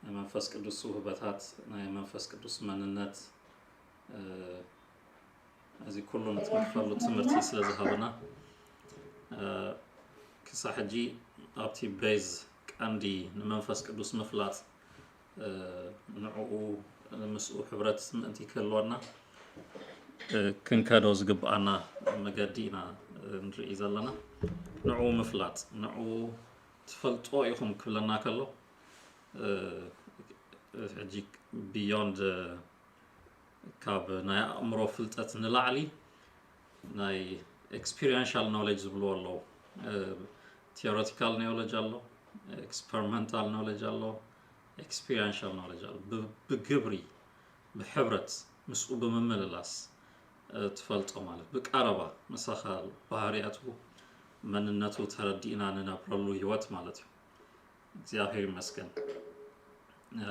ናይ መንፈስ ቅዱስ ውህበታት፣ ናይ መንፈስ ቅዱስ መንነት፣ እ፣ እዚ ኩሉ ንትንክፈሉ ትምህርቲ ስለ ዝሃበና፣ እ፣ ክሳብ ሕጂ ኣብቲ ቤዝ ቀንዲ ንመንፈስ ቅዱስ ምፍላጥ፣ እ፣ ንዕኡ ምስኡ ሕብረት ምእንቲ ክህልወና፣ እ፣ ክንከዶ ዝግብኣና መገዲ ኢና፣ እ፣ ንርኢ ዘለና። ንዕኡ ምፍላጥ፣ ንዕኡ ትፈልጦ ኢኹም ክብለና ከሎ፣ እ፣ ሕጂ ቢዮንድ፣ እ፣ ካብ ናይ ኣእምሮ ፍልጠት ንላዕሊ ናይ ኤክስፒሪንሻል ኖሌጅ ዝብልዎ ኣለዉ። እ፣ ቴዎሬቲካል ኖሌጅ ኣሎ፣ ኤክስፐሪመንታል ኖሌጅ ኣሎ፣ ኤክስፒሪንሻል ኖሌጅ ኣሎ። ብ-፣ ብግብሪ፣ ብሕብረት፣ ምስኡ ብምምልላስ፣ እ፣ ትፈልጦ ማለት ብቀረባ ምሳኻ ባህርያቱ፣ መንነቱ ተረዲእና ንነብረሉ ህይወት ማለት እዩ። እግዚኣብሔር ይመስገን። እ፣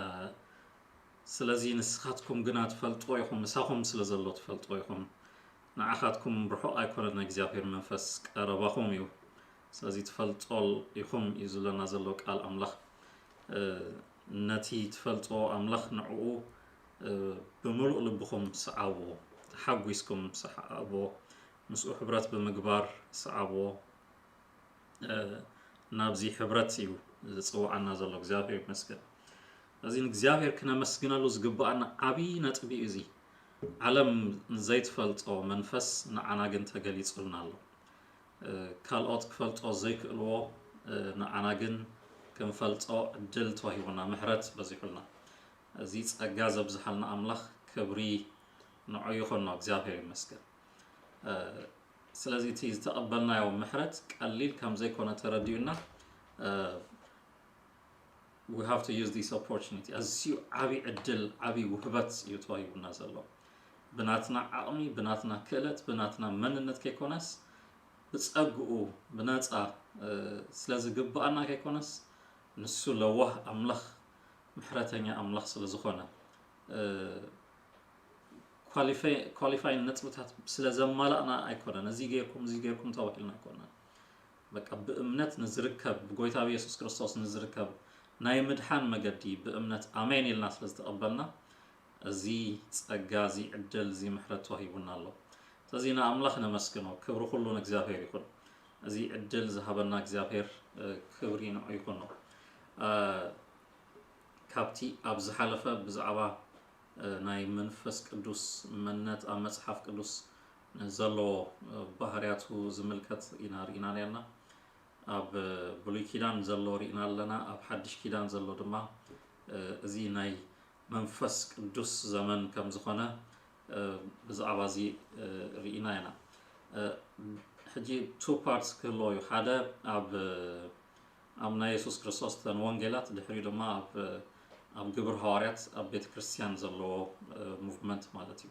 ስለዚ ንስኻትኩም ግና ትፈልጥዎ ኢኹም፣ ምሳኹም ስለ ዘሎ ትፈልጥዎ ኢኹም። ንዓኻትኩም ርሑቕ ኣይኮነን ናይ እግዚኣብሔር መንፈስ ቀረባኹም እዩ። ስለዚ ትፈልጦ ኢኹም እዩ ዝብለና ዘሎ ቃል ኣምላኽ። እ፣ ነቲ ትፈልጥዎ ኣምላኽ ንዕኡ፣ እ፣ ብምሉእ ልብኹም ሰዓብዎ፣ ተሓጒስኩም ሰዓብዎ፣ ምስኡ ሕብረት ብምግባር ሰዓብዎ። እ፣ ናብዚ ሕብረት እዩ ዝጽውዓና ዘሎ። እግዚኣብሔር ይመስገን። እዚ ንእግዚኣብሔር ክነመስግነሉ ዝግብኣና ዓብዪ ነጥቢ እዩ እዚ። ዓለም ዘይትፈልጦ መንፈስ ንዓና ግን ተገሊጹልና ኣሎ። እ፣ ካልኦት ክፈልጦ ዘይክእልዎ፣ እ፣ ንዓና ግን ክንፈልጦ ዕድል ተዋሂቡና፣ ምሕረት በዚሑልና። እዚ ጸጋ ዘብዝሓልና ኣምላኽ ክብሪ ንዑ ይኹኖ፣ እግዚኣብሔር ይመስገን። እ፣ ስለዚ እቲ ዝተቐበልናዮ ምሕረት ቀሊል ከም ዘይኮነ ተረዲኡና፣ እ፣ we have to use this opportunity። ኣዝዩ ዓቢ ዕድል፣ ዓቢ ውህበት እዩ ተዋሂቡና ዘሎ። ብናትና ዓቕሚ፣ ብናትና ክእለት፣ ብናትና መንነት ከይኮነስ፣ ብጸግኡ፣ ብነጻ፣ እ፣ ስለ ዝግብኣና ከይኮነስ፣ ንሱ ለዋህ ኣምላኽ፣ ምሕረተኛ ኣምላኽ ስለ ዝኾነ፣ እ፣ ኳሊፋይ-፣ ኳሊፋይን ነጥብታት ስለ ዘማላእና ኣይኮነን። እዚ ጌርኩም፣ እዚ ጌርኩም ተባሂልና ኣይኮነን። በቃ ብእምነት ንዝርከብ፣ ብጎይታ ብየሱስ ክርስቶስ ንዝርከብ ናይ ምድሓን መገዲ ብእምነት ኣሜን ኢልና ስለ ዝተቐበልና፣ እዚ ጸጋ፣ እዚ ዕድል፣ እዚ ምሕረት ተዋሂቡና ኣሎ። ስለዚ ንኣምላኽ ነመስግኖ። ክብሪ ኩሉ ንእግዚኣብሔር ይኹን። እዚ ዕድል ዝሃበና እግዚኣብሔር፣ እ፣ ክብሪ ንዑ ይኹኖ። እ፣ ካብቲ ኣብ ዝሓለፈ ብዛዕባ፣ እ፣ ናይ መንፈስ ቅዱስ መንነት ኣብ መጽሓፍ ቅዱስ ዘለዎ፣ እ፣ ባህርያቱ ዝምልከት ኢና ርኢና ነርና። ኣብ ብሉይ ኪዳን ዘሎ ርኢና ኣለና፣ ኣብ ሓድሽ ኪዳን ዘሎ ድማ፣ እ፣ እዚ ናይ መንፈስ ቅዱስ ዘመን ከም ዝኾነ፣ እ፣ ብዛዕባ እዚ፣ እ፣ ርኢና ኢና። እ፣ ሕጂ ቱ ፓርትስ ክህልዎ እዩ። ሓደ ኣብ፣ ኣብ ናይ የሱስ ክርስቶስ ተን ወንጌላት፣ ድሕሪኡ ድማ ኣብ፣ ኣብ ግብር ሃዋርያት ኣብ ቤተ ክርስቲያን ዘለዎ፣ እ፣ ሙቭመንት ማለት እዩ።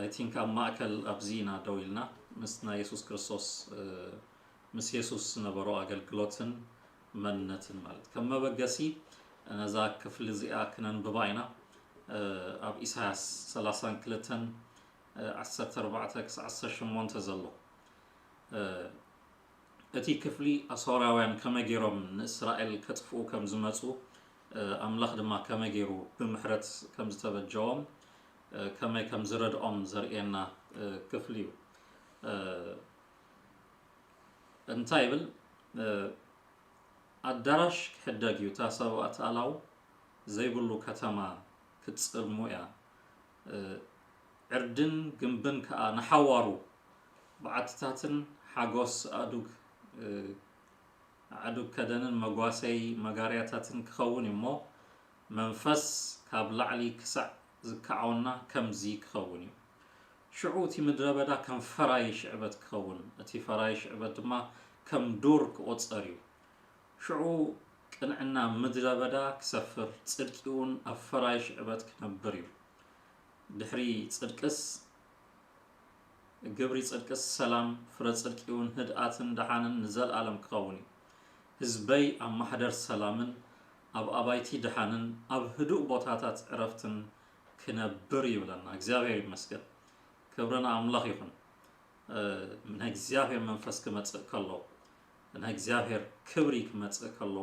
I think ኣብ ማእከል ኣብዚ ኢና ደው ኢልና፣ ምስ ናይ የሱስ ክርስቶስ፣ እ፣ ምስ የሱስ ዝነበሮ ኣገልግሎትን መንነትን ማለት። ከም መበገሲ ነዛ ክፍሊ እዚኣ ክነንብባ ኢና። እ፣ ኣብ ኢሳያስ ሰላሳን ክልተን፣ እ፣ ዓሰርተ ኣርባዕተ ክሳዕ ዓሰርተ ሸሞንተ ዘሎ። እ፣ እቲ ክፍሊ ኣሶራውያን ከመይ ገይሮም ንእስራኤል ከጥፍኡ ከም ዝመጹ፣ እ፣ ኣምላኽ ድማ ከመይ ገይሩ ብምሕረት ከም ዝተበጀዎም፣ እ፣ ከመይ ከም ዝረድኦም ዘርእየና፣ እ፣ ክፍሊ እዩ። እ፣ እንታይ ይብል? እ፣ ኣዳራሽ ክሕደግ እዩ፣ እታ ሰብኣት ኣላው ዘይብሉ ከተማ ክትጽልሙ እያ። እ፣ ዕርድን ግንብን ከኣ ንሓዋሩ፣ በዓትታትን ሓጎስ ኣእዱግ፣ እ፣ ኣእዱግ ከደንን መጓሰዪ መጋርያታትን ክኸውን እዩ እሞ፣ መንፈስ ካብ ላዕሊ ክሳዕ ዝከዓወና ከምዚ ክኸውን እዩ። ሽዑ እቲ ምድረ በዳ ከም ፈራይሽ ዕበት ክኸውን፣ እቲ ፈራይሽ ዕበት ድማ ከም ዱር ክቑጸር እዩ። ሽዑ ቅንዕና ምድረ በዳ ክሰፍር፣ ጽድቂ እውን ኣብ ፈራይሽ ዕበት ክነብር እዩ። ድሕሪ ጽድቅስ፣ ግብሪ ጽድቅስ ሰላም፣ ፍረ ጽድቂ እውን ህድኣትን ደሓንን ንዘለኣለም ክኸውን እዩ። ህዝበይ ኣብ ማሕደር ሰላምን ኣብ ኣባይቲ ደሓንን ኣብ ህዱእ ቦታታት ዕረፍትን ክነብር ይብለና። እግዚኣብሔር ይመስገን። ክብሪ ንኣምላኽ ይኹን። እ፣ ናይ እግዚኣብሔር መንፈስ ክመጽእ ከሎ፣ ናይ እግዚኣብሔር ክብሪ ክመጽእ ከሎ፣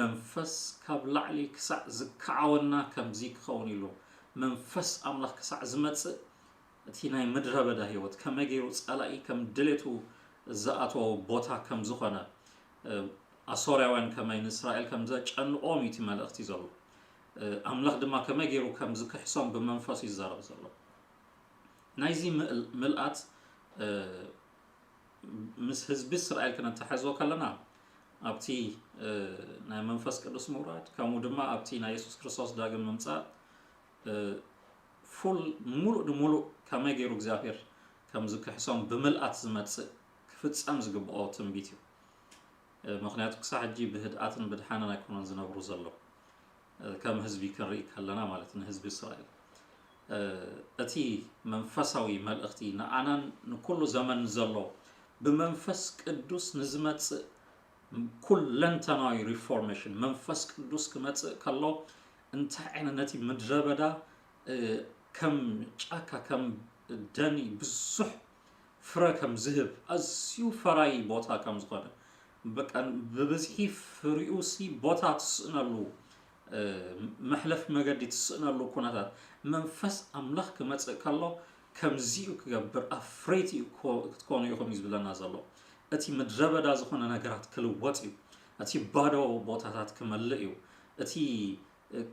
መንፈስ ካብ ላዕሊ ክሳዕ ዝከዓወና ከምዚ ክኸውን ኢሉ፣ መንፈስ ኣምላኽ ክሳዕ ዝመጽእ፣ እቲ ናይ ምድረ በዳ ህይወት ከመይ ገይሩ ጸላኢ ከም ድሌቱ ዝኣተዎ ቦታ ከም ዝኾነ፣ ኣሶርያውያን ከመይ ንእስራኤል ከም ዘጨንቖም እዩ እቲ መልእኽቲ ዘሎ። ኣምላኽ ድማ ከመይ ገይሩ ከም ዝክሕሶም ብመንፈሱ ይዛረብ ዘሎ። ናይዚ ምልኣት ምስ ህዝቢ እስራኤል ክነተሓዝቦ ከለና፣ ኣብቲ ናይ መንፈስ ቅዱስ ምውራድ፣ ከምኡ ድማ ኣብቲ ናይ የሱስ ክርስቶስ ዳግም ምምጻእ፣ ፉል፣ ሙሉእ ንሙሉእ ከመይ ገይሩ እግዚኣብሔር ከም ዝክሕሶም ብምልኣት ዝመጽእ ክፍጸም ዝግብኦ ትንቢት እዩ። ምክንያቱ ክሳብ ሕጂ ብህድኣትን ብድሓንን ኣይኮነን ዝነብሩ ዘሎ፣ ከም ህዝቢ ክንርኢ ከለና ማለት ንህዝቢ እስራኤል። እቲ መንፈሳዊ መልእኽቲ ንኣናን ንኩሉ ዘመን ዘሎ ብመንፈስ ቅዱስ ንዝመጽእ ኩለንተናዊ ሪፎርሜሽን መንፈስ ቅዱስ ክመጽእ ከሎ እንታይ ዓይነት ነቲ ምድረ በዳ ከም ጫካ ከም ደኒ ብዙሕ ፍረ ከም ዝህብ ኣዝዩ ፈራይ ቦታ ከም ዝኾነ በቃ ብብዝሒ ፍሪኡ ሲ ቦታ ትስእነሉ መሕለፍ መገዲ ትስእነሉ ኩነታት መንፈስ ኣምላኽ ክመጽእ ከሎ ከምዚኡ ክገብር ኣፍሬት እዩ ክትኮኑ ኢኹም እዩ ዝብለና ዘሎ። እቲ ምድረ በዳ ዝኾነ ነገራት ክልወጥ እዩ። እቲ ባዶ ቦታታት ክመልእ እዩ። እቲ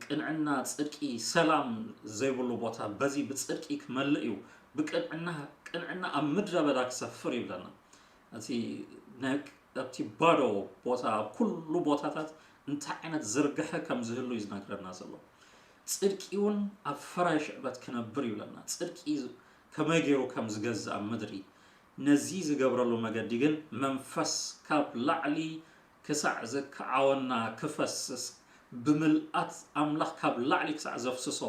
ቅንዕና፣ ጽድቂ፣ ሰላም ዘይብሉ ቦታ በዚ ብጽድቂ ክመልእ እዩ። ብቅንዕና ቅንዕና ኣብ ምድረ በዳ ክሰፍር ይብለና። እቲ ኣብቲ ባዶ ቦታ ኣብ ኩሉ ቦታታት እንታይ ዓይነት ዝርግሐ ከም ዝህሉ እዩ ዝነግረና ዘሎ። ጽድቂ እውን ኣብ ፈራይ ሽዕበት ክነብር ይብለና። ጽድቂ ከመይ ገይሩ ከም ዝገዝእ ኣብ ምድሪ ነዚ ዝገብረሉ መገዲ ግን መንፈስ ካብ ላዕሊ ክሳዕ ዝከዓወና ክፈስስ ብምልኣት ኣምላኽ ካብ ላዕሊ ክሳዕ ዘፍስሶ።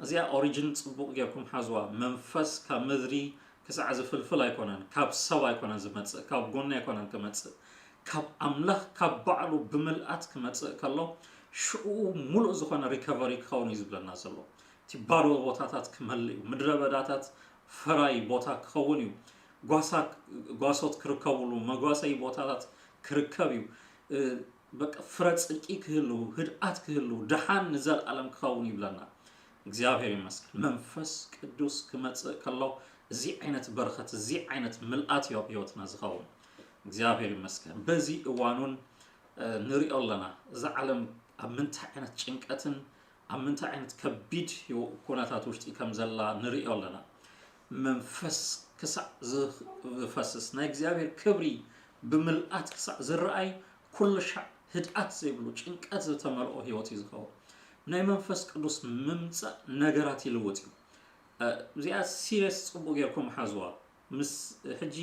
እዚኣ ኦሪጅን ጽቡቕ ጌርኩም ሓዝዋ። መንፈስ ካብ ምድሪ ክሳዕ ዝፍልፍል ኣይኮነን፣ ካብ ሰብ ኣይኮነን ዝመጽእ፣ ካብ ጎኒ ኣይኮነን ክመጽእ፣ ካብ ኣምላኽ ካብ ባዕሉ ብምልኣት ክመጽእ ከሎ ሽኡ ሙሉእ ዝኾነ ሪከቨሪ ክኸውን እዩ ዝብለና ዘሎ። እቲ ባዶ ቦታታት ክመልእ እዩ። ምድረ በዳታት ፈራይ ቦታ ክኸውን እዩ። ጓሳ ጓሶት ክርከብሉ መጓሰይ ቦታታት ክርከብ እዩ። በቃ ፍረ ጽድቂ ክህሉ፣ ህድኣት ክህሉ፣ ደሓን ንዘለኣለም ክኸውን ይብለና። እግዚኣብሔር ይመስገን። መንፈስ ቅዱስ ክመጽእ ከሎ እዚ ዓይነት በረኸት፣ እዚ ዓይነት ምልኣት እዩ ኣብ ህይወትና ዝኸውን። እግዚኣብሔር ይመስገን። በዚ እዋኑን ንሪኦ ኣለና። እዛ ዓለም ኣብ ምንታይ ዓይነት ጭንቀትን ኣብ ምንታይ ዓይነት ከቢድ ኩነታት ውሽጢ ከም ዘላ ንሪኦ ኣለና። መንፈስ ክሳዕ ዝፈስስ ናይ እግዚኣብሔር ክብሪ ብምልኣት ክሳዕ ዝረኣይ ኩሉ ሻዕ ህድኣት ዘይብሉ ጭንቀት ዝተመልኦ ህይወት እዩ ዝኸውን። ናይ መንፈስ ቅዱስ ምምፃእ ነገራት ይልውጥ እዩ። እዚኣ ሲሪየስ ፅቡቅ ጌርኩም ሓዝዋ። ምስ ሕጂ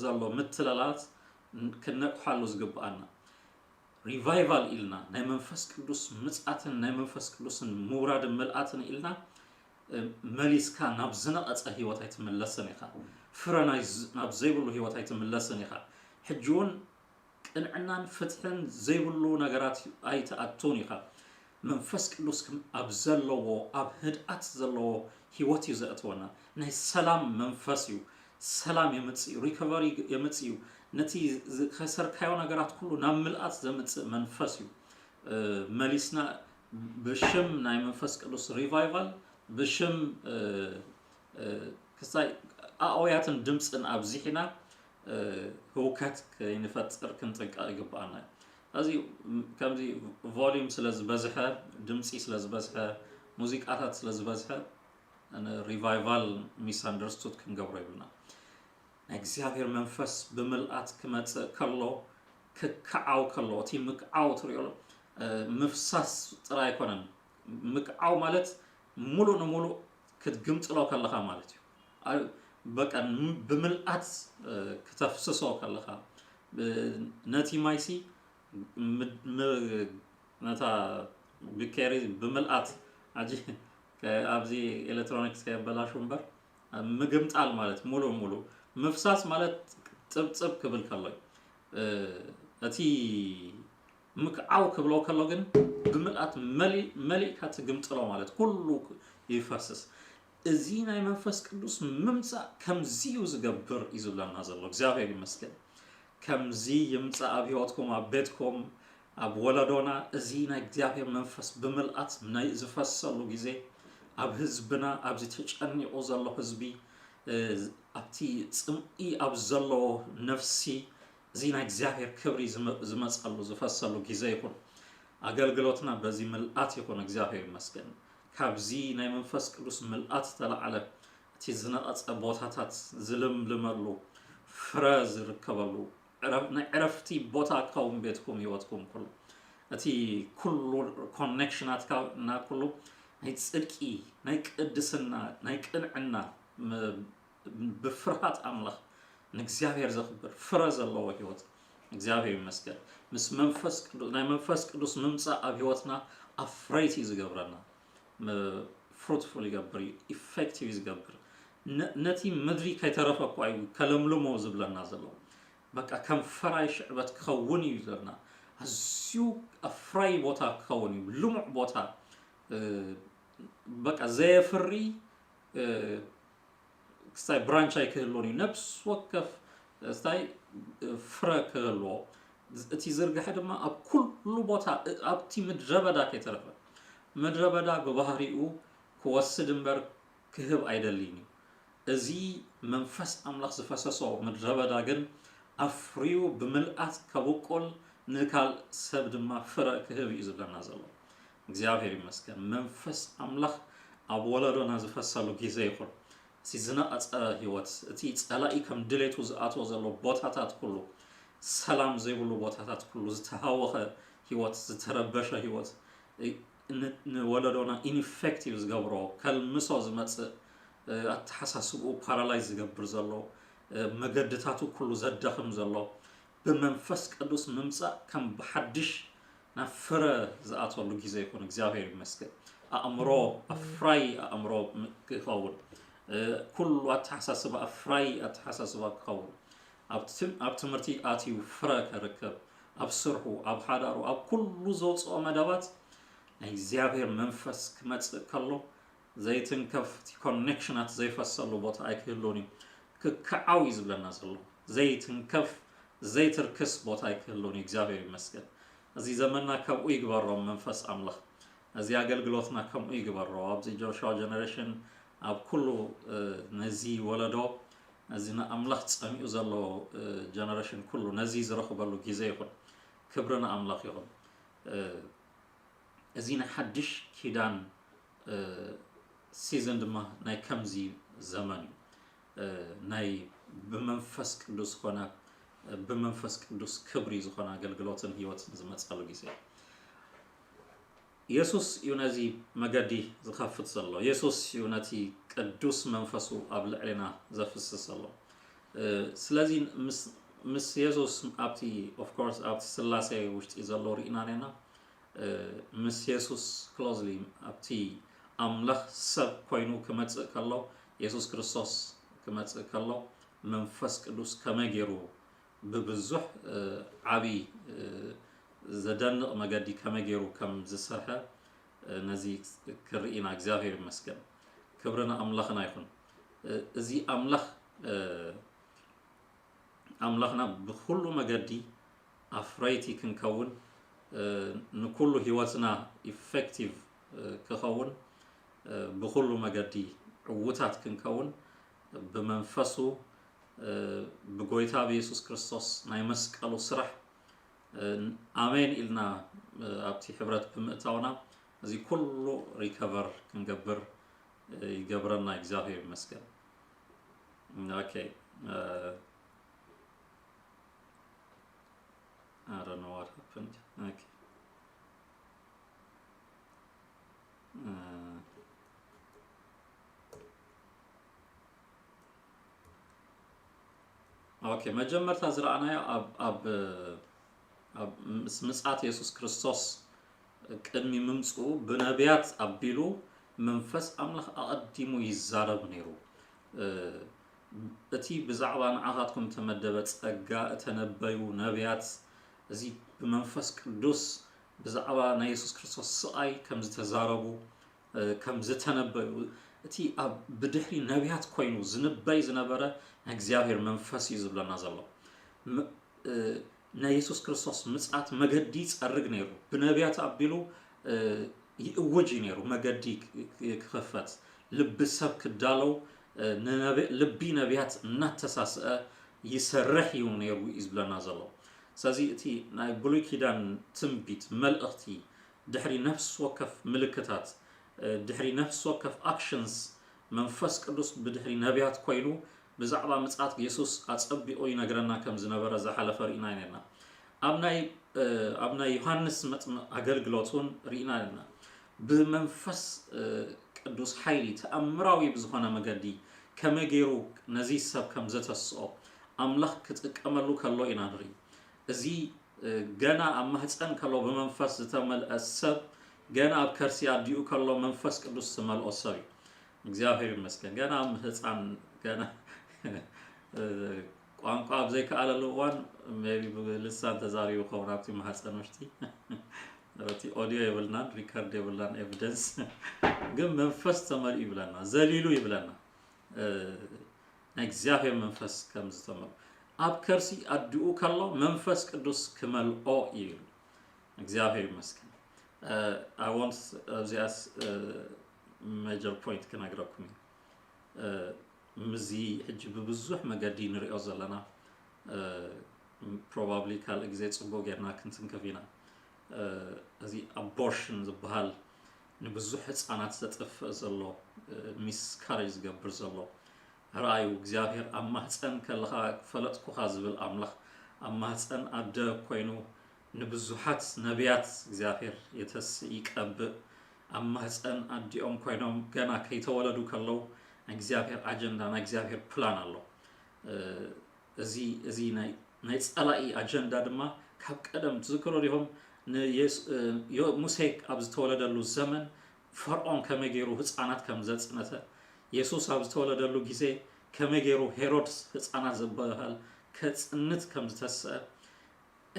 ዘሎ ምትላላት ክነቅሓሉ ዝግብኣና። ሪቫይቫል ኢልና ናይ መንፈስ ቅዱስ ምጻትን ናይ መንፈስ ቅዱስን ምውራድን ምልኣትን ኢልና መሊስካ ናብ ዝነቐጸ ህይወት ኣይትምለስን ኢኻ። ፍረ ናብ ዘይብሉ ህይወት ኣይትምለስን ኢኻ። ሕጂ እውን ቅንዕናን ፍትሕን ዘይብሉ ነገራት ኣይትኣቱን ኢኻ። መንፈስ ቅዱስ ኣብ ዘለዎ ኣብ ህድኣት ዘለዎ ህይወት እዩ ዘእትወና። ናይ ሰላም መንፈስ እዩ። ሰላም የምጽእ እዩ። ሪከቨሪ የምጽእ እዩ። ነቲ ዝኸሰርካዮ ነገራት ኩሉ ናብ ምልኣት ዘምጽእ መንፈስ እዩ። መሊስና ብሽም ናይ መንፈስ ቅዱስ ሪቫይቫል ብሽም ክስታይ ኣእውያትን ድምፅን ኣብዚሕና ህውከት ከይንፈጥር ክንጥንቀቕ ይግብኣና እዩ። እዚ ከምዚ ቮሊዩም ስለ ዝበዝሐ፣ ድምፂ ስለ ዝበዝሐ፣ ሙዚቃታት ስለ ዝበዝሐ ሪቫይቫል ሚስ ኣንደርስቱድ ክንገብሮ ይብልና። ናይ እግዚኣብሔር መንፈስ ብምልኣት ክመፅእ ከሎ ክከዓው ከሎ እቲ ምክዓው ትሪኦ ምፍሳስ ጥራይ ኣይኮነን። ምክዓው ማለት ሙሉእ ንሙሉእ ክትግምጥሎ ከለኻ ማለት እዩ። በቃ ብምልኣት ክተፍስሶ ከለኻ ነቲ ማይሲ ነታ ብኬሪ ብምልኣት ኣጂ ኣብዚ ኤሌክትሮኒክስ ከየበላሹ እምበር ምግምጣል ማለት ሙሉ ሙሉ ምፍሳስ ማለት ጥብጥብ ክብል ከሎ እቲ ምክዓው ክብሎ ከሎ ግን ብምልኣት መሊእካ ትግምጥሎ ማለት ኩሉ ይፈስስ። እዚ ናይ መንፈስ ቅዱስ ምምፃእ ከምዚ እዩ ዝገብር እዩ ዝብለና ዘሎ። እግዚኣብሔር ይመስገን። ከምዚ ይምፃእ ኣብ ህይወትኩም፣ ኣብ ቤትኩም፣ ኣብ ወለዶና እዚ ናይ እግዚኣብሔር መንፈስ ብምልኣት ናይ ዝፈሰሉ ግዜ፣ ኣብ ህዝብና፣ ኣብዚ ተጨኒቑ ዘሎ ህዝቢ፣ እ፣ ኣብቲ ጽምኢ ኣብ ዘለዎ ነፍሲ፣ እዚ ናይ እግዚኣብሔር ክብሪ ዝመ-፣ ዝመጸሉ፣ ዝፈሰሉ ግዜ ይኹን። ኣገልግሎትና በዚ ምልኣት ይኹን። እግዚኣብሔር ይመስገን። ካብዚ ናይ መንፈስ ቅዱስ ምልኣት ዝተላዕለ፣ እቲ ዝነቐጸ ቦታታት ዝልምልመሉ፣ ፍረ ዝርከበሉ፣ ዕረፍ-፣ ናይ ዕረፍቲ ቦታ ክኸውን ቤትኩም፣ ህይወትኩም ኩሉ። እቲ ኩሉ ኮኔክሽናትካ እና ኩሉ ናይ ጽድቂ፣ ናይ ቅድስና፣ ናይ ቅንዕና፣ ም-፣ ብፍርሃት ኣምላኽ ንእግዚኣብሔር ዘኽብር ፍረ ዘለዎ ህይወት። እግዚኣብሔር ይመስገን። ምስ መንፈስ ቅዱስ፣ ናይ መንፈስ ቅዱስ ምምጻእ ኣብ ህይወትና ኣፍረይቲ እዩ ዝገብረና። ም-፣ ፍሩትፉል ይገብር እዩ፣ ኢፌክቲቭ እዩ ዝገብር። ነ-፣ ነቲ ምድሪ ከይተረፈ እኮ እዩ ከለምልሞ ዝብለና ዘሎ። በቃ ከም ፈራይ ሽዕበት ክኸውን እዩ ዝብለና። ኣዝዩ ኣፍራይ ቦታ ክኸውን እዩ፣ ልሙዕ ቦታ፣ እ፣ በቃ ዘየፍሪ፣ እ፣ ክስታይ ብራንች ኣይክህልዎን እዩ። ነፍስ ወከፍ ክስታይ ፍረ ክህልዎ። እቲ ዝርግሐ ድማ ኣብ ኩሉ ቦታ፣ እ-፣ ኣብቲ ምድረ በዳ ከይተረፈ። ምድረ በዳ ብባህሪኡ ክወስድ እምበር ክህብ ኣይደልይን እዩ። እዚ መንፈስ ኣምላኽ ዝፈሰሶ ምድረ በዳ ግን ኣፍርዩ ብምልኣት ከብቁል ንካልእ ሰብ ድማ ፍረ ክህብ እዩ ዝብለና ዘሎ። እግዚኣብሔር ይመስገን። መንፈስ ኣምላኽ ኣብ ወለዶና ዝፈሰሉ ግዜ ይኹን። እቲ ዝነቐጸ ህይወት፣ እቲ ጸላኢ ከም ድሌቱ ዝኣትዎ ዘሎ ቦታታት ኩሉ፣ ሰላም ዘይብሉ ቦታታት ኩሉ፣ ዝተሃወኸ ህይወት፣ ዝተረበሸ ህይወት፣ እ-፣ ን-፣ ንወለዶና ኢንፌክቲቭ ዝገብሮ፣ ከልምሶ ዝመጽእ፣ እ፣ ኣተሓሳስብኡ ፓራላይዝ ዝገብር ዘሎ፣ እ፣ መገድታቱ ኩሉ ዘዳኽም ዘሎ፣ ብመንፈስ ቅዱስ ምምጻእ ከም ብሓድሽ ናብ ፍረ ዝኣትወሉ ግዜ ይኹን። እግዚኣብሔር ይመስገን። ኣእምሮ ኣፍራይ ኣእምሮ ም-፣ ክኸውን፣ እ፣ ኩሉ ኣተሓሳስባ ኣፍራይ ኣተሓሳስባ ክኸውን፣ ኣብ ትም-፣ ኣብ ትምህርቲ ኣትዩ ፍረ ከርከብ፣ ኣብ ስርሑ፣ ኣብ ሓዳሩ፣ ኣብ ኩሉ ዘውፅኦ መደባት ናይ እግዚኣብሔር መንፈስ ክመጽእ ከሎ፣ ዘይትንከፍ፣ እቲ ኮኔክሽናት ዘይፈሰሉ ቦታ ኣይክህልውን እዩ። ክከዓው እዩ ዝብለና ዘሎ። ዘይትንከፍ፣ ዘይትርክስ ቦታ ኣይክህልውን እዩ። እግዚኣብሔር ይመስገን። እዚ ዘመንና ከምኡ ይግበሮ መንፈስ ኣምላኽ። እዚ ኣገልግሎትና ከምኡ ይግበሮ። ኣብዚ ጆርሻ ጀነሬሽን፣ ኣብ ኩሉ፣ እ፣ ነዚ ወለዶ፣ እዚ ንኣምላኽ ጸሚኡ ዘሎ፣ እ፣ ጀነሬሽን ኩሉ ነዚ ዝረኽበሉ ግዜ ይኹን። ክብሪ ንኣምላኽ ይኹን። እ፣ እዚ ናይ ሓድሽ ኪዳን፣ እ፣ ሲዝን ድማ ናይ ከምዚ ዘመን እዩ። እ፣ ናይ ብመንፈስ ቅዱስ ዝኾነ፣ እ፣ ብመንፈስ ቅዱስ ክብሪ ዝኾነ ኣገልግሎትን ህይወትን ዝመጸሉ ግዜ። የሱስ እዩ ነዚ መገዲ ዝኸፍት ዘሎ። የሱስ እዩ ነቲ ቅዱስ መንፈሱ ኣብ ልዕሌና ዘፍስስ ዘሎ። እ፣ ስለዚ ምስ፣ ምስ የሱስ ኣብቲ፣ ኦፍ ኮርስ፣ ኣብቲ ስላሴ ውሽጢ ዘሎ ርኢና ኔና፣ እ፣ ምስ የሱስ ክሎዝሊ ኣብቲ ኣምላኽ ሰብ ኮይኑ ክመጽእ ከሎ፣ የሱስ ክርስቶስ ክመጽእ ከሎ፣ መንፈስ ቅዱስ ከመይ ገይሩ ብብዙሕ፣ እ፣ ዓቢ፣ እ፣ ዘደንቕ መገዲ ከመይ ገይሩ ከም ዝሰርሐ፣ እ፣ ነዚ ክርኢ ኢና። እግዚኣብሔር ይመስገን። ክብሪ ንኣምላኽና ይኹን። እ፣ እዚ ኣምላኽ፣ እ፣ ኣምላኽና ብኹሉ መገዲ ኣፍረይቲ ክንከውን፣ እ፣ ንኩሉ ህይወትና ኢፌክቲቭ፣ እ፣ ክኸውን፣ እ፣ ብኹሉ መገዲ ዕዉታት ክንከውን ብመንፈሱ፣ እ፣ ብጎይታ ብየሱስ ክርስቶስ ናይ መስቀሉ ስራሕ፣ እ፣ ኣሜን ኢልና፣ እ፣ ኣብቲ ሕብረት ብምእታውና እዚ ኩሉ ሪከቨር ክንገብር፣ እ፣ ይገብረና። እግዚኣብሔር ይመስገን። ኦኬ፣ እ፣ I don't know what happened. Okay. Uh, okay፣ መጀመርታ ዝረኣናዮ ኣብ፣ ኣብ፣ ኣብ ምስ ምጽኣት የሱስ ክርስቶስ ቅድሚ ምምጽኡ ብነቢያት ኣቢሉ መንፈስ ኣምላኽ ኣቐዲሙ ይዛረብ ነይሩ። እ፣ እቲ ብዛዕባ ንዓኻትኩም እተመደበ ጸጋ እተነበዩ ነቢያት፣ እዚ ብመንፈስ ቅዱስ ብዛዕባ ናይ የሱስ ክርስቶስ ስቓይ ከም ዝተዛረቡ፣ እ፣ ከም ዝተነበዩ፣ እቲ ኣብ ብድሕሪ ነቢያት ኮይኑ ዝንበይ ዝነበረ ናይ እግዚኣብሔር መንፈስ እዩ ዝብለና ዘሎ። ም-፣ እ፣ ናይ የሱስ ክርስቶስ ምጽኣት መገዲ ይጸርግ ነይሩ። ብነቢያት ኣቢሉ ይእውጅ እዩ ነይሩ፣ መገዲ ክኸፈት፣ ልቢ ሰብ ክዳለው፣ ልቢ ነቢያት እናተሳስአ ይሰርሕ እዩ ነይሩ እዩ ዝብለና ዘሎ። ስለዚ እቲ ናይ ብሉይ ኪዳን ትንቢት መልእኽቲ ድሕሪ ነፍሲ ወከፍ ምልክታት፣ ድሕሪ ነፍሲ ወከፍ ኣክሽንስ መንፈስ ቅዱስ ብድሕሪ ነቢያት ኮይኑ ብዛዕባ ምጽኣት የሱስ ኣጸቢቑ ይነግረና ከም ዝነበረ ዝሓለፈ ርኢና ነርና። ኣብ ናይ ኣብ ናይ ዮሃንስ መጥምቕ ኣገልግሎት እውን ርኢና ኣለና። ብመንፈስ ቅዱስ ሓይሊ ተኣምራዊ ብዝኾነ መገዲ ከመይ ገይሩ ነዚ ሰብ ከም ዘተስኦ ኣምላኽ ክጥቀመሉ ከሎ ኢና ንርኢ። እዚ ገና ኣብ ማህፀን ከሎ ብመንፈስ ዝተመልአ ሰብ ገና ኣብ ከርሲ ኣዲኡ ከሎ መንፈስ ቅዱስ ዝመልኦ ሰብ እዩ። እግዚኣብሔር ይመስገን። ገና ህፃን ገና ቋንቋ ኣብ ዘይከኣለሉ እዋን maybe ብልሳን ተዛሪቡ ከውን ኣብቲ ማህፀን ውሽጢ። እቲ ኦዲዮ የብልናን ሪከርድ የብልናን ኤቪደንስ፣ ግን መንፈስ ተመልኡ ይብለና፣ ዘሊሉ ይብለና። ናይ እግዚኣብሔር መንፈስ ከም ዝተመልኡ ኣብ ከርሲ ኣድኡ ከሎ መንፈስ ቅዱስ ክመልኦ እዩ። እግዚኣብሔር ይመስገን። I want ኣብዚኣስ ሜጀር ፖይንት ክነግረኩም እዩ። ምዚ ሕጂ ብብዙሕ መገዲ ንሪኦ ዘለና ፕሮባብሊ ካልእ ግዜ ፅቡቅ ጌርና ክንትንከፍ ኢና። እዚ ኣቦርሽን ዝበሃል ንብዙሕ ህፃናት ዘጥፍእ ዘሎ፣ ሚስካሬጅ ዝገብር ዘሎ ርኣዩ። እግዚኣብሔር ኣብ ማህፀን ከለኻ ፈለጥኩኻ ዝብል ኣምላኽ ኣብ ማህፀን ኣደ ኮይኑ ንብዙሓት ነቢያት እግዚኣብሔር የተስእ ይቀብእ። ኣብ ማህፀን ኣዲኦም ኮይኖም ገና ከይተወለዱ ከለዉ ናይ እግዚኣብሔር ኣጀንዳ ናይ እግዚኣብሔር ፕላን ኣሎ። እዚ እዚ ናይ ናይ ጸላኢ ኣጀንዳ ድማ ካብ ቀደም ትዝክሮ ዲኹም? ንየሱ- ዮ- ሙሴ ኣብ ዝተወለደሉ ዘመን ፈርዖን ከመይ ገይሩ ህፃናት ከም ዘጽነተ፣ የሱስ ኣብ ዝተወለደሉ ግዜ ከመይ ገይሩ ሄሮድስ ህፃናት ዝበሃል ከጽንት ከም ዝተስአ፣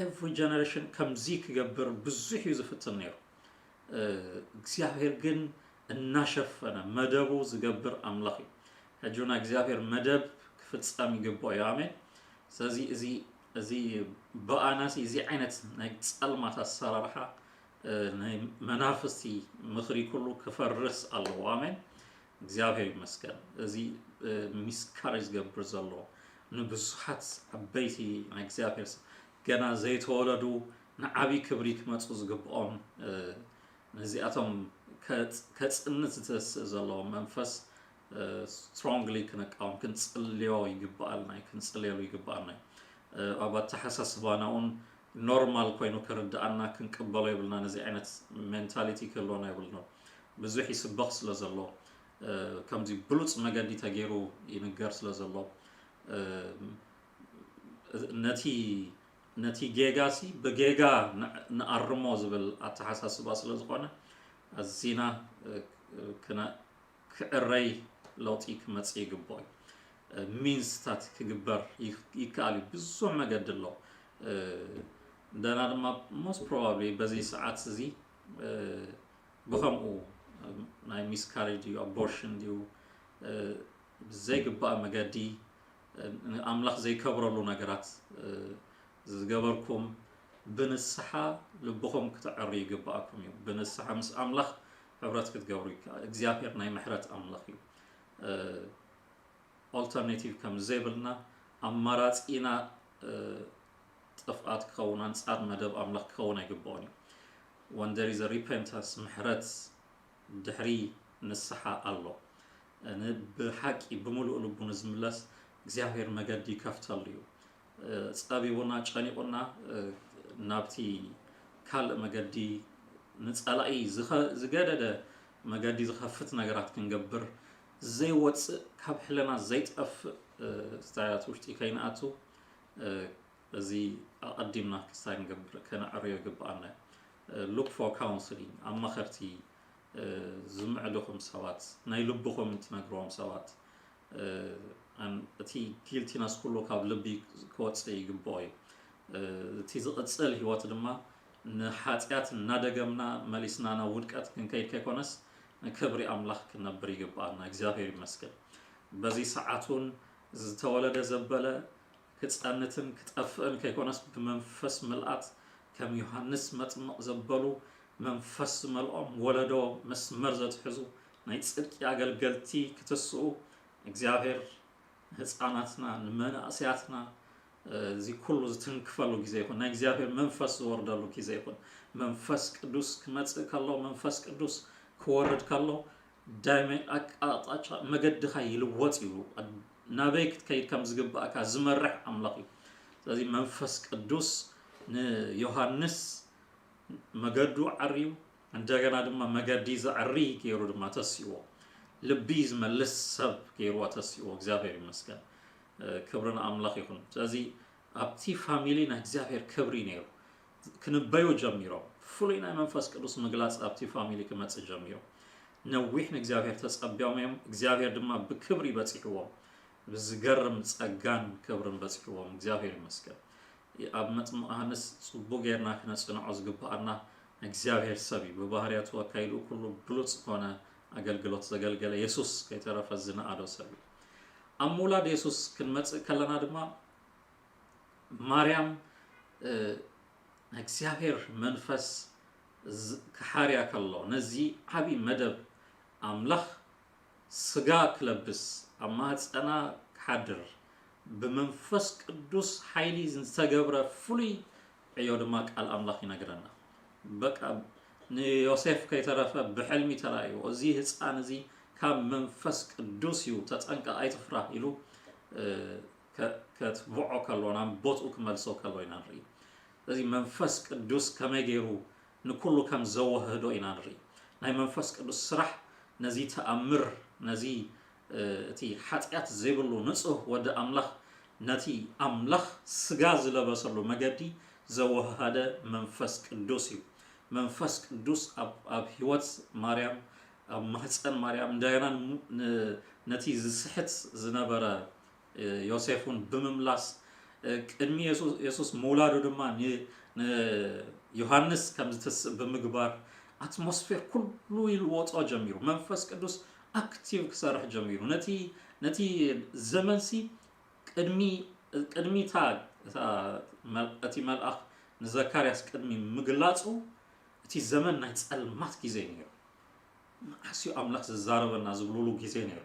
ኤቭሪ ጀነሬሽን ከምዚ ክገብር ብዙሕ እዩ ዝፍትን ነይሩ። እግዚኣብሔር ግን እናሸፈነ መደቡ ዝገብር ኣምላኽ እዩ። ሕጂ ናይ እግዚኣብሔር መደብ ክፍጸም ይግብኦ እዩ። ኣሜን። ስለዚ እዚ እዚ ብኣናሲ እዚ ዓይነት ናይ ጸልማት ኣሰራርሓ ናይ መናፍስቲ ምኽሪ ኩሉ ክፈርስ ኣለዎ። ኣሜን። እግዚኣብሔር ይመስገን። እዚ ሚስካሬጅ ዝገብር ዘሎ ንብዙሓት ዓበይቲ ናይ እግዚኣብሔር ሰብ ገና ዘይተወለዱ ንዓብዪ ክብሪ ክመፁ ዝግብኦም ነዚኣቶም ከጽንት ዝተስእ ዘሎ መንፈስ ስትሮንግሊ ክንቃወም ክንጽልዮ ይግብኣልና እዩ፣ ክንጽልየሉ ይግብኣልና እዩ። ኣብ ኣተሓሳስባና እውን ኖርማል ኮይኑ ክርድኣና ክንቅበሎ የብልና። ነዚ ዓይነት ሜንታሊቲ ክህልወና የብልና። ብዙሕ ይስበኽ ስለ ዘሎ ከምዚ ብሉፅ መገዲ ተገይሩ ይንገር ስለ ዘሎ ነቲ ነቲ ጌጋ ሲ ብጌጋ ንኣርሞ ዝብል ኣተሓሳስባ ስለ ዝኾነ ኣዚና ክዕረይ ለውጢ ክመፅእ ይግብኦ እዩ። ሚንስታት ክግበር ይከኣል እዩ። ብዙሕ መገዲ ኣሎ። እንደና ድማ ሞስት ፕሮባብሊ በዚ ሰዓት እዚ ብኸምኡ ናይ ሚስካሬጅ ድዩ ኣቦርሽን ድዩ ብዘይግባእ መገዲ ኣምላኽ ዘይከብረሉ ነገራት ዝገበርኩም ብንስሓ ልብኹም ክተዕሩ ይግብኣኩም እዩ። ብንስሓ ምስ ኣምላኽ ሕብረት ክትገብሩ ይከኣል። እግዚኣብሔር ናይ ምሕረት ኣምላኽ እዩ። ኦልተርኔቲቭ ከም ዘይብልና ኣማራፂና ጥፍኣት ክኸውን ኣንፃር መደብ ኣምላኽ ክኸውን ኣይግብኦን እዩ። When there is a repentance ምሕረት ድሕሪ ንስሓ ኣሎ። ብሓቂ ብምሉእ ልቡ ንዝምለስ እግዚኣብሔር መገዲ ይከፍተሉ እዩ። ጸቢቡና ጨኒቑና ናብቲ ካልእ መገዲ ንጸላኢ ዝገደደ መገዲ ዝኸፍት ነገራት ክንገብር ዘይወፅእ ካብ ሕልና ዘይጠፍእ ስታያት ውሽጢ ከይንኣቱ እዚ ኣቐዲምና ክስታይ ንገብር ከነዕርዮ ይግብኣና። Look for counseling ኣማኸርቲ ዝምዕድኹም ሰባት ናይ ልብኹም ትነግርዎም ሰባት እቲ ጊልቲነስ ኩሉ ካብ ልቢ ክወፅእ ይግብኦ እዩ። እቲ ዝቕፅል ህይወት ድማ ንሓጢኣት እናደገምና መሊስና ናብ ውድቀት ክንከይድ ከይኮነስ ንክብሪ ኣምላኽ ክነብር ይግብኣና። እግዚኣብሔር ይመስገን። በዚ ሰዓት እውን ዝተወለደ ዘበለ ክጸንትን ክጠፍእን ከይኮነስ ብመንፈስ ምልኣት ከም ዮሃንስ መጥምቕ ዘበሉ መንፈስ ዝመልኦም ወለዶ መስመር ዘትሕዙ ናይ ጽድቂ ኣገልገልቲ ክትስኡ እግዚኣብሔር ንህፃናትና ንመናእሰያትና እዚ ኩሉ ዝትንክፈሉ ግዜ ይኹን ናይ እግዚኣብሔር መንፈስ ዝወርደሉ ግዜ ይኹን። መንፈስ ቅዱስ ክመጽእ ከሎ መንፈስ ቅዱስ ክወርድ ከሎ ዳይመ ኣቃጣጫ መገድኻ ይልወጥ እዩ። ናበይ ክትከይድ ከም ዝግባእካ ዝመርሕ ኣምላኽ እዩ። ስለዚ መንፈስ ቅዱስ ንዮሃንስ መገዱ ዓርዩ እንደገና ድማ መገዲ ዘዕሪ ገይሩ ድማ ተሲእዎ። ልቢ ዝመልስ ሰብ ገይርዎ ተሲእዎ። እግዚኣብሔር ይመስገን። ክብሪ ንኣምላኽ ይኹን። ስለዚ ኣብቲ ፋሚሊ ናይ እግዚኣብሔር ክብሪ ነይሩ። ክንበዩ ጀሚሮም። ፍሉይ ናይ መንፈስ ቅዱስ ምግላጽ ኣብቲ ፋሚሊ ክመጽእ ጀሚሩ። ነዊሕ ንእግዚኣብሔር ተጸቢዮም እዮም። እግዚኣብሔር ድማ ብክብሪ በጺሕዎም። ብዝገርም ጸጋን ክብርን በጺሕዎም። እግዚኣብሔር ይመስገን። ኣብ መጥምቕ ዮሃንስ ጽቡቕ ጌርና ክነጽንዖ ዝግብኣና እግዚኣብሔር ሰብ እዩ። ብባህርያቱ ኣካይድኡ ኩሉ ብሉጽ ዝኾነ ኣገልግሎት ዘገልገለ የሱስ ከይተረፈ ዝነኣዶ ሰብ እዩ። ኣብ ምውላድ የሱስ ክንመጽእ ከለና ድማ ማርያም እግዚኣብሔር መንፈስ ክሓርያ ከሎ ነዚ ዓብዪ መደብ ኣምላኽ ስጋ ክለብስ ኣብ ማህፀና ክሓድር ብመንፈስ ቅዱስ ሓይሊ ዝተገብረ ፍሉይ ዕዮ ድማ ቃል ኣምላኽ ይነግረና። በቃ ንዮሴፍ ከይተረፈ ብሕልሚ ተራእዩ እዚ ህፃን እዚ ካብ መንፈስ ቅዱስ እዩ፣ ተጠንቀቕ ኣይትፍራህ ኢሉ ከትብዖ ከሎ ናብ ቦትኡ ክመልሶ ከሎ ኢና ንርኢ። ስለዚ መንፈስ ቅዱስ ከመይ ገይሩ ንኩሉ ከም ዘወህዶ ኢና ንርኢ። ናይ መንፈስ ቅዱስ ስራሕ ነዚ ተኣምር ነዚ እቲ ሓጢኣት ዘይብሉ ንጹህ ወዲ ኣምላኽ ነቲ ኣምላኽ ስጋ ዝለበሰሉ መገዲ ዘወሃደ መንፈስ ቅዱስ እዩ። መንፈስ ቅዱስ ኣብ ህይወት ማርያም ኣብ ማህፀን ማርያም እንደገና ነቲ ዝስሕት ዝነበረ ዮሴፍ እውን ብምምላስ ቅድሚ የሱስ ምውላዱ ድማ ንዮሃንስ ከም ዝትስእ ብምግባር ኣትሞስፌር ኩሉ ይልወጦ ጀሚሩ። መንፈስ ቅዱስ ኣክቲቭ ክሰርሕ ጀሚሩ። ነቲ ነቲ ዘመንሲ ቅድሚ ቅድሚታ እቲ መልኣኽ ንዘካርያስ ቅድሚ ምግላጹ እቲ ዘመን ናይ ጸልማት ግዜ ነይሩ። መዓስ እዩ ኣምላኽ ዝዛረበና ዝብሉሉ ግዜ ነይሩ።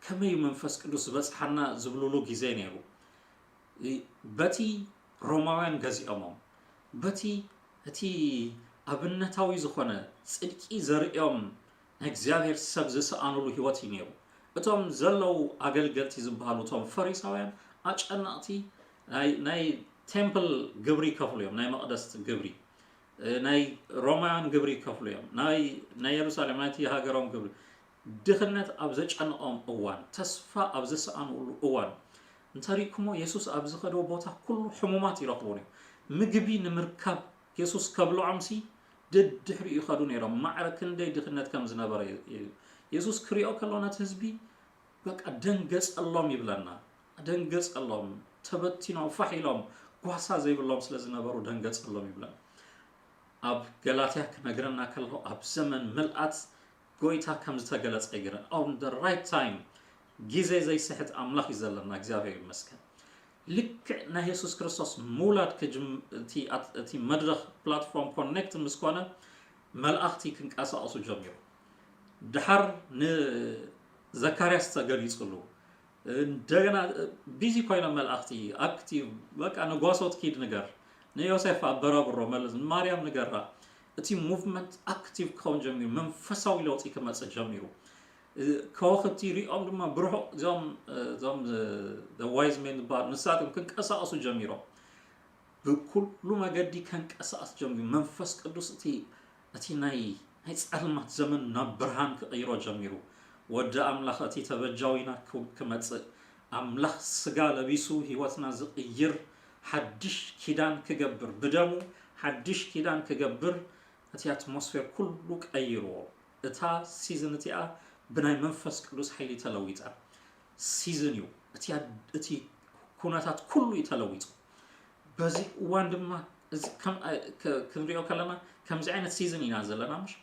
ከመይ መንፈስ ቅዱስ ዝበጽሓና ዝብሉሉ ግዜ ነይሩ። በቲ ሮማውያን ገዚኦሞም በቲ እቲ ኣብነታዊ ዝኾነ ጽድቂ ዘርእዮም ናይ እግዚኣብሔር ሰብ ዝሰኣኑሉ ህይወት እዩ ነይሩ። እቶም ዘለዉ ኣገልገልቲ ዝበሃሉ እቶም ፈሪሳውያን ኣጨነቕቲ ናይ ቴምፕል ግብሪ ይከፍሉ እዮም፣ ናይ መቕደስ ግብሪ ናይ ሮማውያን ግብሪ ይከፍሉ እዮም፣ ናይ የሩሳሌም ናይቲ ሃገሮም ግብሪ። ድኽነት ኣብ ዘጨንቖም እዋን፣ ተስፋ ኣብ ዝሰኣንሉ እዋን እንተሪእኩሞ የሱስ ኣብ ዝኸደዎ ቦታ ኩሉ ሕሙማት ይረኽቡ እዮም። ምግቢ ንምርካብ የሱስ ከብልዖምሲ ደድሕሪኡ ይኸዱ ነይሮም። ማዕረ ክንደይ ድኽነት ከም ዝነበረ የሱስ ክሪኦ ከሎ ነቲ ህዝቢ በቃ ደንገጸሎም ይብለና። ደንገጸሎም፣ ተበቲኖም ፋሕ ኢሎም ጓሳ ዘይብሎም ስለ ዝነበሩ ደንገጸሎም ይብለና። ኣብ ገላትያ ክነግረና ከሎ ኣብ ዘመን ምልኣት ጎይታ ከም ዝተገለጸ ይግረን። On the right time ግዜ ዘይስሕት ኣምላኽ እዩ ዘለና። እግዚኣብሔር ይመስገን። ልክዕ ናይ የሱስ ክርስቶስ ምውላድ እቲ መድረኽ ፕላትፎርም ኮኔክት ምስ ኮነ መልኣኽቲ ክንቀሳቐሱ ጀሚሩ። ድሓር ንዘካርያስ ተገሊጹሉ እንደገና ቢዚ ኮይኖም መልኣኽቲ ኣክቲቭ በቃ ንጓሶት ኪድ ንገር ንዮሴፍ ኣበራብሮ መልስ ንማርያም ንገራ። እቲ ሙቭመንት ኣክቲቭ ክኸውን ጀሚሩ መንፈሳዊ ለውጢ ክመጽእ ጀሚሩ። ከዋኽብቲ ሪኦም ድማ ብርሑቕ እዞም እዞም ዋይዝ ሜን ዝበሃሉ ንሳቶም ክንቀሳቐሱ ጀሚሮም። ብኩሉ መገዲ ከንቀሳቐስ ጀሚሩ መንፈስ ቅዱስ እቲ እቲ ናይ ናይ ጸልማት ዘመን ናብ ብርሃን ክቕይሮ ጀሚሩ። ወዲ ኣምላኽ እቲ ተበጃዊና ክመጽእ ኣምላኽ ስጋ ለቢሱ ህይወትና ዝቕይር ሓድሽ ኪዳን ክገብር ብደሙ ሓድሽ ኪዳን ክገብር እቲ ኣትሞስፌር ኩሉ ቀይርዎ። እታ ሲዝን እቲኣ ብናይ መንፈስ ቅዱስ ሓይሊ ተለዊጣ። ሲዝን እዩ እቲ ኩነታት ኩሉ እዩ ተለዊጡ። በዚ እዋን ድማ እዚ ከም ክንሪኦ ከለና ከምዚ ዓይነት ሲዝን ኢና ዘለና ምሽ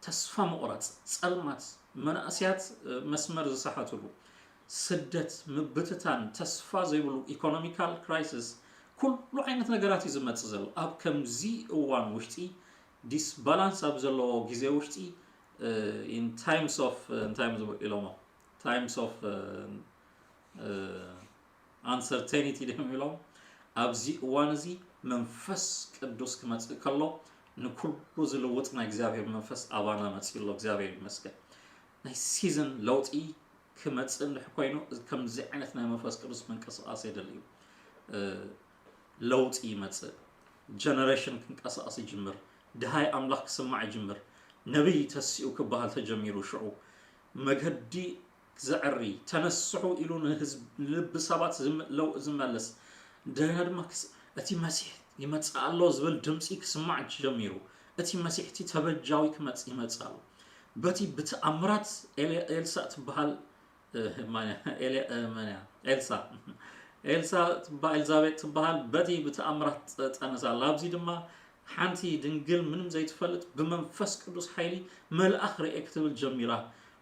ተስፋ ምቑራፅ፣ ፀልማት፣ መናእሰያት መስመር ዝሰሓትሉ ስደት፣ ምብትታን፣ ተስፋ ዘይብሉ ኢኮኖሚካል ክራይሲስ፣ ኩሉ ዓይነት ነገራት እዩ ዝመጽእ ዘሎ። ኣብ ከምዚ እዋን ውሽጢ፣ ዲስባላንስ ኣብ ዘለዎ ግዜ ውሽጢ፣ in times of እንታይ እዮም ዝብሉ ኢሎሞ፣ times of uncertainty ድዮም ኢሎም፣ ኣብዚ እዋን እዚ መንፈስ ቅዱስ ክመጽእ ከሎ፣ ንኩሉ ዝልውጥ ናይ እግዚኣብሔር መንፈስ ኣባና መጺኡ ኣሎ። እግዚኣብሔር ይመስገን። ናይ ሲዝን ለውጢ ክመጽእ እንድሕ ኮይኑ፣ ከምዚ ዓይነት ናይ መንፈስ ቅዱስ ምንቅስቃስ የድሊ እዩ። ለውጢ ይመጽእ። ጀነሬሽን ክንቀሳቀስ ይጅምር። ድሃይ ኣምላኽ ክስማዕ ይጅምር። ነቢይ ተሲኡ ክበሃል ተጀሚሩ። ሽዑ መገዲ ዘዕሪ፣ ተነስሑ ኢሉ ንህዝብ፣ ንልቢ ሰባት ዝም-፣ ለው-፣ ዝመልስ፣ እንደገና ድማ ክስ-፣ እቲ መሲሕ ይመጽእ ኣሎ ዝብል ድምጺ ክስማዕ ጀሚሩ። እቲ መሲሕ፣ እቲ ተበጃዊ ክመጽእ ይመጽእ ኣሎ። በቲ ብተኣምራት ኤል-፣ ኤልሳእ ትበሃል፣ እ፣ ማን እያ? ኤል-፣ እ፣ ማን እያ? ኤልሳ። ኤልሳ ትባ-፣ ኤልዛቤጥ ትበሃል በቲ ብተኣምራት ጸ-፣ ጸነሳ ኣላ። ኣብዚ ድማ ሓንቲ ድንግል ምንም ዘይትፈልጥ ብመንፈስ ቅዱስ ሓይሊ መልኣኽ ርኤ ክትብል ጀሚራ።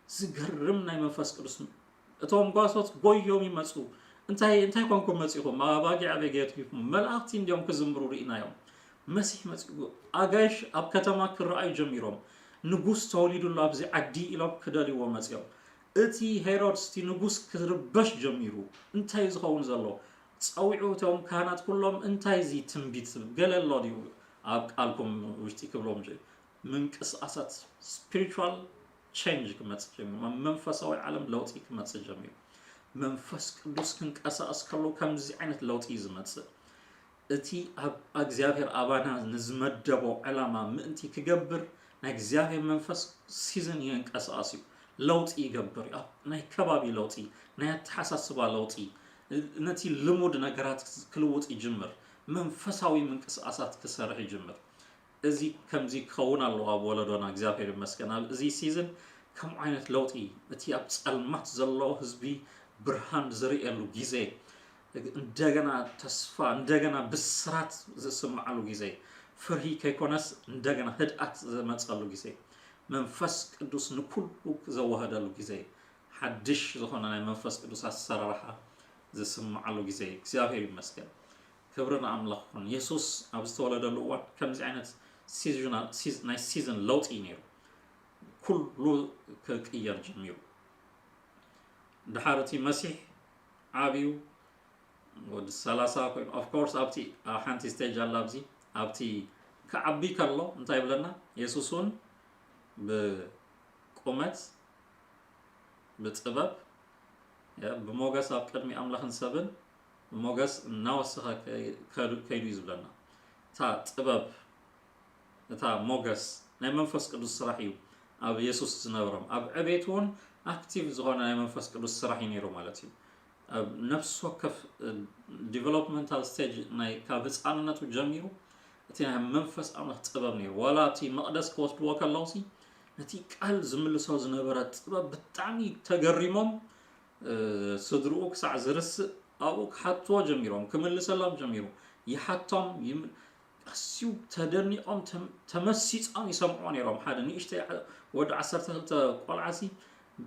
ዝገርም ናይ መንፈስ ቅዱስ። እቶም ጓሶት ጎዮም ይመጹ። "እንታይ፣ እንታይ ኮንኩም መጺኹም? ኣባጊዕ ኣበይ ገትኩም? መላእኽቲ እንዲዮም ክዝምሩ ርኢናዮም። መሲሕ መጺኡ። ኣጋይሽ ኣብ ከተማ ክረኣዩ ጀሚሮም። ንጉስ ተወሊዱሉ ኣብዚ ዓዲ" ኢሎም ክደልይዎ መጺኦም። እቲ ሄሮድስ፣ እቲ ንጉስ ክርበሽ ጀሚሩ። "እንታይ እዩ ዝኸውን ዘሎ?" ጸዊዑ እቶም ካህናት ኩሎም፣ "እንታይ እዚ ትንቢት? ገለ ኣሎ ድዩ ኣብ ቃልኩም ውሽጢ?" ክብሎም ጀ-፣ ምንቅስቃሳት፣ ስፒሪቹዋል ቼንጅ ክመጽእ ጀሚሩ። ኣብ መንፈሳዊ ዓለም ለውጢ ክመጽእ ጀሚሩ። መንፈስ ቅዱስ ክንቀሳቀስ ከሎ ከምዚ ዓይነት ለውጢ እዩ ዝመጽእ። እቲ ኣብ እግዚኣብሔር ኣባና ንዝመደቦ ዕላማ ምእንቲ ክገብር ናይ እግዚኣብሔር መንፈስ ሲዝን ይንቀሳቀስ እዩ። ለውጢ ይገብር እዩ። ኣብ ናይ ከባቢ ለውጢ፣ ናይ ኣተሓሳስባ ለውጢ፣ ነቲ ልሙድ ነገራት ክልውጥ ይጅምር። መንፈሳዊ ምንቅስቃሳት ክሰርሕ ይጅምር። እዚ ከምዚ ክኸውን ኣለዎ ኣብ ወለዶና። እግዚኣብሔር ይመስገን። ኣብ እዚ ሲዝን ከምኡ ዓይነት ለውጢ፣ እቲ ኣብ ጸልማት ዘሎ ህዝቢ ብርሃን ዝርእየሉ ግዜ፣ እንደገና ተስፋ፣ እንደገና ብስራት ዝስምዓሉ ግዜ፣ ፍርሂ ከይኮነስ እንደገና ህድኣት ዝመጸሉ ግዜ፣ መንፈስ ቅዱስ ንኩሉ ዘዋህደሉ ግዜ፣ ሓድሽ ዝኾነ ናይ መንፈስ ቅዱስ ኣሰራርሓ ዝስምዓሉ ግዜ። እግዚኣብሔር ይመስገን። ክብሪ ንኣምላኽ ይኹን። የሱስ ኣብ ዝተወለደሉ እዋን ከምዚ ዓይነት ሲዝና-፣ ሲዝ-፣ ናይ ሲዝን ለውጢ እዩ ነይሩ። ኩሉ ክቅየር ጀሚሩ። ድሓር እቲ መሲሕ ዓብዩ፣ ወዲ ሰላሳ ኮይኑ፣ ኦፍ ኮርስ ኣብቲ፣ ኣ፣ ሓንቲ ስቴጅ ኣላ ኣብዚ። ኣብቲ ክዓቢ ከሎ እንታይ ይብለና? የሱስ እውን ብቁመት፣ ብጥበብ፣ ያ፣ ብሞገስ ኣብ ቅድሚ ኣምላኽን ሰብን ብሞገስ እናወሰኸ ከይ-፣ ከዱ-፣ ከይዱ እዩ ዝብለና። እታ ጥበብ፣ እታ ሞገስ ናይ መንፈስ ቅዱስ ስራሕ እዩ ኣብ የሱስ ዝነበሮም። ኣብ ዕቤት እውን ኣክቲቭ ዝኾነ ናይ መንፈስ ቅዱስ ስራሕ እዩ ነይሩ ማለት እዩ። ኣብ ነፍሲ ወከፍ፣ እ፣ ዲቨሎፕመንታል ስቴጅ ናይ ካብ ህፃንነቱ ጀሚሩ እቲ ናይ መንፈስ ኣምላኽ ጥበብ ነይሩ። ዋላ ኣብቲ መቕደስ ክወስድዎ ከለውሲ ነቲ ቃል ዝምልሶ ዝነበረ ጥበብ ብጣዕሚ ተገሪሞም፣ እ፣ ስድርኡ ክሳዕ ዝርስእ ኣብኡ ክሓትዎ ጀሚሮም፣ ክምልሰሎም ጀሚሩ። ይሓቶም፣ ይም-፣ ኣዝዩ ተደኒቖም፣ ተም-፣ ተመሲጦም ይሰምዕዎ ነይሮም። ሓደ ንእሽተይ ዓ-፣ ወዲ ዓሰርተ ክልተ ቆልዓሲ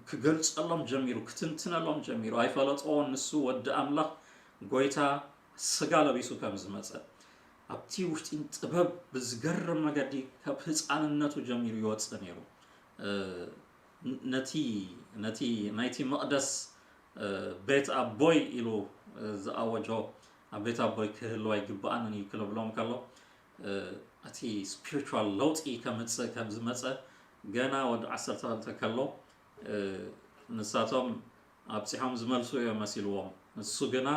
ክገልጸሎም ጀሚሩ፣ ክትንትነሎም ጀሚሩ። ኣይፈለጥዎን ንሱ ወዲ ኣምላኽ፣ ጎይታ፣ ስጋ ለቢሱ ከም ዝመጸ። ኣብቲ ውሽጢ ጥበብ ብዝገርም መገዲ ካብ ህፃንነቱ ጀሚሩ ይወጽእ ነይሩ። እ፣ ነቲ፣ ነቲ ናይቲ መቕደስ፣ እ፣ ቤት ኣቦይ ኢሉ፣ እ፣ ዝኣወጆ፣ "ኣብ ቤት ኣቦይ ክህልው ኣይግብኣንን እዩ" ክብሎም ከሎ፣ እ፣ እቲ ስፒሪቹዋል ለውጢ ከምጽእ፣ ከም ዝመጸ ገና ወዲ ዓሰርተ ክልተ ከሎ፣ እ፣ ንሳቶም ኣብጺሖም ዝመልሱ እዮም መሲልዎም። ንሱ ግና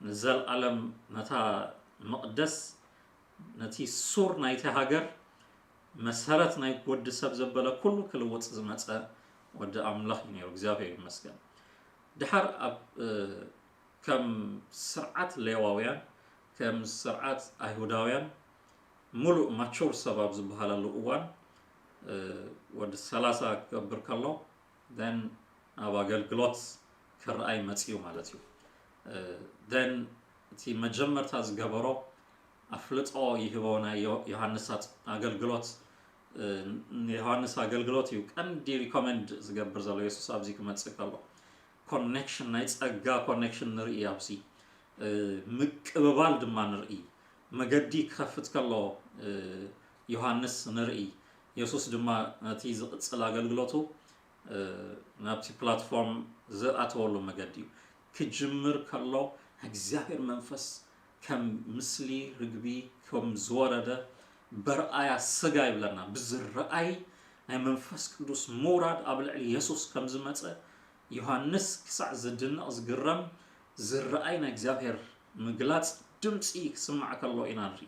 ንዘለኣለም ነታ መቕደስ፣ ነቲ ሱር ናይቲ ሃገር፣ መሰረት ናይ ወዲ ሰብ ዘበለ ኩሉ ክልውጥ ዝመጸ ወዲ ኣምላኽ እዩ ነይሩ። እግዚኣብሔር ይመስገን። ድሓር ኣብ፣ እ፣ ከም ስርዓት ሌዋውያን፣ ከም ስርዓት ኣይሁዳውያን፣ ሙሉእ ማቹር ሰብ ኣብ ዝበሃለሉ እዋን፣ እ፣ ወዲ ሰላሳ ክገብር ከሎ፣ then ኣብ ኣገልግሎት ክረኣይ መጺኡ ማለት እዩ። እ፣ then እቲ መጀመርታ ዝገበሮ ኣፍልጦ ይህቦ፣ ናይ ዮ-፣ ዮሃንስ ኣገልግሎት፣ እ፣ ንዮሃንስ ኣገልግሎት እዩ ቀንዲ ሪኮመንድ ዝገብር ዘሎ የሱስ ኣብዚ ክመጽእ ከሎ። ኮኔክሽን፣ ናይ ጸጋ ኮኔክሽን ንርኢ፣ ኣብዚ ምቅብባል ድማ ንርኢ። መገዲ ክኸፍት ከሎ ዮሃንስ ንርኢ። የሱስ ድማ ነቲ ዝቕጽል ኣገልግሎቱ ናብቲ ፕላትፎርም ዝኣተወሉ መገዲ እዩ። ክጅምር ከሎ እግዚኣብሔር መንፈስ ከም ምስሊ ርግቢ ከም ዝወረደ በርኣያ ስጋ ይብለና። ብዝረኣይ ናይ መንፈስ ቅዱስ ምውራድ ኣብ ልዕሊ የሱስ ከም ዝመጸ ዮሃንስ ክሳዕ ዝድነቕ ዝግረም ዝረኣይ ናይ እግዚኣብሔር ምግላጽ ድምፂ ክስማዕ ከሎ ኢና ንርኢ።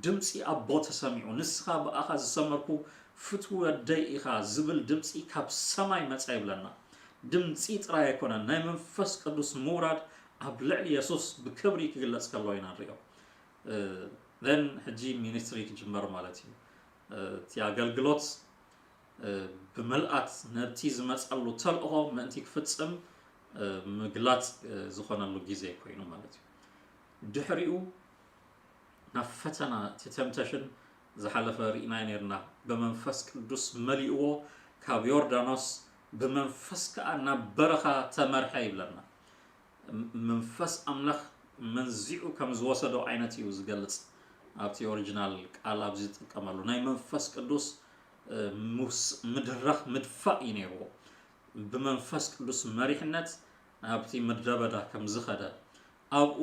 ድምፂ ኣቦ ተሰሚዑ፣ "ንስኻ ብኣኻ ዝሰመርኩ ፍትዊ ወደይ ኢኻ" ዝብል ድምፂ ካብ ሰማይ መጸ ይብለና። ድምፂ ጥራይ ኣይኮነን፣ ናይ መንፈስ ቅዱስ ምውራድ ኣብ ልዕሊ የሱስ ብክብሪ ክግለጽ ከሎ ኢና ንሪኦ። ን ሕጂ ሚኒስትሪ ክጅመር ማለት እዩ። እቲ ኣገልግሎት ብመልኣት ነቲ ዝመጸሉ ተልእኾ ምእንቲ ክፍጽም ምግላጽ ዝኾነሉ ግዜ ኮይኑ ማለት እዩ። ድሕሪኡ ናብ ፈተና፣ እቲ ቴምፕቴሽን ዝሓለፈ ርኢናዮ ነርና። ብመንፈስ ቅዱስ መሊእዎ፣ ካብ ዮርዳኖስ ብመንፈስ ከኣ ናብ በረኻ ተመርሐ ይብለና። መንፈስ ኣምላኽ መንዚዑ ከም ዝወሰዶ ዓይነት እዩ ዝገልጽ። ኣብቲ ኦሪጂናል ቃል ኣብዚ ዝጥቀመሉ ናይ መንፈስ ቅዱስ ምድራኽ ምድፋእ እዩ ነይርዎ። ብመንፈስ ቅዱስ መሪሕነት ናብቲ ምድረ በዳ ከም ዝኸደ፣ ኣብኡ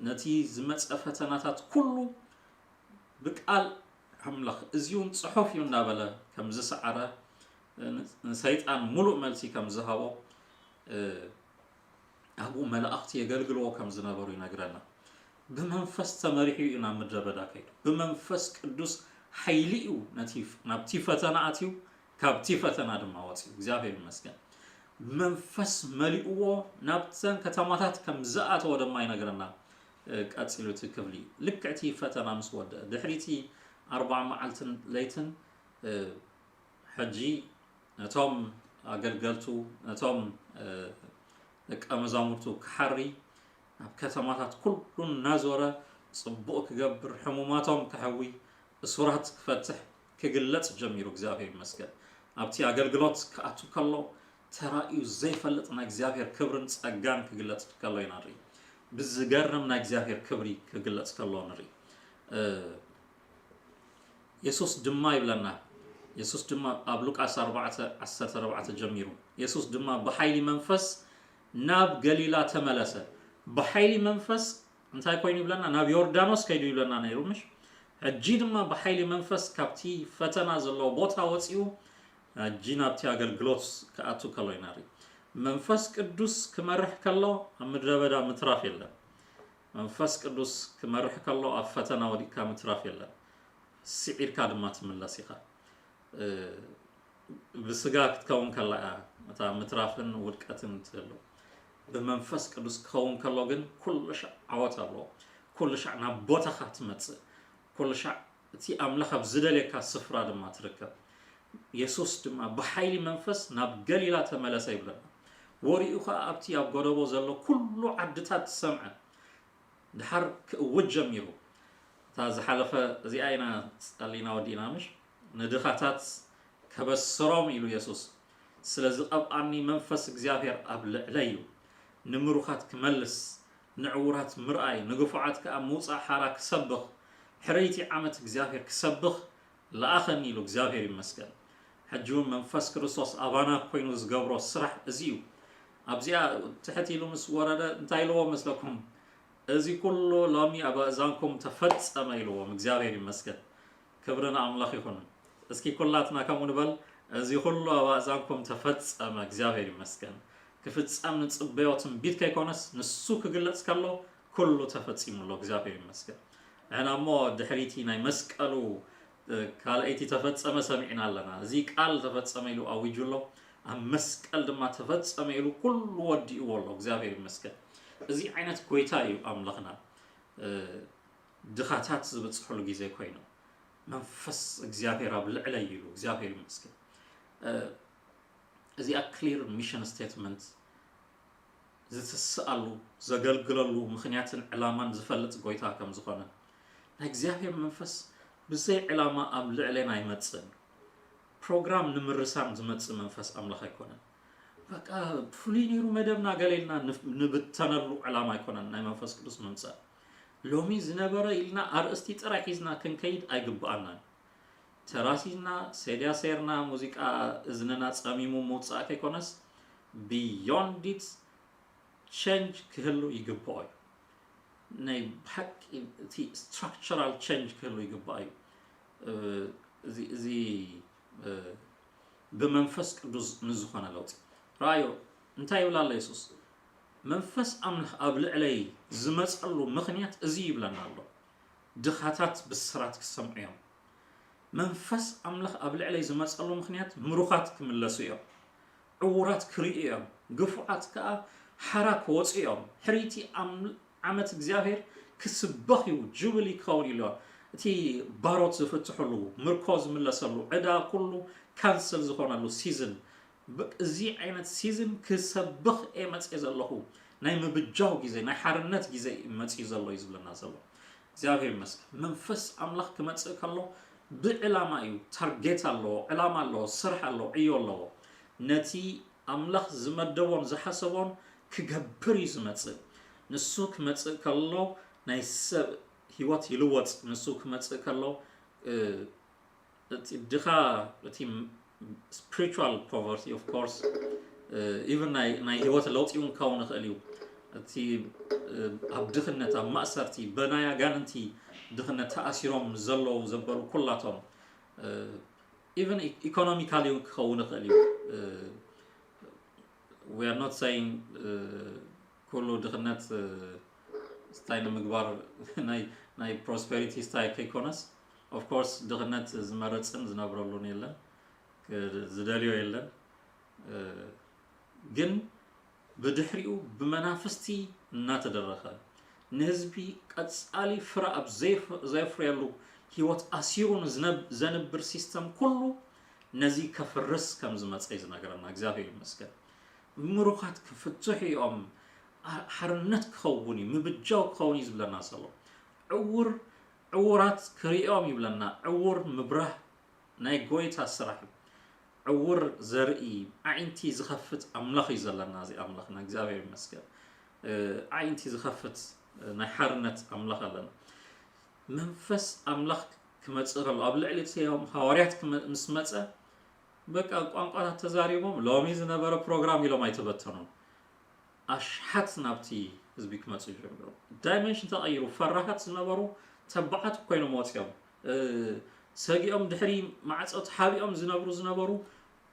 ነቲ ዝመጸ ፈተናታት ኩሉ ብቃል ኣምላኽ እዚ እውን ጽሑፍ እዩ እናበለ ከም ዝሰዓረ፣ ንሰይጣን ሙሉእ መልሲ ከም ዝሃቦ፣ ኣብኡ መላእኽቲ የገልግልዎ ከም ዝነበሩ ይነግረና። ብመንፈስ ተመሪሑ እዩ ናብ ምድረ በዳ ከይዱ። ብመንፈስ ቅዱስ ሓይሊ እዩ ነቲ፣ ናብቲ ፈተና ኣትዩ፣ ካብቲ ፈተና ድማ ወፂኡ። እግዚኣብሔር ይመስገን። መንፈስ መሊእዎ ናብተን ከተማታት ከም ዝኣተወ ድማ ይነግረና። ቀፂሉ እቲ ክፍሊ ልክዕ እቲ ፈተና ምስ ወደአ ድሕሪቲ ኣርባዓ መዓልትን ለይትን ሕጂ ነቶም ኣገልገልቱ፣ ነቶም ደቀ መዛሙርቱ ክሓሪ ናብ ከተማታት ኩሉ እናዞረ ጽቡቕ ክገብር፣ ሕሙማቶም ከሕዊ፣ እሱራት ክፈትሕ፣ ክግለጽ ጀሚሩ። እግዚኣብሔር ይመስገን። ኣብቲ ኣገልግሎት ክኣቱ ከሎ ተራእዩ ዘይፈልጥ ናይ እግዚኣብሔር ክብርን ጸጋን ክግለጽ ከሎ ኢና ንርኢ። ብዝገርም ናይ እግዚኣብሔር ክብሪ ክግለጽ ከሎ ንርኢ። የሱስ ድማ ይብለና። የሱስ ድማ ኣብ ሉቃስ ኣርባዕተ ዓሰርተ ኣርባዕተ ጀሚሩ፣ የሱስ ድማ ብሓይሊ መንፈስ ናብ ገሊላ ተመለሰ። ብሓይሊ መንፈስ እንታይ ኮይኑ ይብለና? ናብ ዮርዳኖስ ከይዱ ይብለና ነይሩ፣ ምሽ? ሕጂ ድማ ብሓይሊ መንፈስ ካብቲ ፈተና ዘለዎ ቦታ ወፂኡ፣ ሕጂ ናብቲ ኣገልግሎት ክኣቱ ከሎ ኢና ንርኢ። መንፈስ ቅዱስ ክመርሕ ከሎ ኣብ ምድረ በዳ ምትራፍ የለን። መንፈስ ቅዱስ ክመርሕ ከሎ ኣብ ፈተና ወዲቅካ ምትራፍ የለን። ስዒርካ ድማ ትምለስ ኢኻ። እ፣ ብስጋ ክትከውን ከላ እያ እታ ምትራፍን ውድቀትን ትህሉ። ብመንፈስ ቅዱስ ክኸውን ከሎ ግን ኩሉ ሻዕ ዓወት ኣለዎ። ኩሉ ሻዕ ናብ ቦታኻ ትመጽእ። ኩሉ ሻዕ እቲ ኣምላኽ ኣብ ዝደልየካ ስፍራ ድማ ትርከብ። የሱስ ድማ ብሓይሊ መንፈስ ናብ ገሊላ ተመለሰ ይብለና። ወሪኡ ኸኣ ኣብቲ ኣብ ጎደቦ ዘሎ ኩሉ ዓድታት ሰምዐ። ድሓር ክእውጅ ጀሚሩ። እታ ዝሓለፈ እዚኣ ኢና ጸሊና ወዲእና፣ ምሽ? ንድኻታት ከበስሮም ኢሉ የሱስ። "ስለ ዝቐብኣኒ መንፈስ እግዚኣብሔር ኣብ ልዕለይ እዩ። ንምሩኻት ክመልስ፣ ንዕዉራት ምርኣይ፣ ንግፉዓት ከኣ ምውጻእ ሓራ ክሰብኽ፣ ሕርይቲ ዓመት እግዚኣብሔር ክሰብኽ ለኣኸኒ" ኢሉ። እግዚኣብሔር ይመስገን። ሕጂ እውን መንፈስ ክርስቶስ ኣባና ኮይኑ ዝገብሮ ስራሕ እዚ እዩ። ኣብዚኣ ትሕት ኢሉ ምስ ወረደ እንታይ ኢልዎ መስለኩም? "እዚ ኩሉ ሎሚ ኣብ ኣእዛንኩም ተፈጸመ" ኢልዎም። እግዚኣብሔር ይመስገን። ክብሪ ንኣምላኽ ይኹን። እስኪ ኩላትና ከምኡ ንበል። "እዚ ኩሉ ኣብ ኣእዛንኩም ተፈጸመ" እግዚኣብሔር ይመስገን። ክፍጸም ንጽበዮ ትንቢት ከይኮነስ ንሱ ክግለጽ ከሎ ኩሉ ተፈጺሙ ኣሎ። እግዚኣብሔር ይመስገን። ንሕና እሞ ድሕሪቲ ናይ መስቀሉ፣ እ፣ ካልኣይቲ ተፈጸመ ሰሚዕና ኣለና። እዚ ቃል ተፈጸመ ኢሉ ኣዊጁ ኣሎ። ኣብ መስቀል ድማ ተፈጸመ ኢሉ ኩሉ ወዲእዎ ኣሎ። እግዚኣብሔር ይመስገን። እዚ ዓይነት ጎይታ እዩ ኣምላኽና። እ፣ ድኻታት ዝበጽሑሉ ግዜ ኮይኑ መንፈስ እግዚኣብሔር ኣብ ልዕለይ ኢሉ። እግዚኣብሔር ይመስገን። እ፣ እዚኣ ክሊር ሚሽን ስቴትመንት ዝትስኣሉ፣ ዘገልግለሉ ምኽንያትን ዕላማን ዝፈልጥ ጎይታ ከም ዝኾነ፣ ናይ እግዚኣብሔር መንፈስ ብዘይ ዕላማ ኣብ ልዕሌና ኣይመጽእን። ፕሮግራም ንምርሳም ዝመጽእ መንፈስ ኣምላኽ ኣይኮነን። በቃ ፍሉይ ነይሩ መደብና ገለ ኢልና ንፍ- ንብተነሉ ዕላማ ኣይኮነን ናይ መንፈስ ቅዱስ ምምፃእ። ሎሚ ዝነበረ ኢልና ኣርእስቲ ጥራይ ሒዝና ክንከይድ ኣይግብኣናን። ተራሲና ሰድያ ሰይርና ሙዚቃ እዝንና ጸሚሙ ምውጻእ ከይኮነስ፣ beyond it change ክህሉ ይግብኦ እዩ። ናይ ብሓቂ እቲ structural change ክህሉ ይግባእ እዩ። እዚ እዚ ብመንፈስ ቅዱስ ንዝኾነ ለውጢ ረኣዮ። እንታይ ይብል ኣሎ የሱስ? መንፈስ ኣምላኽ ኣብ ልዕለይ ዝመጸሉ ምኽንያት እዚ ይብለና ኣሎ። ድኻታት ብስራት ክሰምዑ እዮም። መንፈስ ኣምላኽ ኣብ ልዕለይ ዝመጸሉ ምኽንያት ምሩኻት ክምለሱ እዮም። ዕዉራት ክርእዩ እዮም። ግፉዓት ከኣ ሓራ ክወጹ እዮም። ሕርይቲ ኣም- ዓመት እግዚኣብሔር ክስበኽ እዩ፣ ጁብሊ ክኸውን ኢሉ። እቲ ባሮት ዝፍትሕሉ፣ ምርኮ ዝምለሰሉ፣ ዕዳ ኩሉ ካንስል ዝኾነሉ ሲዝን። ብ- እዚ ዓይነት ሲዝን ክሰብኽ እየ መፅየ ዘለኹ። ናይ ምብጃው ግዜ፣ ናይ ሓርነት ግዜ እዩ መፅዩ ዘሎ እዩ ዝብለና ዘሎ። እግዚኣብሔር ይመስገን። መንፈስ ኣምላኽ ክመፅእ ከሎ ብዕላማ እዩ። ታርጌት ኣለዎ፣ ዕላማ ኣለዎ፣ ስራሕ ኣለዎ፣ ዕዮ ኣለዎ። ነቲ ኣምላኽ ዝመደቦን ዝሓሰቦን ክገብር እዩ ዝመጽእ። ንሱ ክመጽእ ከሎ ናይ ሰብ ህይወት ይልወጥ። ንሱ ክመጽእ ከሎ እቲ ድኻ፣ እቲ spiritual poverty of course even ናይ ህይወት ለውጢ እውን ክኸውን ይኽእል እዩ። እቲ ኣብ ድኽነት ኣብ ማእሰርቲ ብናይ ኣጋንንቲ ድኽነት ተኣሲሮም ዘለዉ ዘበሉ ኩላቶም even economically ክኸውን ይኽእል እዩ። We are not saying ኩሉ ድኽነት ስታይ ንምግባር ናይ prosperity ስታይ ከይኮነስ፣ of course ድኽነት ዝመርጽን ዝነብረሉን የለን፣ ዝደልዮ የለን። ግን ብድሕሪኡ ብመናፍስቲ እናተደረኸ ንህዝቢ ቀጻሊ ፍረ ኣብ ዘየፍርየሉ ህይወት ኣሲሩ ዘንብር ሲስተም ኩሉ ነዚ ከፍርስ ከም ዝመጸ እዩ ዝነገረና። እግዚኣብሔር ይመስገን። ምሩኻት ክፍትሑ እዮም። ሓርነት ክኸውን እዩ፣ ምብጃው ክኸውን እዩ ዝብለና ዘሎ። ዕውር ዕውራት ክርእዮም ይብለና። ዕውር ምብራህ ናይ ጎይታ ስራሕ እዩ። ዕውር ዘርኢ ኣዒንቲ ዝኸፍት ኣምላኽ እዩ ዘለና። እዚ ኣምላኽና እግዚኣብሔር ይመስገን። ኣዒንቲ ዝኸፍት ናይ ሓርነት ኣምላኽ ኣለና። መንፈስ ኣምላኽ ክመጽእ ከሎ ኣብ ልዕሊ እቲኦም ሃዋርያት ምስ መጸ በቃ ቋንቋታት ተዛሪቦም ሎሚ ዝነበረ ፕሮግራም ኢሎም ኣይተበተኑን። ኣሽሓት ናብቲ ህዝቢ ክመጹ ጀሚሮም። ዳይመንሽን ተቐይሩ። ፈራሃት ዝነበሩ ተባዓት ኮይኖም ወጺኦም። ሰጊኦም ድሕሪ ማዕጾ ተሓቢኦም ዝነብሩ ዝነበሩ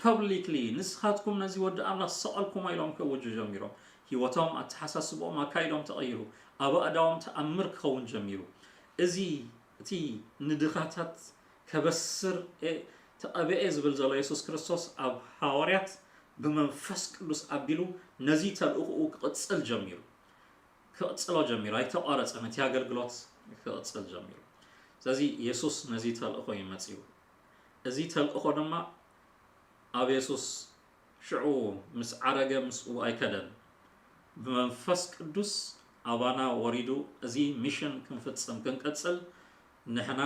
ፐብሊክሊ ንስኻትኩም ነዚ ወዲ ኣምላኽ ዝሰቐልኩሞ ኢሎም ክእውጁ ጀሚሮም። ህይወቶም፣ ኣተሓሳስብኦም፣ ኣካይዶም ተቐይሩ። ኣብ ኣእዳዎም ተኣምር ክኸውን ጀሚሩ። እዚ እቲ ንድኻታት ከበስር ተቐብኤ ዝብል ዘሎ የሱስ ክርስቶስ ኣብ ሃዋርያት ብመንፈስ ቅዱስ ኣቢሉ ነዚ ተልእኽኡ ክቕጽል ጀሚሩ። ክቕጽሎ ጀሚሩ። ኣይተቋረጸን። እቲ ኣገልግሎት ክቕጽል ጀሚሩ። ስለዚ የሱስ ነዚ ተልእኾ እዩ መጺኡ። እዚ ተልእኾ ድማ ኣብ የሱስ ሽዑ ምስ ዓረገ ምስኡ ኣይከደን። ብመንፈስ ቅዱስ ኣባና ወሪዱ እዚ ሚሽን ክንፍጽም ክንቀጽል ንሕና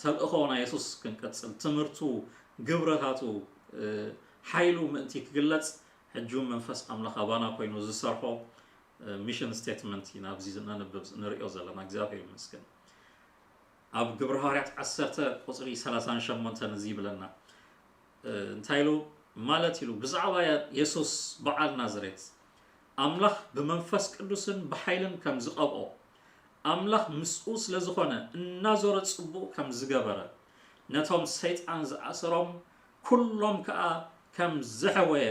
ተልእኾ ናይ የሱስ ክንቀጽል ትምህርቱ ግብረታቱ ሓይሉ ምእንቲ ክግለጽ ሕጂ መንፈስ ኣምላኽ ኣባና ኮይኑ ዝሰርሖ ሚሽን ስቴትመንት ኢና ኣብዚ ነንብብ ንሪኦ ዘለና። እግዚኣብሔር ይመስገን። ኣብ ግብረ ሃዋርያት ዓሰርተ ቁፅሪ ሰላሳን ሸሞንተን እዚ ይብለና። እንታይ ኢሉ ማለት ኢሉ ብዛዕባ የሱስ በዓል ናዝሬት ኣምላኽ ብመንፈስ ቅዱስን ብሓይልን ከም ዝቐብኦ ኣምላኽ ምስኡ ስለ ዝኾነ እናዞረ ጽቡቕ ከም ዝገበረ ነቶም ሰይጣን ዝኣሰሮም ኩሎም ከኣ ከም ዘሕወየ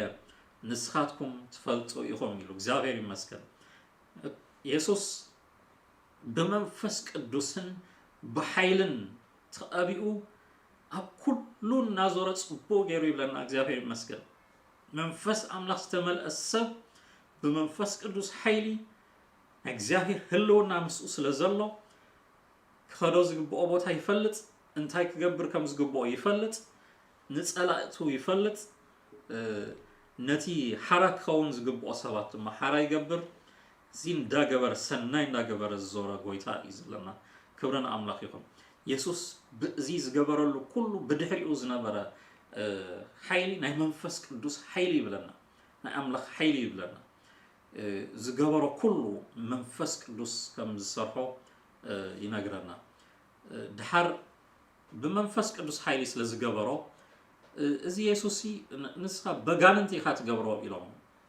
ንስኻትኩም ትፈልጡ ኢኹም ኢሉ እግዚኣብሔር ይመስገን። የሱስ ብመንፈስ ቅዱስን ብሓይልን ተቐቢኡ ኣብ ኩሉ እናዞረ ጽቡቕ ገይሩ ይብለና እግዚኣብሔር ይመስገን። መንፈስ ኣምላኽ ዝተመልአ ሰብ ብመንፈስ ቅዱስ ሓይሊ እግዚኣብሔር ህልውና ምስኡ ስለ ዘሎ ክኸዶ ዝግብኦ ቦታ ይፈልጥ፣ እንታይ ክገብር ከም ዝግብኦ ይፈልጥ፣ ንጸላእቱ ይፈልጥ፣ ነቲ ሓራ ክኸውን ዝግብኦ ሰባት ድማ ሓራ ይገብር። እዚ እንዳገበረ ሰናይ እንዳገበረ ዝዞረ ጎይታ እዩ ዘለና። ክብሪ ንኣምላኽ ይኹን። የሱስ ብእዚ ዝገበረሉ ኩሉ ብድሕሪኡ ዝነበረ ሓይሊ ናይ መንፈስ ቅዱስ ሓይሊ ይብለና። ናይ ኣምላኽ ሓይሊ ይብለና። እ፣ ዝገበሮ ኩሉ መንፈስ ቅዱስ ከም ዝሰርሖ፣ እ፣ ይነግረና። እ፣ ድሓር ብመንፈስ ቅዱስ ሓይሊ ስለ ዝገበሮ፣ እ፣ "እዚ የሱስ ሲ ን-፣ ንስኻ በጋንንቲ ኢኻ ትገብሮ" ኢሎም።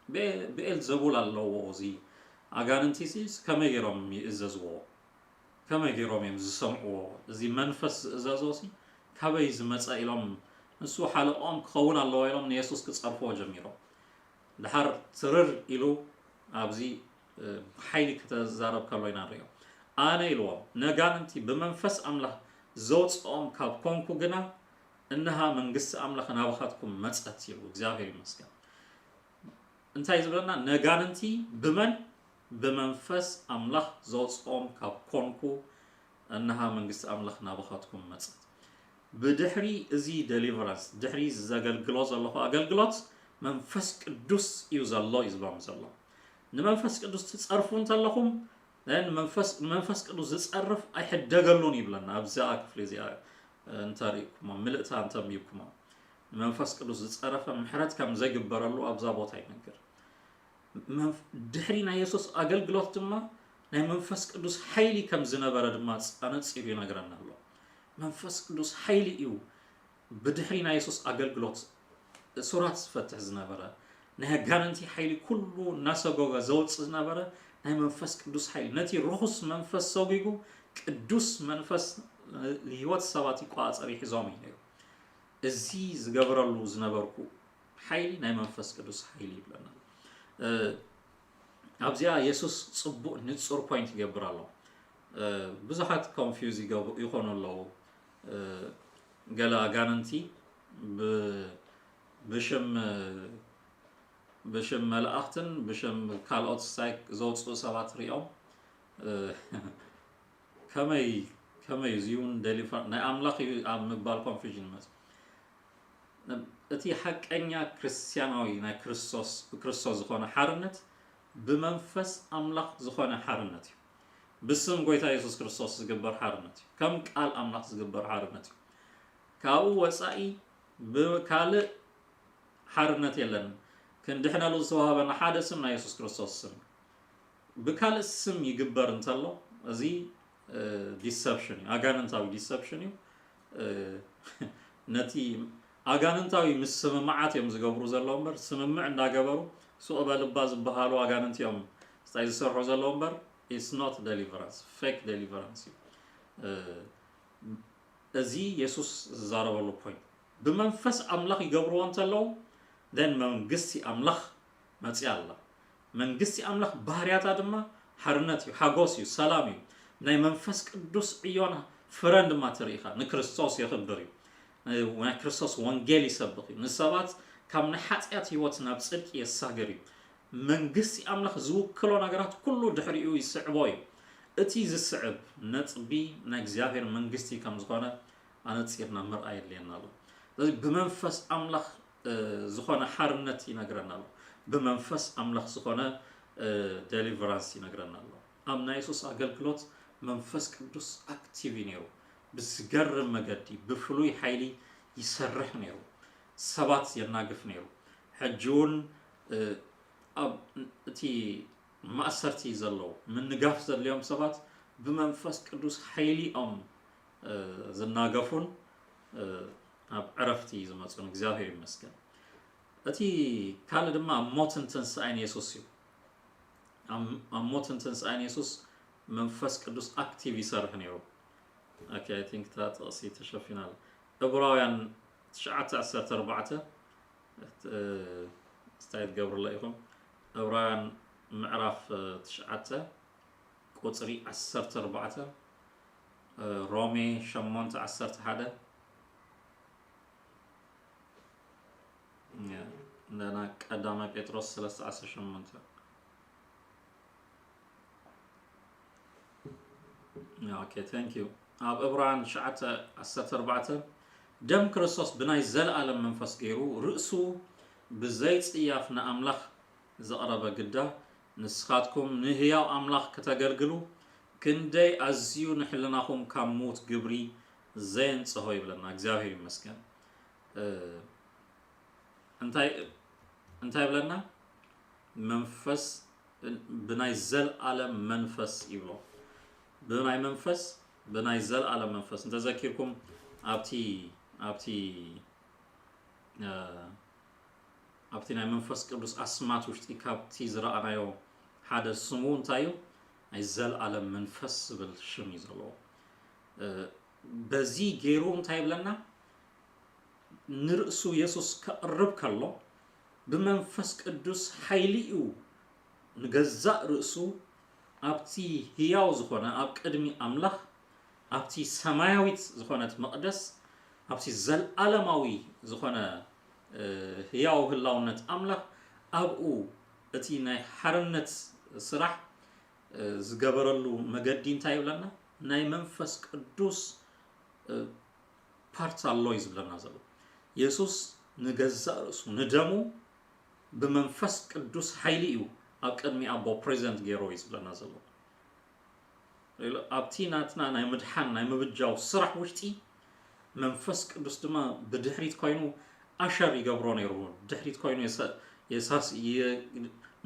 "ብኤ-፣ ብኤልዘቡል ኣለዎ እዚ ኣጋንንቲ ሲ ከመይ ገይሮም ይእዘዝዎ? ከመይ ገይሮም እዮም ዝሰምዕዎ? እዚ መንፈስ ዝእዘዞ ሲ ካበይ ዝመጸ?" ኢሎም፣ "ንሱ ሓለቆም ክኸውን ኣለዎ" ኢሎም ንየሱስ ክጸርፍዎ ጀሚሮም። ድሓር ትርር ኢሉ ኣብዚ፣ እ፣ ብሓይሊ ክተዛረብ ከሎ ኢና ንሪኦ። "ኣነ" ኢልዎም፣ "ነጋንንቲ ብመንፈስ ኣምላኽ ዘውፅኦም ካብ ኮንኩ ግና፣ እንሃ መንግስቲ ኣምላኽ ናባኻትኩም መጸት" ኢሉ። እግዚኣብሔር ይመስገን። እንታይ ዝብለና? "ነጋንንቲ ብመን? ብመንፈስ ኣምላኽ ዘውፅኦም ካብ ኮንኩ፣ እንሃ መንግስቲ ኣምላኽ ናባኻትኩም መጸት።" ብድሕሪ እዚ ደሊቨራንስ፣ ድሕሪ ዘገልግሎ ዘለኹ ኣገልግሎት መንፈስ ቅዱስ እዩ ዘሎ እዩ ዝብሎም ዘሎ። ንመንፈስ ቅዱስ ትጸርፉ እንተለኹም፣ then መንፈስ፣ ንመንፈስ ቅዱስ ዝጸርፍ ኣይሕደገሉን ይብለና። ኣብዚኣ ክፍሊ እዚኣ፣ እ፣ እንተሪእኩሞ፣ ምልእታ እንተንቢብኩሞ፣ ንመንፈስ ቅዱስ ዝጸረፈ ምሕረት ከም ዘይግበረሉ ኣብዛ ቦታ ይነግር። መንፍ-፣ ድሕሪ ናይ የሱስ ኣገልግሎት ድማ ናይ መንፈስ ቅዱስ ሓይሊ ከም ዝነበረ ድማ ኣነጺሩ ይነግረና ኣሎ። መንፈስ ቅዱስ ሓይሊ እዩ። ብድሕሪ ናይ የሱስ ኣገልግሎት እሱራት ዝፈትሕ ዝነበረ፣ ናይ ኣጋንንቲ ሓይሊ ኩሉ እናሰጎገ ዘውጽእ ዝነበረ ናይ መንፈስ ቅዱስ ሓይሊ፣ ነቲ ርኹስ መንፈስ ሰጒጉ ቅዱስ መንፈስ ንህይወት ሰባት ይቆጻጸር ይሕዞም እዩ ነይሩ። እዚ ዝገብረሉ ዝነበርኩ ሓይሊ ናይ መንፈስ ቅዱስ ሓይሊ ይብለና። እ፣ ኣብዚኣ የሱስ ጽቡቕ ንጹር ፖይንት ይገብር ኣሎ። እ፣ ብዙሓት ኮንፊውዝ ይገብ-፣ ይኾኑ ኣለዉ። እ፣ ገለ ኣጋንንቲ ብ-፣ ብሽም፣ ብሽም መላእኽትን ብሽም ካልኦት ሳይክ ዘውጽኡ ሰባት ሪኦም፣ እ፣ ከመይ፣ ከመይ እዩ እዚውን ደሊቨር-፣ ናይ ኣምላኽ እዩ ኣብ ምባል ኮንፊውዥን ይመጽእ። እቲ ሓቀኛ ክርስትያናዊ ናይ ክርስቶስ፣ ብክርስቶስ ዝኾነ ሓርነት ብመንፈስ ኣምላኽ ዝኾነ ሓርነት እዩ። ብስም ጎይታ የሱስ ክርስቶስ ዝግበር ሓርነት እዩ። ከም ቃል ኣምላኽ ዝግበር ሓርነት እዩ። ካብኡ ወጻኢ ብካልእ ሓርነት የለንም። ክንድሕነሉ ዝተዋህበና ሓደ ስም ናይ የሱስ ክርስቶስ ስም እዩ። ብካልእ ስም ይግበር እንተሎ፣ እዚ፣ እ፣ ዲሰፕሽን እዩ፣ ኣጋንንታዊ ዲሰፕሽን እዩ። እ፣ ነቲ ኣጋንንታዊ ምስምማዓት እዮም ዝገብሩ ዘለዉ እምበር፣ ስምምዕ እንዳገበሩ ሱቕ በልባ ዝበሃሉ ኣጋንንቲ እዮም ስታይ ዝሰርሑ ዘለዉ እምበር፣ it's not deliverance፣ ፌክ ደሊቨራንስ እዩ። እ፣ እዚ የሱስ ዝዛረበሉ ፖይንት። ብመንፈስ ኣምላኽ ይገብርዎ እንተለዉ፣ then መንግስቲ ኣምላኽ መጽያ ኣላ። መንግስቲ ኣምላኽ ባህርያታ ድማ ሓርነት እዩ፣ ሓጎስ እዩ፣ ሰላም እዩ። ናይ መንፈስ ቅዱስ ዕዮን ፍረን ድማ ትርኢ ኢኻ። ንክርስቶስ የኽብር እዩ። ናይ ክርስቶስ ወንጌል ይሰብኽ እዩ። ንሰባት ካብ ናይ ሓጢኣት ህይወት ናብ ጽድቂ የሳግር እዩ። መንግስቲ ኣምላኽ ዝውክሎ ነገራት ኩሉ ድሕሪኡ ይስዕቦ እዩ። እቲ ዝስዕብ ነጥቢ ናይ እግዚኣብሔር መንግስቲ ከም ዝኾነ ኣነጺርና ምርኣይ የድልየና ኣሎ። ስለዚ ብመንፈስ ኣምላኽ፣ እ፣ ዝኾነ ሓርነት ይነግረና ኣሎ። ብመንፈስ ኣምላኽ ዝኾነ፣ እ፣ ደሊቨራንስ ይነግረና ኣሎ። ኣብ ናይ የሱስ ኣገልግሎት መንፈስ ቅዱስ ኣክቲቭ እዩ ነይሩ። ብዝገርም መገዲ፣ ብፍሉይ ሓይሊ ይሰርሕ ነይሩ። ሰባት የናግፍ ነይሩ። ሕጂ እውን፣ እ፣ ኣብ እቲ ማእሰርቲ ዘለዉ፣ ምንጋፍ ዘድልዮም ሰባት ብመንፈስ ቅዱስ ሓይሊ እዮም፣ እ፣ ዝናገፉን፣ እ፣ ናብ ዕረፍቲ ዝመጹን። እግዚኣብሔር ይመስገን። እቲ ካልእ ድማ ኣብ ሞትን ትንሳኤን የሱስ እዩ። ኣብ፣ ኣብ ሞትን ትንሳኤን የሱስ መንፈስ ቅዱስ ኣክቲቭ ይሰርሕ ነይሩ። ኦኬ፣ I think እታ ጥቕሲ ተሸፊና ኣላ። ዕብራውያን ትሽዓተ ዓሰርተ ኣርባዕተ፣ እ፣ ስታይ ትገብርሎ ኢኹም። ዕብራውያን ምዕራፍ፣ እ፣ ትሽዓተ ቁጽሪ ዓሰርተ ኣርባዕተ፣ እ፣ ሮሜ ሸሞንተ ዓሰርተ ሓደ፣ እ፣ እንደና ቀዳማይ ጴጥሮስ ሰለስተ ዓሰርተ ሸሞንተ። ኦኬ፣ thank you። ኣብ ዕብራውያን ትሽዓተ ዓሰርተ ኣርባዕተ፣ ደም ክርስቶስ ብናይ ዘለኣለም መንፈስ ገይሩ ርእሱ ብዘይጽያፍ ንኣምላኽ ዘቕረበ ግዳ፣ ንስኻትኩም ንህያው ኣምላኽ ከተገልግሉ ክንደይ ኣዝዩ ንሕልናኹም ካብ ምዉት ግብሪ ዘየንጽሆ ይብለና። እግዚኣብሔር ይመስገን። እ፣ እንታይ፣ እንታይ ይብለና? መንፈስ ብናይ ዘለኣለም መንፈስ ይብሎ። ብናይ መንፈስ ብናይ ዘለኣለም መንፈስ እንተዘኪርኩም ኣብቲ ኣብቲ ኣብቲ ናይ መንፈስ ቅዱስ ኣስማት ውሽጢ ካብቲ ዝረኣናዮ ሓደ ስሙ እንታይ እዩ? ናይ ዘለኣለም መንፈስ ዝብል ሽም እዩ ዘለዎ። በዚ ገይሩ እንታይ ይብለና? ንርእሱ የሱስ ከቕርብ ከሎ ብመንፈስ ቅዱስ ሓይሊ እዩ ንገዛእ ርእሱ ኣብቲ ህያው ዝኾነ ኣብ ቅድሚ ኣምላኽ ኣብቲ ሰማያዊት ዝኾነት መቕደስ ኣብቲ ዘለኣለማዊ ዝኾነ ህያው ህላውነት ኣምላኽ ኣብኡ እቲ ናይ ሓርነት ስራሕ ዝገበረሉ መገዲ እንታይ ይብለና? ናይ መንፈስ ቅዱስ ፓርት ኣሎ እዩ ዝብለና ዘሎ። የሱስ ንገዛእ ርእሱ ንደሙ ብመንፈስ ቅዱስ ሓይሊ እዩ ኣብ ቅድሚ ኣቦ ፕሬዘንት ገይሮ እዩ ዝብለና ዘሎ። ኣብቲ ናትና ናይ ምድሓን ናይ ምብጃው ስራሕ ውሽጢ መንፈስ ቅዱስ ድማ ብድሕሪት ኮይኑ ኣሸር ይገብሮ ነይሩ። ድሕሪት ኮይኑ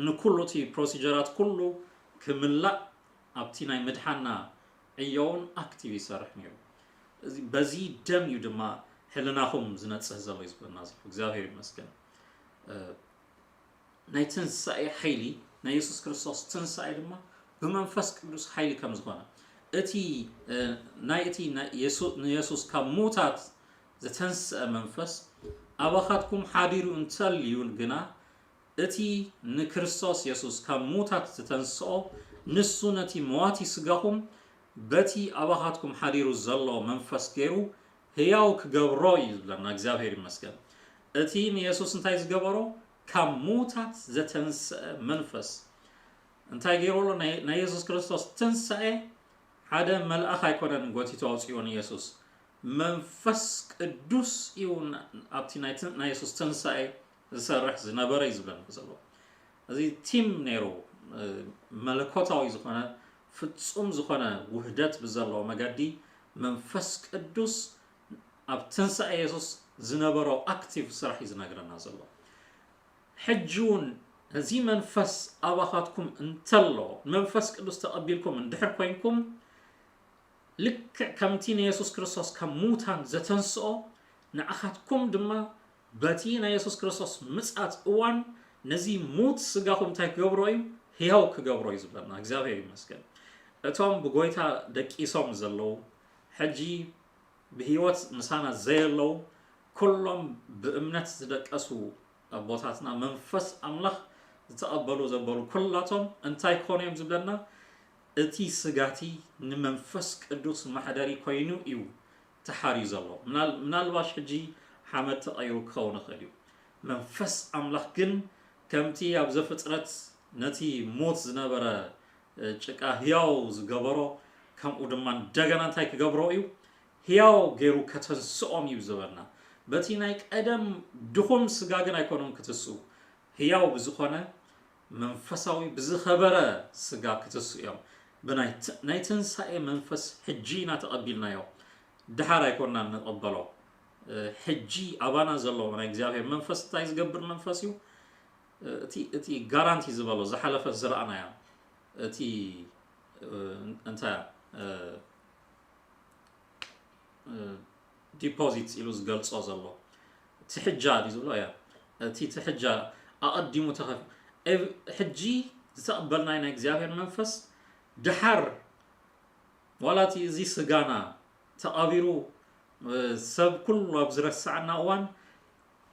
ንኩሉ እቲ ፕሮሲጀራት ኩሉ ክምላእ ኣብቲ ናይ ምድሓና ዕዮውን ኣክቲቭ ይሰርሕ ነይሩ። በዚ ደም እዩ ድማ ሕልናኹም ዝነፅህ ዘሎ እዩ ዝበለና ዘሎ። እግዚኣብሔር ይመስገን። ናይ ትንሳኤ ሓይሊ ናይ የሱስ ክርስቶስ ትንሳኤ ድማ ብመንፈስ ቅዱስ ሓይሊ ከም ዝኾነ እቲ ናይ እቲ ንየሱስ ካብ ምዉታት ዝተንስአ መንፈስ ኣባኻትኩም ሓዲሩ እንተልዩ ግና እቲ ንክርስቶስ የሱስ ካብ ምዉታት ዝተንስኦ ንሱ ነቲ መዋቲ ስጋኹም በቲ ኣባኻትኩም ሓዲሩ ዘሎ መንፈስ ገይሩ ህያው ክገብሮ እዩ ዝብለና። እግዚኣብሔር ይመስገን። እቲ ንየሱስ እንታይ ዝገበሮ? ካብ ምዉታት ዘተንስአ መንፈስ እንታይ ገይሩ ኣሎ? ናይ የሱስ ክርስቶስ ትንሳኤ ሓደ መልኣኽ ኣይኮነን ጎቲቶ ኣውፅኦ ንየሱስ። መንፈስ ቅዱስ እዩ ኣብቲ ናይ የሱስ ትንሳኤ ዝሰርሕ ዝነበረ እዩ ዝብለና ዘሎ። እዚ ቲም ነይሩ። መለኮታዊ ዝኾነ ፍጹም ዝኾነ ውህደት ብዘለዎ መገዲ መንፈስ ቅዱስ ኣብ ትንሳኤ የሱስ ዝነበሮ ኣክቲቭ ስራሕ እዩ ዝነግረና ዘሎ። ሕጂ እውን እዚ መንፈስ ኣባኻትኩም እንተሎ፣ መንፈስ ቅዱስ ተቐቢልኩም እንድሕር ኮይንኩም፣ ልክዕ ከምቲ ንየሱስ ክርስቶስ ካብ ምዉታን ዘተንስኦ፣ ንዓኻትኩም ድማ በቲ ናይ የሱስ ክርስቶስ ምጽኣት እዋን ነዚ ምዉት ስጋኹም እንታይ ክገብሮ እዩ? ህያው ክገብሮ እዩ ዝብለና። እግዚኣብሔር ይመስገን። እቶም ብጎይታ ደቂሶም ዘለዉ፣ ሕጂ ብህይወት ምሳና ዘየለዉ፣ ኩሎም ብእምነት ዝደቀሱ ኣቦታትና መንፈስ ኣምላኽ ዝተቐበሉ ዘበሉ ኩላቶም እንታይ ክኾኑ እዮም ዝብለና? እቲ ስጋቲ ንመንፈስ ቅዱስ መሕደሪ ኮይኑ እዩ ተሓርዩ ዘሎ። ምናልባሽ ሕጂ ሓመድ ተቐይሩ ክኸውን ይኽእል እዩ። መንፈስ ኣምላኽ ግን ከምቲ ኣብ ዘፍጥረት ነቲ ሞት ዝነበረ ጭቃ ህያው ዝገበሮ፣ ከምኡ ድማ እንደገና እንታይ ክገብሮ እዩ? ህያው ገይሩ ከተንስኦም እዩ ዝበልና። በቲ ናይ ቀደም ድኹም ስጋ ግን ኣይኮኑን ክትስኡ። ህያው ብዝኾነ መንፈሳዊ ብዝኸበረ ስጋ ክትስኡ እዮም። ብናይ ትንሳኤ መንፈስ ሕጂ ኢና ተቐቢልናዮ። ድሓር ኣይኮንና ንቐበሎ። ሕጂ ኣባና ዘሎ ናይ እግዚኣብሔር መንፈስ እንታይ ዝገብር መንፈስ እዩ? እቲ ጋራንቲ ዝበሎ ዝሓለፈ ዝረኣናያ እቲ እንታይ ዲፖዚት ኢሉ ዝገልጾ ዘሎ ትሕጃ ድዩ ዝብሎ እያ። እቲ ትሕጃ ኣቐዲሙ ተኸፊ ሕጂ ዝተቐበልናይ ናይ እግዚኣብሔር መንፈስ ድሓር ዋላ እቲ እዚ ስጋና ተቐቢሩ ሰብ ኩሉ ኣብ ዝረስዓና እዋን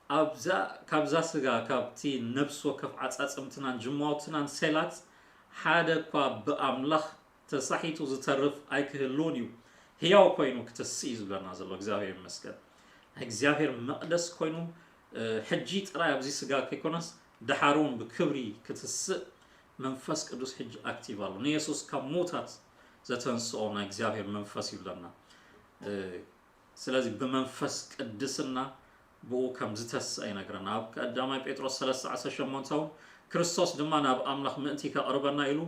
ኣብዛ ካብዛ ስጋ ካብቲ ነብሲ ወከፍ ዓጻጽምትናን ጅማውትናን ሴላት ሓደ እኳ ብኣምላኽ ተሳሒቱ ዝተርፍ ኣይክህልውን እዩ። ህያው ኮይኑ ክትስእ እዩ ዝብለና ዘሎ እግዚኣብሔር ይመስገን። ናይ እግዚኣብሔር መቕደስ ኮይኑ ሕጂ ጥራይ ኣብዚ ስጋ ከይኮነስ ደሓር እውን ብክብሪ ክትስእ መንፈስ ቅዱስ ሕጂ ኣክቲቭ ኣሎ። ንየሱስ ካብ ምዉታት ዘተንስኦ ናይ እግዚኣብሔር መንፈስ ይብለና። ስለዚ ብመንፈስ ቅድስና ብኡ ከም ዝተስአ ይነግረና። ኣብ ቀዳማይ ጴጥሮስ ሰለስተ ዓሰርተ ሸሞንተ እውን ክርስቶስ ድማ ናብ ኣምላኽ ምእንቲ ከቕርበና ኢሉ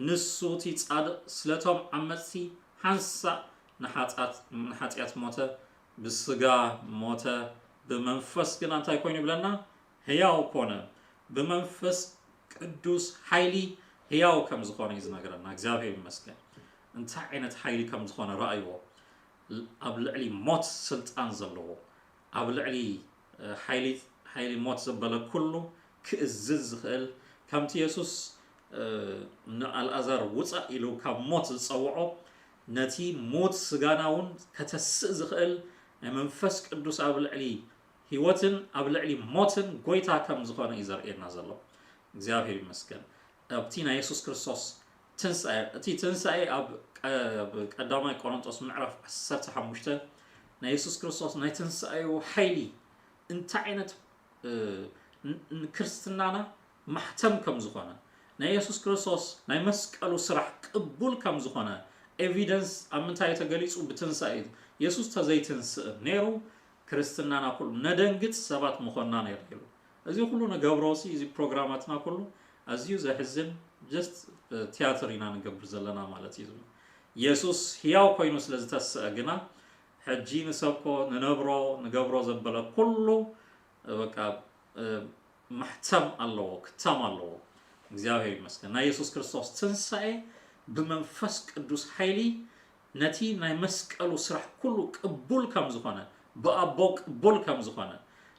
ንሱ እቲ ጻድቕ ስለቶም ዓመጽቲ ሓንሳእ ንሓጢኣት ሞተ፣ ብስጋ ሞተ፣ ብመንፈስ ግና እንታይ ኮይኑ ይብለና? ህያው ኮነ። ብመንፈስ ቅዱስ ሓይሊ ህያው ከም ዝኾነ እዩ ዝነግረና። እግዚኣብሔር ይመስገን። እንታይ ዓይነት ሓይሊ ከም ዝኾነ ረኣይዎ። ኣብ ልዕሊ ሞት ስልጣን ዘለዎ፣ ኣብ ልዕሊ ሓይሊ ሞት ዘበለ ኩሉ ክእዝዝ ዝኽእል፣ ከምቲ የሱስ ንኣልኣዛር ውፃእ ኢሉ ካብ ሞት ዝፀውዖ፣ ነቲ ሞት ስጋና እውን ከተስእ ዝኽእል ናይ መንፈስ ቅዱስ ኣብ ልዕሊ ህይወትን ኣብ ልዕሊ ሞትን ጎይታ ከም ዝኾነ እዩ ዘርእየና ዘሎ። እግዚኣብሔር ይመስገን። ኣብቲ ናይ የሱስ ክርስቶስ ትንሳኤ፣ እቲ ትንሳኤ ኣብ ቀዳማይ ቆሮንጦስ ምዕራፍ ዓሰርተ ሓሙሽተ ናይ የሱስ ክርስቶስ ናይ ትንሳኤው ሓይሊ እንታይ ዓይነት ንክርስትናና ማሕተም ከም ዝኾነ፣ ናይ የሱስ ክርስቶስ ናይ መስቀሉ ስራሕ ቅቡል ከም ዝኾነ ኤቪደንስ ኣብ ምንታይ ተገሊጹ? ብትንሳኤ። የሱስ ተዘይትንስእ ነይሩ፣ ክርስትናና ኩሉ ነደንግጽ ሰባት ምኾንና ነይሩ ኢሉ። እዚ ኩሉ ንገብሮ ሲ፣ እዚ ፕሮግራማትና ኩሉ ኣዝዩ ዘሕዝን፣ ጀስት ቲያትር ኢና ንገብር ዘለና ማለት እዩ። የሱስ ህያው ኮይኑ ስለ ዝተስአ ግና፣ ሕጂ ንሰብኮ፣ ንነብሮ፣ ንገብሮ ዘበለ ኩሉ በቃ ማሕተም ኣለዎ፣ ክታም ኣለዎ። እግዚኣብሔር ይመስገን። ናይ የሱስ ክርስቶስ ትንሳኤ ብመንፈስ ቅዱስ ሓይሊ ነቲ ናይ መስቀሉ ስራሕ ኩሉ ቅቡል ከም ዝኾነ፣ ብኣቦ ቅቡል ከም ዝኾነ፣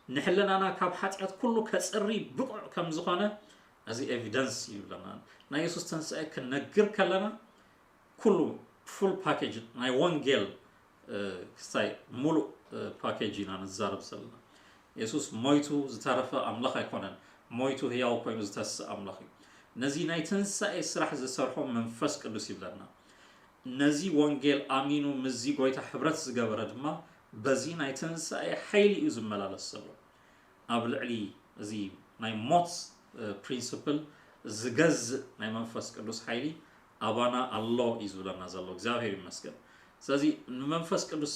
ንሕልናና ካብ ሓጢኣት ኩሉ ከጽሪ ብቑዕ ከም ዝኾነ እዚ ኤቪደንስ ይብለና። ናይ የሱስ ትንሳኤ ክንነግር ከለና ኩሉ ፉል ፓኬጅ ናይ ወንጌል ክስታይ ሙሉእ ፓኬጅ ኢና ንዛረብ ዘለና። የሱስ ሞይቱ ዝተረፈ ኣምላኽ ኣይኮነን። ሞይቱ ህያው ኮይኑ ዝተስእ ኣምላኽ እዩ። ነዚ ናይ ትንሳኤ ስራሕ ዝሰርሖ መንፈስ ቅዱስ ይብለና። ነዚ ወንጌል ኣሚኑ ምስዚ ጎይታ ሕብረት ዝገበረ ድማ በዚ ናይ ትንሳኤ ሓይሊ እዩ ዝመላለስ ዘሎ። ኣብ ልዕሊ እዚ ናይ ሞት ፕሪንስፕል ዝገዝእ ናይ መንፈስ ቅዱስ ሓይሊ ኣባና ኣሎ እዩ ዝብለና ዘሎ። እግዚኣብሔር ይመስገን። ስለዚ ንመንፈስ ቅዱስ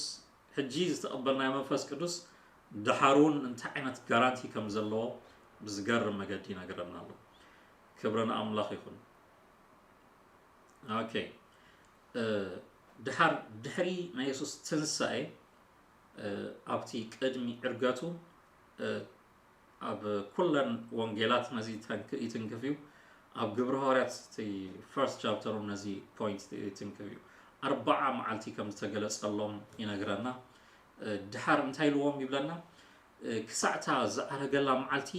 ሕጂ ዝተቐበልናዮ መንፈስ ቅዱስ ደሓር እውን እንታይ ዓይነት ጋራንቲ ከም ዘለዎ ብዝገርም መገዲ ይነግረና ኣሎ። ክብሪ ንኣምላኽ ይኹን። ኦኬ፣ ደሓር ድሕሪ ናይ የሱስ ትንሳኤ ኣብቲ ቅድሚ ዕርገቱ ኣብ ኩለን ወንጌላት ነዚ ይትንክፍ እዩ። ኣብ ግብሪ ሃዋርያት እቲ ፈርስት ቻፕተሩ ነዚ ፖይንት ይትንክፍ እዩ። ኣርባዓ መዓልቲ ከም ዝተገለጸሎም ይነግረና። ድሓር እንታይ ኢልዎም ይብለና? ክሳዕታ ዝዓረገላ መዓልቲ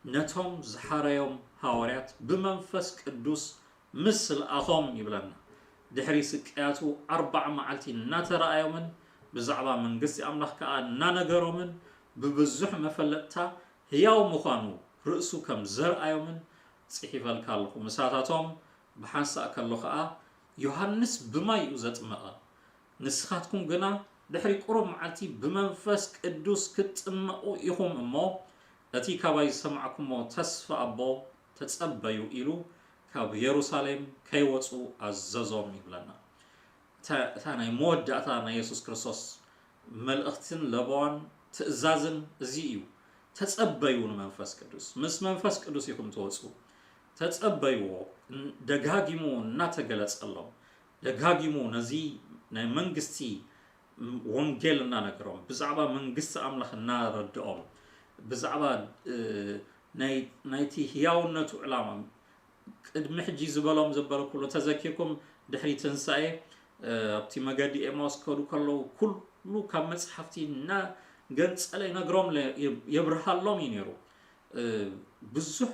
ነቶም ዝሓረዮም ሃዋርያት ብመንፈስ ቅዱስ ምስ ለኣኾም ይብለና። ድሕሪ ስቅያቱ ኣርባዓ መዓልቲ እናተረኣዮምን ብዛዕባ መንግስቲ ኣምላኽ ከኣ እናነገሮምን ብብዙሕ መፈለጥታ ህያው ምዃኑ ርእሱ ከም ዘርኣዮምን ጽሒፈልካ ኣለኹ። ምሳታቶም ብሓንሳእ ከሎ ከኣ ዮሃንስ ብማይ እዩ ዘጥመቐ። ንስኻትኩም ግና ድሕሪ ቁሩብ መዓልቲ ብመንፈስ ቅዱስ ክትጥመቑ ኢኹም እሞ፣ እቲ ካባይ ዝሰማዕኩሞ ተስፋ ኣቦ ተጸበዩ ኢሉ ካብ የሩሳሌም ከይወጹ ኣዘዞም ይብለና። እታ ናይ መወዳእታ ናይ የሱስ ክርስቶስ መልእኽትን ለበዋን ትእዛዝን እዚ እዩ። ተጸበዩ ንመንፈስ ቅዱስ። ምስ መንፈስ ቅዱስ ኢኹም ትወጹ። ተጸበይዎ። ደጋጊሙ እናተገለጸሎም፣ ደጋጊሙ ነዚ ናይ መንግስቲ ወንጌል እናነገሮም፣ ብዛዕባ መንግስቲ ኣምላኽ እናረድኦም፣ ብዛዕባ ናይቲ ህያውነቱ ዕላማ ቅድሚ ሕጂ ዝበሎም ዘበለ ኩሉ ተዘኪርኩም፣ ድሕሪ ትንሳኤ ኣብቲ መገዲ ኤማውስ ክኸዱ ከለዉ ኩሉ ካብ መጽሓፍቲ እናገንጸለ ይነግሮም፣ የብርሃሎም እዩ ነይሩ። ብዙሕ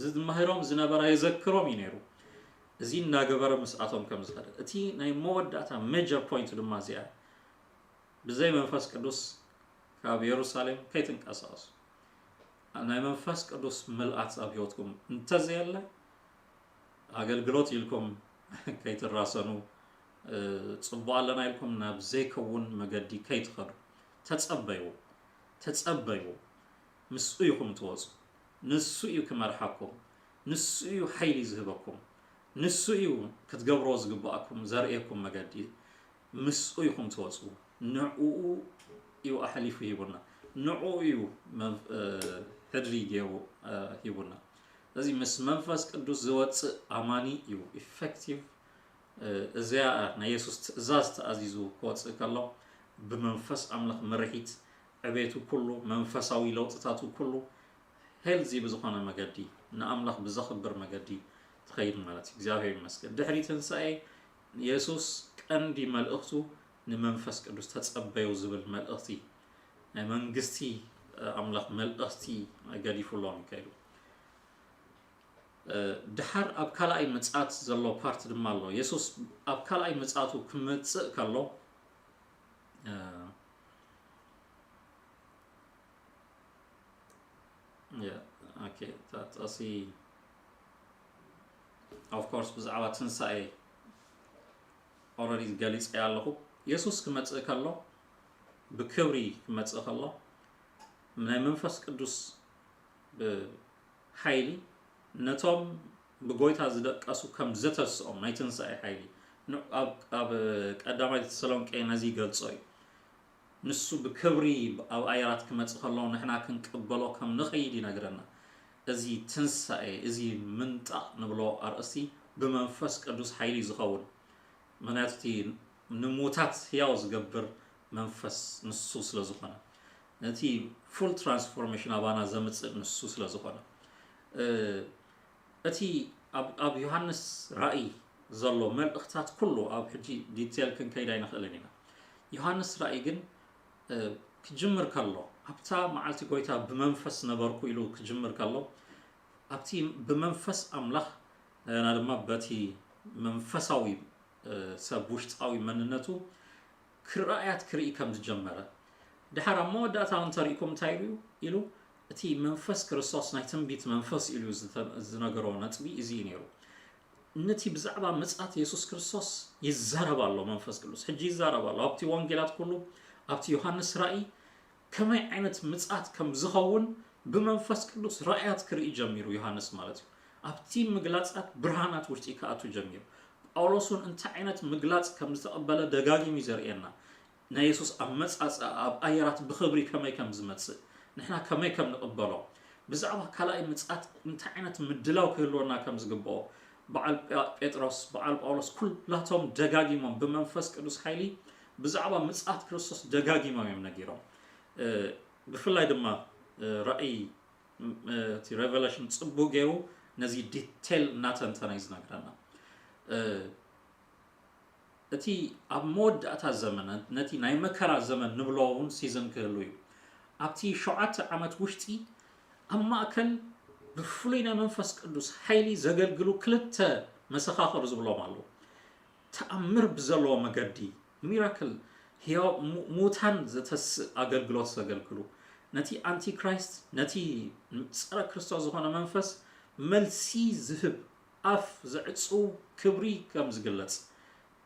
ዝመሃሮም ዝነበረ የዘክሮም እዩ ነይሩ። እዚ እናገበረ ምስኣቶም ከም ዝኸደ፣ እቲ ናይ መወዳእታ ሜጀር ፖይንት ድማ እዚኣ፣ ብዘይ መንፈስ ቅዱስ ካብ የሩሳሌም ከይትንቀሳቐሱ። ናይ መንፈስ ቅዱስ ምልኣት ኣብ ህይወትኩም እንተዘየለ፣ ኣገልግሎት ኢልኩም ከይትራሰኑ፣ ጽቡቕ ኣለና ኢልኩም ናብ ዘይከውን መገዲ ከይትኸዱ። ተጸበዩ፣ ተጸበዩ። ምስኡ ኢኹም ትወጹ። ንሱ እዩ ክመርሓኩም። ንሱ እዩ ሓይሊ ዝህበኩም። ንሱ እዩ ክትገብሮ ዝግባኣኩም ዘርእየኩም መገዲ። ምስኡ ኢኹም ትወጹ። ንዕኡ እዩ ኣሕሊፉ ሂቡና። ንዕኡ እዩ ሕድሪ ገይሩ ሂቡና። ስለዚ ምስ መንፈስ ቅዱስ ዝወጽእ ኣማኒ እዩ ኢፌክቲቭ። እዚኣ ናይ የሱስ ትእዛዝ ተኣዚዙ ክወጽእ ከሎ ብመንፈስ ኣምላኽ ምርሒት ዕቤቱ ኩሉ መንፈሳዊ ለውጥታቱ ኩሉ ሄልዚ ብዝኾነ መገዲ ንኣምላኽ ብዘኽብር መገዲ ትኸይድ ማለት እዩ። እግዚኣብሔር ይመስገን። ድሕሪ ትንሳኤ የሱስ ቀንዲ መልእኽቱ ንመንፈስ ቅዱስ ተጸበዩ ዝብል መልእኽቲ፣ ናይ መንግስቲ ኣምላኽ መልእኽቲ ገዲፉሎም እዩ ከይዱ። እ፣ ድሓር ኣብ ካልኣይ ምጽኣት ዘሎ ፓርት ድማ ኣሎ። የሱስ ኣብ ካልኣይ ምጽኣቱ ክመጽእ ከሎ፣ እ፣ የ-፣ ኦኬ፣ እታ ጥቕሲ፣ ኦፍ ኮርስ፣ ብዛዕባ ትንሳኤ ኦልሬዲ ገሊጸ ኣለኹ። የሱስ ክመጽእ ከሎ፣ ብክብሪ ክመጽእ ከሎ፣ ናይ መንፈስ ቅዱስ ብ-፣ ሓይሊ ነቶም ብጎይታ ዝደቀሱ ከም ዘተስኦም ናይ ትንሳኤ ሓይሊ ን-፣ ኣብ፣ ኣብ ቀዳማይ ተሰሎንቄ ነዚ ይገልጾ እዩ። ንሱ ብክብሪ ኣብ ኣየራት ክመጽእ ከሎ ንሕና ክንቅበሎ ከም ንኸይድ ይነግረና። እዚ ትንሳኤ፣ እዚ ምንጣቕ ንብሎ ኣርእስቲ ብመንፈስ ቅዱስ ሓይሊ ዝኸውን። ምኽንያቱ እቲ ንሙታት ህያው ዝገብር መንፈስ ንሱ ስለ ዝኾነ፣ ነቲ ፉል ትራንስፎርሜሽን ኣባና ዘምጽእ ንሱ ስለ ዝኾነ፣ እ፣ እቲ ኣብ፣ ኣብ ዮሃንስ ራእይ ዘሎ መልእኽታት ኩሉ ኣብ ሕጂ ዲቴል ክንከይድ ኣይንኽእልን ኢና። ዮሃንስ ራእይ ግን፣ እ፣ ክጅምር ከሎ፣ ኣብታ መዓልቲ ጎይታ ብመንፈስ ነበርኩ ኢሉ ክጅምር ከሎ፣ ኣብቲ ብመንፈስ ኣምላኽ፣ እንደገና ድማ በቲ መንፈሳዊ፣ እ፣ ሰብ ውሽጣዊ መንነቱ ክረኣያት ክርኢ ከም ዝጀመረ፣ ድሓር ኣብ መወዳእታ እውን ተሪእኩም እንታይ ኢሉ ኢሉ፣ እቲ መንፈስ ክርስቶስ ናይ ትንቢት መንፈስ ኢሉ ዝተ-፣ ዝነገሮ ነጥቢ እዚ እዩ ነይሩ። ነቲ ብዛዕባ ምጽኣት የሱስ ክርስቶስ ይዛረብ ኣሎ መንፈስ ቅዱስ። ሕጂ ይዛረብ ኣሎ። ኣብቲ ወንጌላት ኩሉ፣ ኣብቲ ዮሃንስ ራእይ ከመይ ዓይነት ምጽኣት ከም ዝኸውን ብመንፈስ ቅዱስ ራእያት ክርኢ ጀሚሩ ዮሃንስ ማለት እዩ። ኣብቲ ምግላጻት ብርሃናት ውሽጢ ክኣቱ ጀሚሩ። ጳውሎስ እውን እንታይ ዓይነት ምግላጽ ከም ዝተቐበለ ደጋጊሙ እዩ ዘርእየና። ናይ የሱስ ኣመጻጽኣ ኣብ ኣየራት ብኽብሪ ከመይ ከም ዝመጽእ፣ ንሕና ከመይ ከም ንቕበሎ፣ ብዛዕባ ካልኣይ ምጽኣት እንታይ ዓይነት ምድላው ክህልወና ከም ዝግብኦ፣ በዓል ጴ-፣ ጴጥሮስ፣ በዓል ጳውሎስ ኩላቶም ደጋጊሞም ብመንፈስ ቅዱስ ሓይሊ ብዛዕባ ምጽኣት ክርስቶስ ደጋጊሞም እዮም ነጊሮም። እ፣ ብፍላይ ድማ፣ እ፣ ራእይ፣ እ፣ እቲ ሬቨሌሽን ጽቡቕ ገይሩ ነዚ ዲቴል እናተንተነ እዩ ዝነግረና። እ፣ እቲ ኣብ መወዳእታ ዘመን፣ ነቲ ናይ መከራ ዘመን ንብሎ እውን ሲዝን ክህሉ እዩ። ኣብቲ ሸውዓተ ዓመት ውሽጢ ኣብ ማእከል ብፍሉይ ናይ መንፈስ ቅዱስ ሓይሊ ዘገልግሉ ክልተ መሰኻኽር ዝብሎም ኣለዉ። ተኣምር ብዘለዎ መገዲ፣ ሚራክል፣ ህያው፣ ሙ-፣ ሙታን ዘተስእ ኣገልግሎት ዘገልግሉ፣ ነቲ ኣንቲክራይስት፣ ነቲ ጸረ ክርስቶስ ዝኾነ መንፈስ መልሲ ዝህብ፣ ኣፍ ዘዕጽው ክብሪ ከም ዝግለጽ፣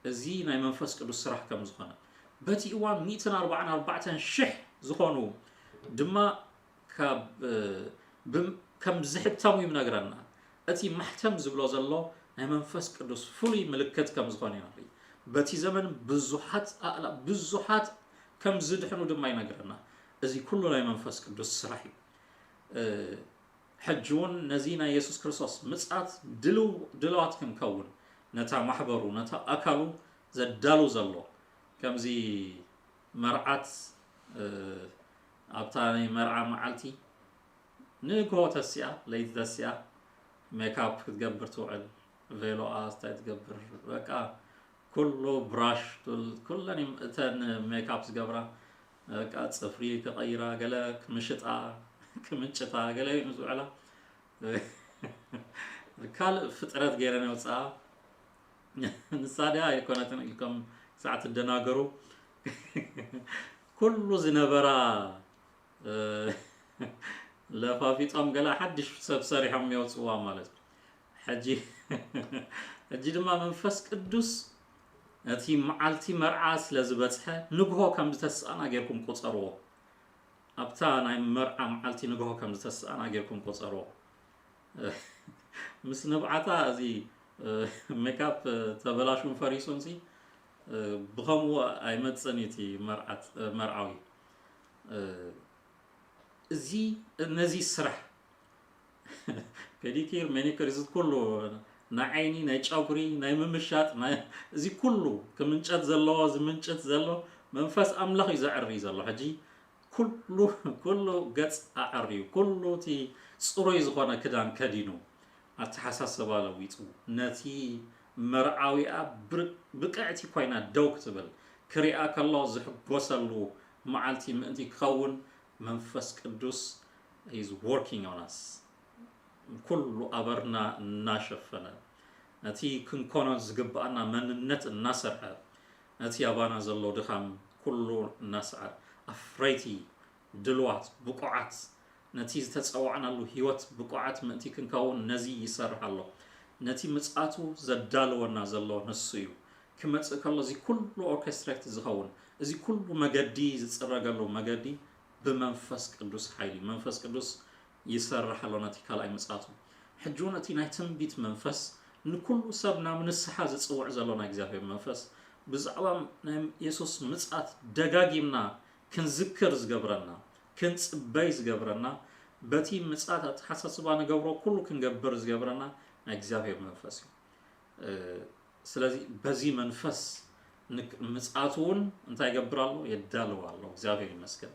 እዚ ናይ መንፈስ ቅዱስ ስራሕ ከም ዝኾነ፣ በቲ እዋን ሚእትን ኣርባዓን ኣርባዕተን ሽሕ ዝኾኑ ድማ ካብ፣ እ፣ ብም-፣ ከም ዝሕተሙ ይነግረና። እቲ ማሕተም ዝብሎ ዘሎ ናይ መንፈስ ቅዱስ ፍሉይ ምልክት ከም ዝኾነ እዩ ንርኢ። በቲ ዘመን ብዙሓት ኣእላ-፣ ብዙሓት ከም ዝድሕኑ ድማ ይነግረና። እዚ ኩሉ ናይ መንፈስ ቅዱስ ስራሕ እዩ። እ፣ ሕጂ እውን ነዚ ናይ የሱስ ክርስቶስ ምጽኣት ድልው-፣ ድልዋት ክንከውን፣ ነታ ማሕበሩ፣ ነታ ኣካሉ ዘዳሉ ዘሎ፣ ከምዚ መርዓት፣ እ፣ ኣብታ ናይ መርዓ መዓልቲ ንግሆ ተሲኣ፣ ለይቲ ተሲኣ፣ ሜካፕ ክትገብር ትውዕል፣ ቬሎኣ እንታይ ትገብር፣ በቃ ኩሉ ብራሽ፣ ኩል-፣ ኩለን እም-፣ እተን ሜካፕ ዝገብራ፣ በቃ ጽፍሪ ክቐይራ፣ ገለ ክምሽጣ፣ ክምንጭታ፣ ገለ እዩ ዝውዕላ። ካልእ ፍጥረት ገይረን የውፅኣ። ንሳ ድያ ኣይኮነትን ኢልኩም ክሳዕ ትደናገሩ። ኩሉ ዝነበራ፣ እ፣ ለፋፊጦም ገለ ሓድሽ ሰብ ሰሪሖም የውፅዋ ማለት እዩ። ሕጂ፣ ሕጂ ድማ መንፈስ ቅዱስ ነቲ መዓልቲ መርዓ ስለ ዝበጽሐ ንግሆ ከም ዝተስኣና ጌርኩም ቁጸርዎ። ኣብታ ናይ መርዓ መዓልቲ ንግሆ ከም ዝተስኣና ጌርኩም ቁጸርዎ። ምስ ንብዓታ እዚ፣ እ፣ ሜካፕ ተበላሹን ፈሪሱን ሲ፣ እ፣ ብኸምኡ ኣይመጽእን እዩ እቲ መርዓት-፣ እ፣ መርዓዊ። እ፣ እዚ፣ ነዚ ስራሕ ፔዲኪር፣ ሜኒክር፣ እዚ ኩሉ ናይ ዓይኒ፣ ናይ ጨጉሪ፣ ናይ ምምሻጥ፣ ናይ፣ እዚ ኩሉ ክምንጨት ዘለዎ፣ ዝምንጭት ዘሎ መንፈስ ኣምላኽ እዩ ዘዕሪ ዘሎ። ሕጂ ኩሉ፣ ኩሉ ገጽ ኣዐርዩ፣ ኩሉ እቲ ጽሩይ ዝኾነ ክዳን ከዲኑ፣ ኣተሓሳስባ ለዊጡ፣ ነቲ መርዓዊኣ ብር-፣ ብቅዕቲ ኮይና ደው ክትብል ክሪኣ ከሎ ዝሕጎሰሉ መዓልቲ ምእንቲ ክኸውን መንፈስ ቅዱስ is working on us። ኩሉ ኣበርና እናሸፈነ፣ ነቲ ክንኮኖ ዝግብኣና መንነት እናሰርሐ፣ ነቲ ኣባና ዘሎ ድኻም ኩሉ እናስዓረ፣ ኣፍረይቲ፣ ድልዋት፣ ብቑዓት፣ ነቲ ዝተጸዋዕናሉ ህይወት ብቑዓት ምእንቲ ክንከውን ነዚ ይሰርሕ ኣሎ። ነቲ ምጽኣቱ ዘዳልወና ዘሎ ንሱ እዩ። ክመጽእ ከሎ እዚ ኩሉ ኦርኬስትሬት ዝኸውን፣ እዚ ኩሉ መገዲ ዝጽረገሉ መገዲ ብመንፈስ ቅዱስ ሓይሊ፣ መንፈስ ቅዱስ ይሰርሕ ኣሎ ነቲ ካልኣይ ምጽኣቱ። ሕጂ እውን እቲ ናይ ትንቢት መንፈስ፣ ንኩሉ ሰብ ናብ ንስሓ ዝጽውዕ ዘሎ ናይ እግዚኣብሔር መንፈስ፣ ብዛዕባ ናይ የሱስ ምጽኣት ደጋጊምና ክንዝክር ዝገብረና፣ ክንጽበይ ዝገብረና፣ በቲ ምጽኣት ኣተሓሳስባ ንገብሮ ኩሉ ክንገብር ዝገብረና ናይ እግዚኣብሔር መንፈስ እዩ። እ፣ ስለዚ በዚ መንፈስ ንክ-፣ ምጽኣቱ እውን እንታይ ይገብር ኣሎ? የዳልው ኣሎ። እግዚኣብሔር ይመስገን።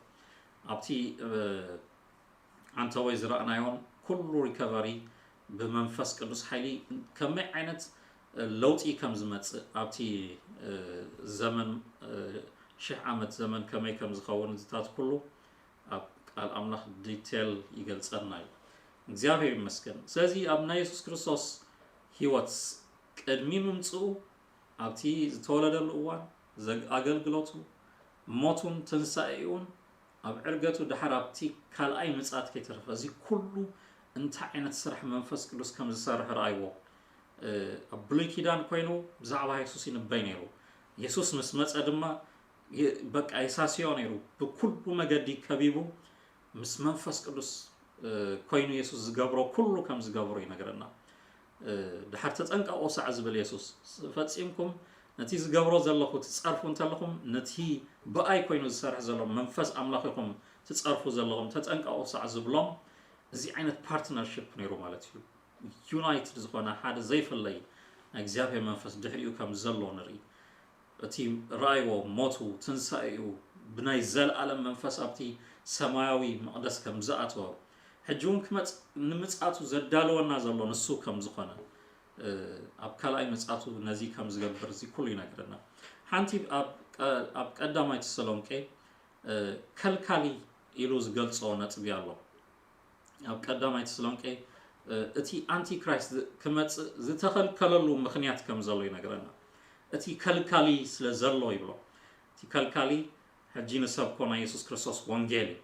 ኣብቲ፣ እ፣ ዓንተወይ ዝረኣናዮን ኩሉ ሪከቨሪ ብመንፈስ ቅዱስ ሓይሊ ከመይ ዓይነት ለውጢ ከም ዝመጽእ፣ ኣብቲ፣ እ፣ ዘመን፣ እ፣ ሽሕ ዓመት ዘመን ከመይ ከም ዝኸውን፣ እዚታት ኩሉ ኣብ ቃል ኣምላኽ ዲቴል ይገልጸልና እዩ። እግዚኣብሔር ይመስገን። ስለዚ ኣብ ናይ የሱስ ክርስቶስ ህይወት ቅድሚ ምምጽኡ፣ ኣብቲ ዝተወለደሉ እዋን፣ ዘግ-፣ ኣገልግሎቱ፣ ሞቱን ትንሳኤኡን፣ ኣብ ዕርገቱ፣ ድሓር ኣብቲ ካልኣይ ምጽኣት ከይተረፈ፣ እዚ ኩሉ እንታይ ዓይነት ስራሕ መንፈስ ቅዱስ ከም ዝሰርሕ ረኣይዎ። እ፣ ኣብ ብሉይ ኪዳን ኮይኑ ብዛዕባ የሱስ ይንበይ ነይሩ። የሱስ ምስ መጸ ድማ የ-፣ በቃ የሳስዮ ነይሩ። ብኩሉ መገዲ ከቢቡ ምስ መንፈስ ቅዱስ፣ እ፣ ኮይኑ የሱስ ዝገብሮ ኩሉ ከም ዝገብሮ ይነግረና። እ፣ ድሓር ተጠንቀቑ ሳዕ ዝብል የሱስ፣ ፈጺምኩም ነቲ ዝገብሮ ዘለኹ ትጸርፉ እንተለኹም፣ ነቲ ብኣይ ኮይኑ ዝሰርሕ ዘሎ መንፈስ ኣምላኽ ኢኹም ትጸርፉ ዘለኹም፣ ተጠንቀቑ ሳዕ ዝብሎም፣ እዚ ዓይነት ፓርትነርሽፕ ነይሩ ማለት እዩ። ዩናይትድ ዝኾነ ሓደ ዘይፍለይ ናይ እግዚኣብሔር መንፈስ ድሕሪኡ ከም ዘሎ ንርኢ። እቲ ረኣይዎ ሞቱ፣ ትንሳኤኡ፣ ብናይ ዘለኣለም መንፈስ ኣብቲ ሰማያዊ መቕደስ ከም ዝኣተወ፣ ሕጂ እውን ክመጽ-፣ ንምጽኣቱ ዘዳለወና ዘሎ ንሱ ከም ዝኾነ፣ እ፣ ኣብ ካልኣይ ምጽኣቱ ነዚ ከም ዝገብር እዚ ኩሉ ይነግረና። ሓንቲ ኣብ ቀ-፣ ኣብ ቀዳማይ ተሰሎንቄ፣ እ፣ ከልካሊ ኢሉ ዝገልጾ ነጥቢ ኣሎ። ኣብ ቀዳማይ ተሰሎንቄ፣ እ፣ እቲ ኣንቲክራይስት ዝ-፣ ክመጽእ ዝተኸልከለሉ ምኽንያት ከም ዘሎ ይነግረና። እቲ ከልካሊ ስለ ዘሎ ይብሎ። እቲ ከልካሊ ሕጂ ንሰብኮ ናይ የሱስ ክርስቶስ ወንጌል እዩ።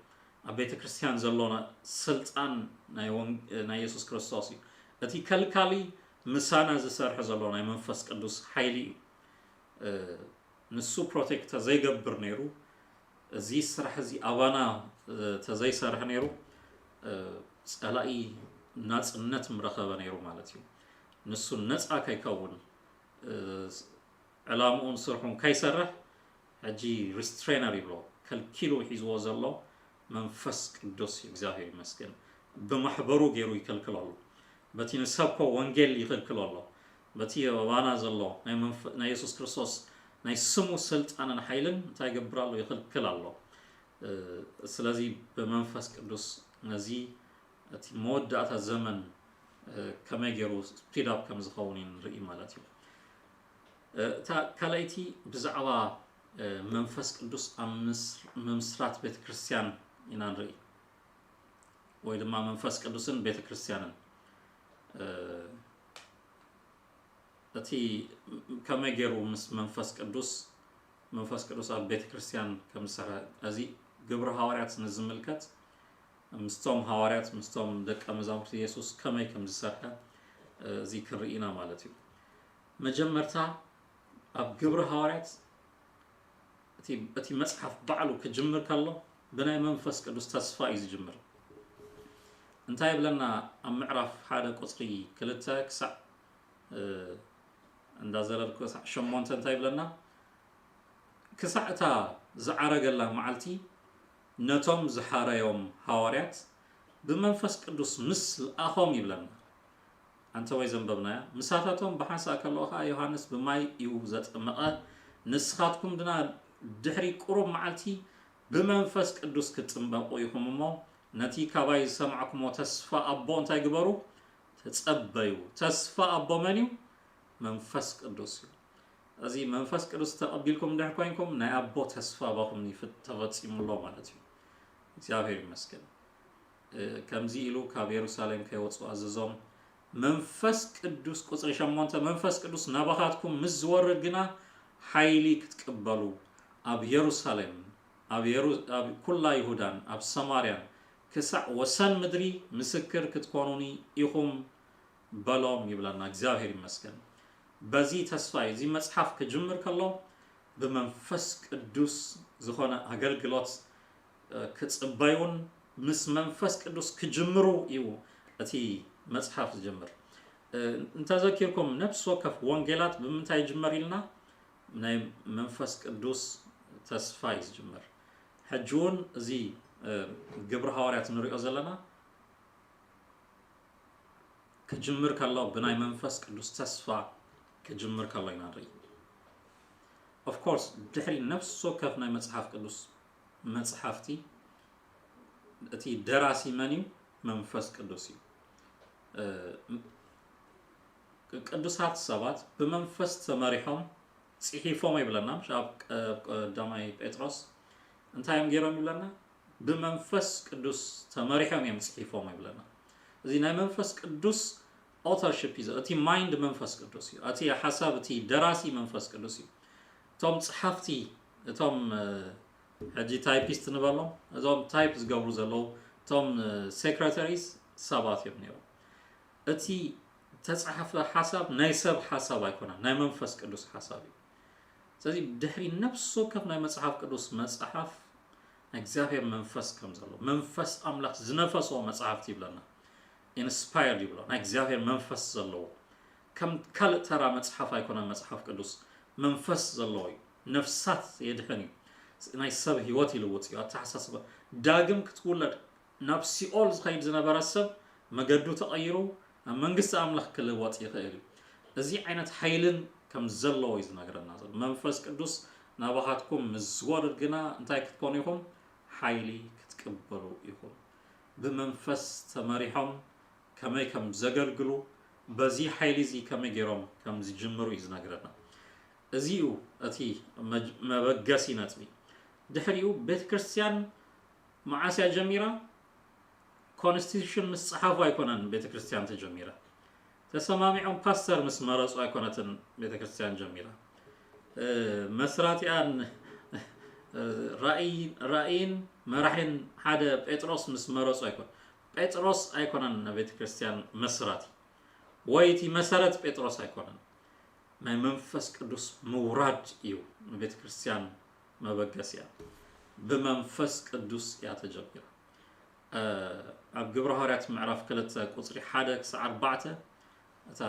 ኣብ ቤተ ክርስቲያን ዘሎና ስልጣን ናይ ወን-፣ ናይ የሱስ ክርስቶስ እዩ። እቲ ከልካሊ ምሳና ዝሰርሕ ዘሎ ናይ መንፈስ ቅዱስ ሓይሊ እዩ። እ፣ ንሱ ፕሮቴክት ተዘይገብር ነይሩ፣ እዚ ስራሕ እዚ ኣባና፣ እ፣ ተዘይሰርሕ ነይሩ፣ እ፣ ጸላኢ ናጽነት ምረኸበ ነይሩ ማለት እዩ። ንሱ ነጻ ከይከውን፣ እ፣ ዕላምኡን ስርሑን ከይሰርሕ ሕጂ ሪስትሬነር ይብሎ፣ ከልኪሉ ሒዝዎ ዘሎ መንፈስ ቅዱስ እዩ። እግዚኣብሔር ይመስገን። ብማሕበሩ ገይሩ ይከልክሎ ኣሎ። በቲ ንሰብኮ ወንጌል ይኸልክሎ ኣሎ። በቲ ኣባና ዘሎ ናይ መንፈ-፣ ናይ የሱስ ክርስቶስ ናይ ስሙ ስልጣንን ሓይልን እንታይ ይገብር ኣሎ? ይኸልክል ኣሎ። እ፣ ስለዚ ብመንፈስ ቅዱስ ነዚ እቲ መወዳእታ ዘመን፣ እ፣ ከመይ ገይሩ ስፒድ ኣፕ ከም ዝኸውን እዩ ንርኢ ማለት እዩ። እ፣ እታ ካልኣይቲ ብዛዕባ፣ እ፣ መንፈስ ቅዱስ ኣብ ምስ-፣ ምምስራት ቤተ ክርስቲያን ኢና ንርኢ። ወይ ድማ መንፈስ ቅዱስን ቤተ ክርስቲያንን፣ እ፣ እቲ ከመይ ገይሩ ምስ መንፈስ ቅዱስ፣ መንፈስ ቅዱስ ኣብ ቤተ ክርስቲያን ከም ዝሰርሐ፣ እዚ ግብሪ ሃዋርያት ንዝምልከት ምስቶም ሃዋርያት፣ ምስቶም ደቀ መዛሙርቲ የሱስ ከመይ ከም ዝሰርሐ፣ እ፣ እዚ ክንርኢ ኢና ማለት እዩ። መጀመርታ ኣብ ግብሪ ሃዋርያት እቲ፣ እቲ መጽሓፍ ባዕሉ ክጅምር ከሎ ብናይ መንፈስ ቅዱስ ተስፋ እዩ ዝጅምር። እንታይ ይብለና? ኣብ ምዕራፍ ሓደ ቁጽሪ ክልተ ክሳዕ፣ እ፣ እንዳዘለልኩ ክሳዕ ሸሞንተ እንታይ ይብለና? ክሳዕ እታ ዝዓረገላ መዓልቲ ነቶም ዝሓረዮም ሃዋርያት ብመንፈስ ቅዱስ ምስ ለኣኾም ይብለና። ኣንተ ወይ ዘንበብናያ፣ ምሳታቶም ብሓንሳእ ከለዉ ኸኣ ዮሃንስ ብማይ እዩ ዘጠመቐ፣ ንስኻትኩም ግና ድሕሪ ቁሩብ መዓልቲ ብመንፈስ ቅዱስ ክትጥምበቑ ኢኹም እሞ፣ ነቲ ካባይ ዝሰማዕኩሞ ተስፋ ኣቦ እንታይ ግበሩ? ተጸበዩ። ተስፋ ኣቦ መን እዩ? መንፈስ ቅዱስ እዩ። እዚ መንፈስ ቅዱስ ተቐቢልኩም እንድሕር ኮይንኩም፣ ናይ ኣቦ ተስፋ ኣባኹም ይፍ-፣ ተፈጺሙ ኣሎ ማለት እዩ። እግዚኣብሔር ይመስገን። እ፣ ከምዚ ኢሉ ካብ የሩሳሌም ከይወጹ ኣዘዞም። መንፈስ ቅዱስ፣ ቁጽሪ ሸሞንተ፣ መንፈስ ቅዱስ ናባኻትኩም ምስ ዝወርድ ግና ሓይሊ ክትቅበሉ፣ ኣብ የሩሳሌም፣ ኣብ የሩ-፣ ኣብ ኩላ ይሁዳን ኣብ ሰማርያን ክሳዕ ወሰን ምድሪ ምስክር ክትኮኑኒ ኢኹም በሎም ይብለና። እግዚኣብሔር ይመስገን። በዚ ተስፋ እዩ። እዚ መጽሓፍ ክጅምር ከሎ ብመንፈስ ቅዱስ ዝኾነ ኣገልግሎት፣ እ፣ ክጽበዩን ምስ መንፈስ ቅዱስ ክጅምሩ እዩ እቲ መጽሓፍ ዝጅምር። እ፣ እንተዘኪርኩም፣ ነፍሲ ወከፍ ወንጌላት ብምንታይ ይጅመር ኢልና? ናይ መንፈስ ቅዱስ ተስፋ እዩ ዝጅምር። ሕጂ እውን እዚ፣ እ፣ ግብሪ ሃዋርያት ንሪኦ ዘለና ክጅምር ከሎ ብናይ መንፈስ ቅዱስ ተስፋ ክጅምር ከሎ ኢና ንርኢ። Of course፣ ድሕሪ ነፍሲ ወከፍ ናይ መጽሓፍ ቅዱስ መጽሓፍቲ እቲ ደራሲ መን እዩ? መንፈስ ቅዱስ እዩ። እ፣ ቅዱሳት ሰባት ብመንፈስ ተመሪሖም ጽሒፎም ይብለና። ምሽ ኣብ ቀ-፣ ቀዳማይ ጴጥሮስ እንታይ እዮም ገይሮም ይብለና? ብመንፈስ ቅዱስ ተመሪሖም እዮም ጽሒፎም ይብለና። እዚ ናይ መንፈስ ቅዱስ authorship እዩ። እቲ ማይንድ መንፈስ ቅዱስ እዩ። እቲ ሓሳብ፣ እቲ ደራሲ መንፈስ ቅዱስ እዩ። እቶም ጸሓፍቲ፣ እቶም፣ እ፣ ሕጂ ታይፒስት ንበሎም፣ እዞም ታይፕ ዝገብሩ ዘለዉ፣ እቶም፣ እ፣ ሴክረተሪስ ሰባት እዮም ነይሮም። እቲ ተጻሓፈ ሓሳብ ናይ ሰብ ሓሳብ ኣይኮነን፣ ናይ መንፈስ ቅዱስ ሓሳብ እዩ። ስለዚ ድሕሪ ነፍሲ ወከፍ ናይ መጽሓፍ ቅዱስ መጽሓፍ ናይ እግዚኣብሔር መንፈስ ከም ዘሎ፣ መንፈስ ኣምላኽ ዝነፈሶ መጽሓፍቲ ይብለና። ኢንስፓየርድ ይብሎ፣ ናይ እግዚኣብሔር መንፈስ ዘለዎ። ከም ካልእ ተራ መጽሓፍ ኣይኮነን መጽሓፍ ቅዱስ፣ መንፈስ ዘለዎ እዩ። ነፍሳት የድሕን እዩ። ናይ ሰብ ህይወት ይልውጥ እዩ። ኣተሓሳስባ ዳግም ክትውለድ ናብ ሲኦል ዝኸይድ ዝነበረ ሰብ መገዱ ተቐይሩ ናብ መንግስቲ ኣምላኽ ክልወጥ ይኽእል እዩ። እዚ ዓይነት ሓይልን ከም ዘለዎ እዩ ዝነግረና ዘሎ። መንፈስ ቅዱስ ናባኻትኩም ምስ ዝወርድ ግና እንታይ ክትኮኑ ኢኹም? ሓይሊ ክትቅበሉ ኢኹም። ብመንፈስ ተመሪሖም ከመይ ከም ዘገልግሉ፣ በዚ ሓይሊ እዚ ከመይ ገይሮም ከም ዝጅምሩ እዩ ዝነግረና። እዚ እዩ እቲ መጅ-፣ መበገሲ ነጥቢ። ድሕሪኡ ቤተ ክርስቲያን መዓስ እያ ጀሚራ? ኮንስቲቱሽን ምስ ጸሓፉ ኣይኮነን ቤተ ክርስቲያን ተጀሚራ። ተሰማሚዖም ፓስተር ምስ መረጹ ኣይኮነትን ቤተ ክርስቲያን ጀሚራ። እ፣ መስራቲኣን፣ እ፣ ራእይ፣ ራእይን መራሒን ሓደ ጴጥሮስ ምስ መረጹ ኣይኮነን። ጴጥሮስ ኣይኮነን ንቤተ ክርስቲያን መስራቲ፣ ወይ እቲ መሰረት ጴጥሮስ ኣይኮነን። ናይ መንፈስ ቅዱስ ምውራድ እዩ ንቤተ ክርስቲያን መበገሲያ። ብመንፈስ ቅዱስ እያ ተጀሚራ። እ፣ ኣብ ግብረ ሃዋርያት ምዕራፍ ክልተ ቁጽሪ ሓደ ክሳዕ ኣርባዕተ፣ እታ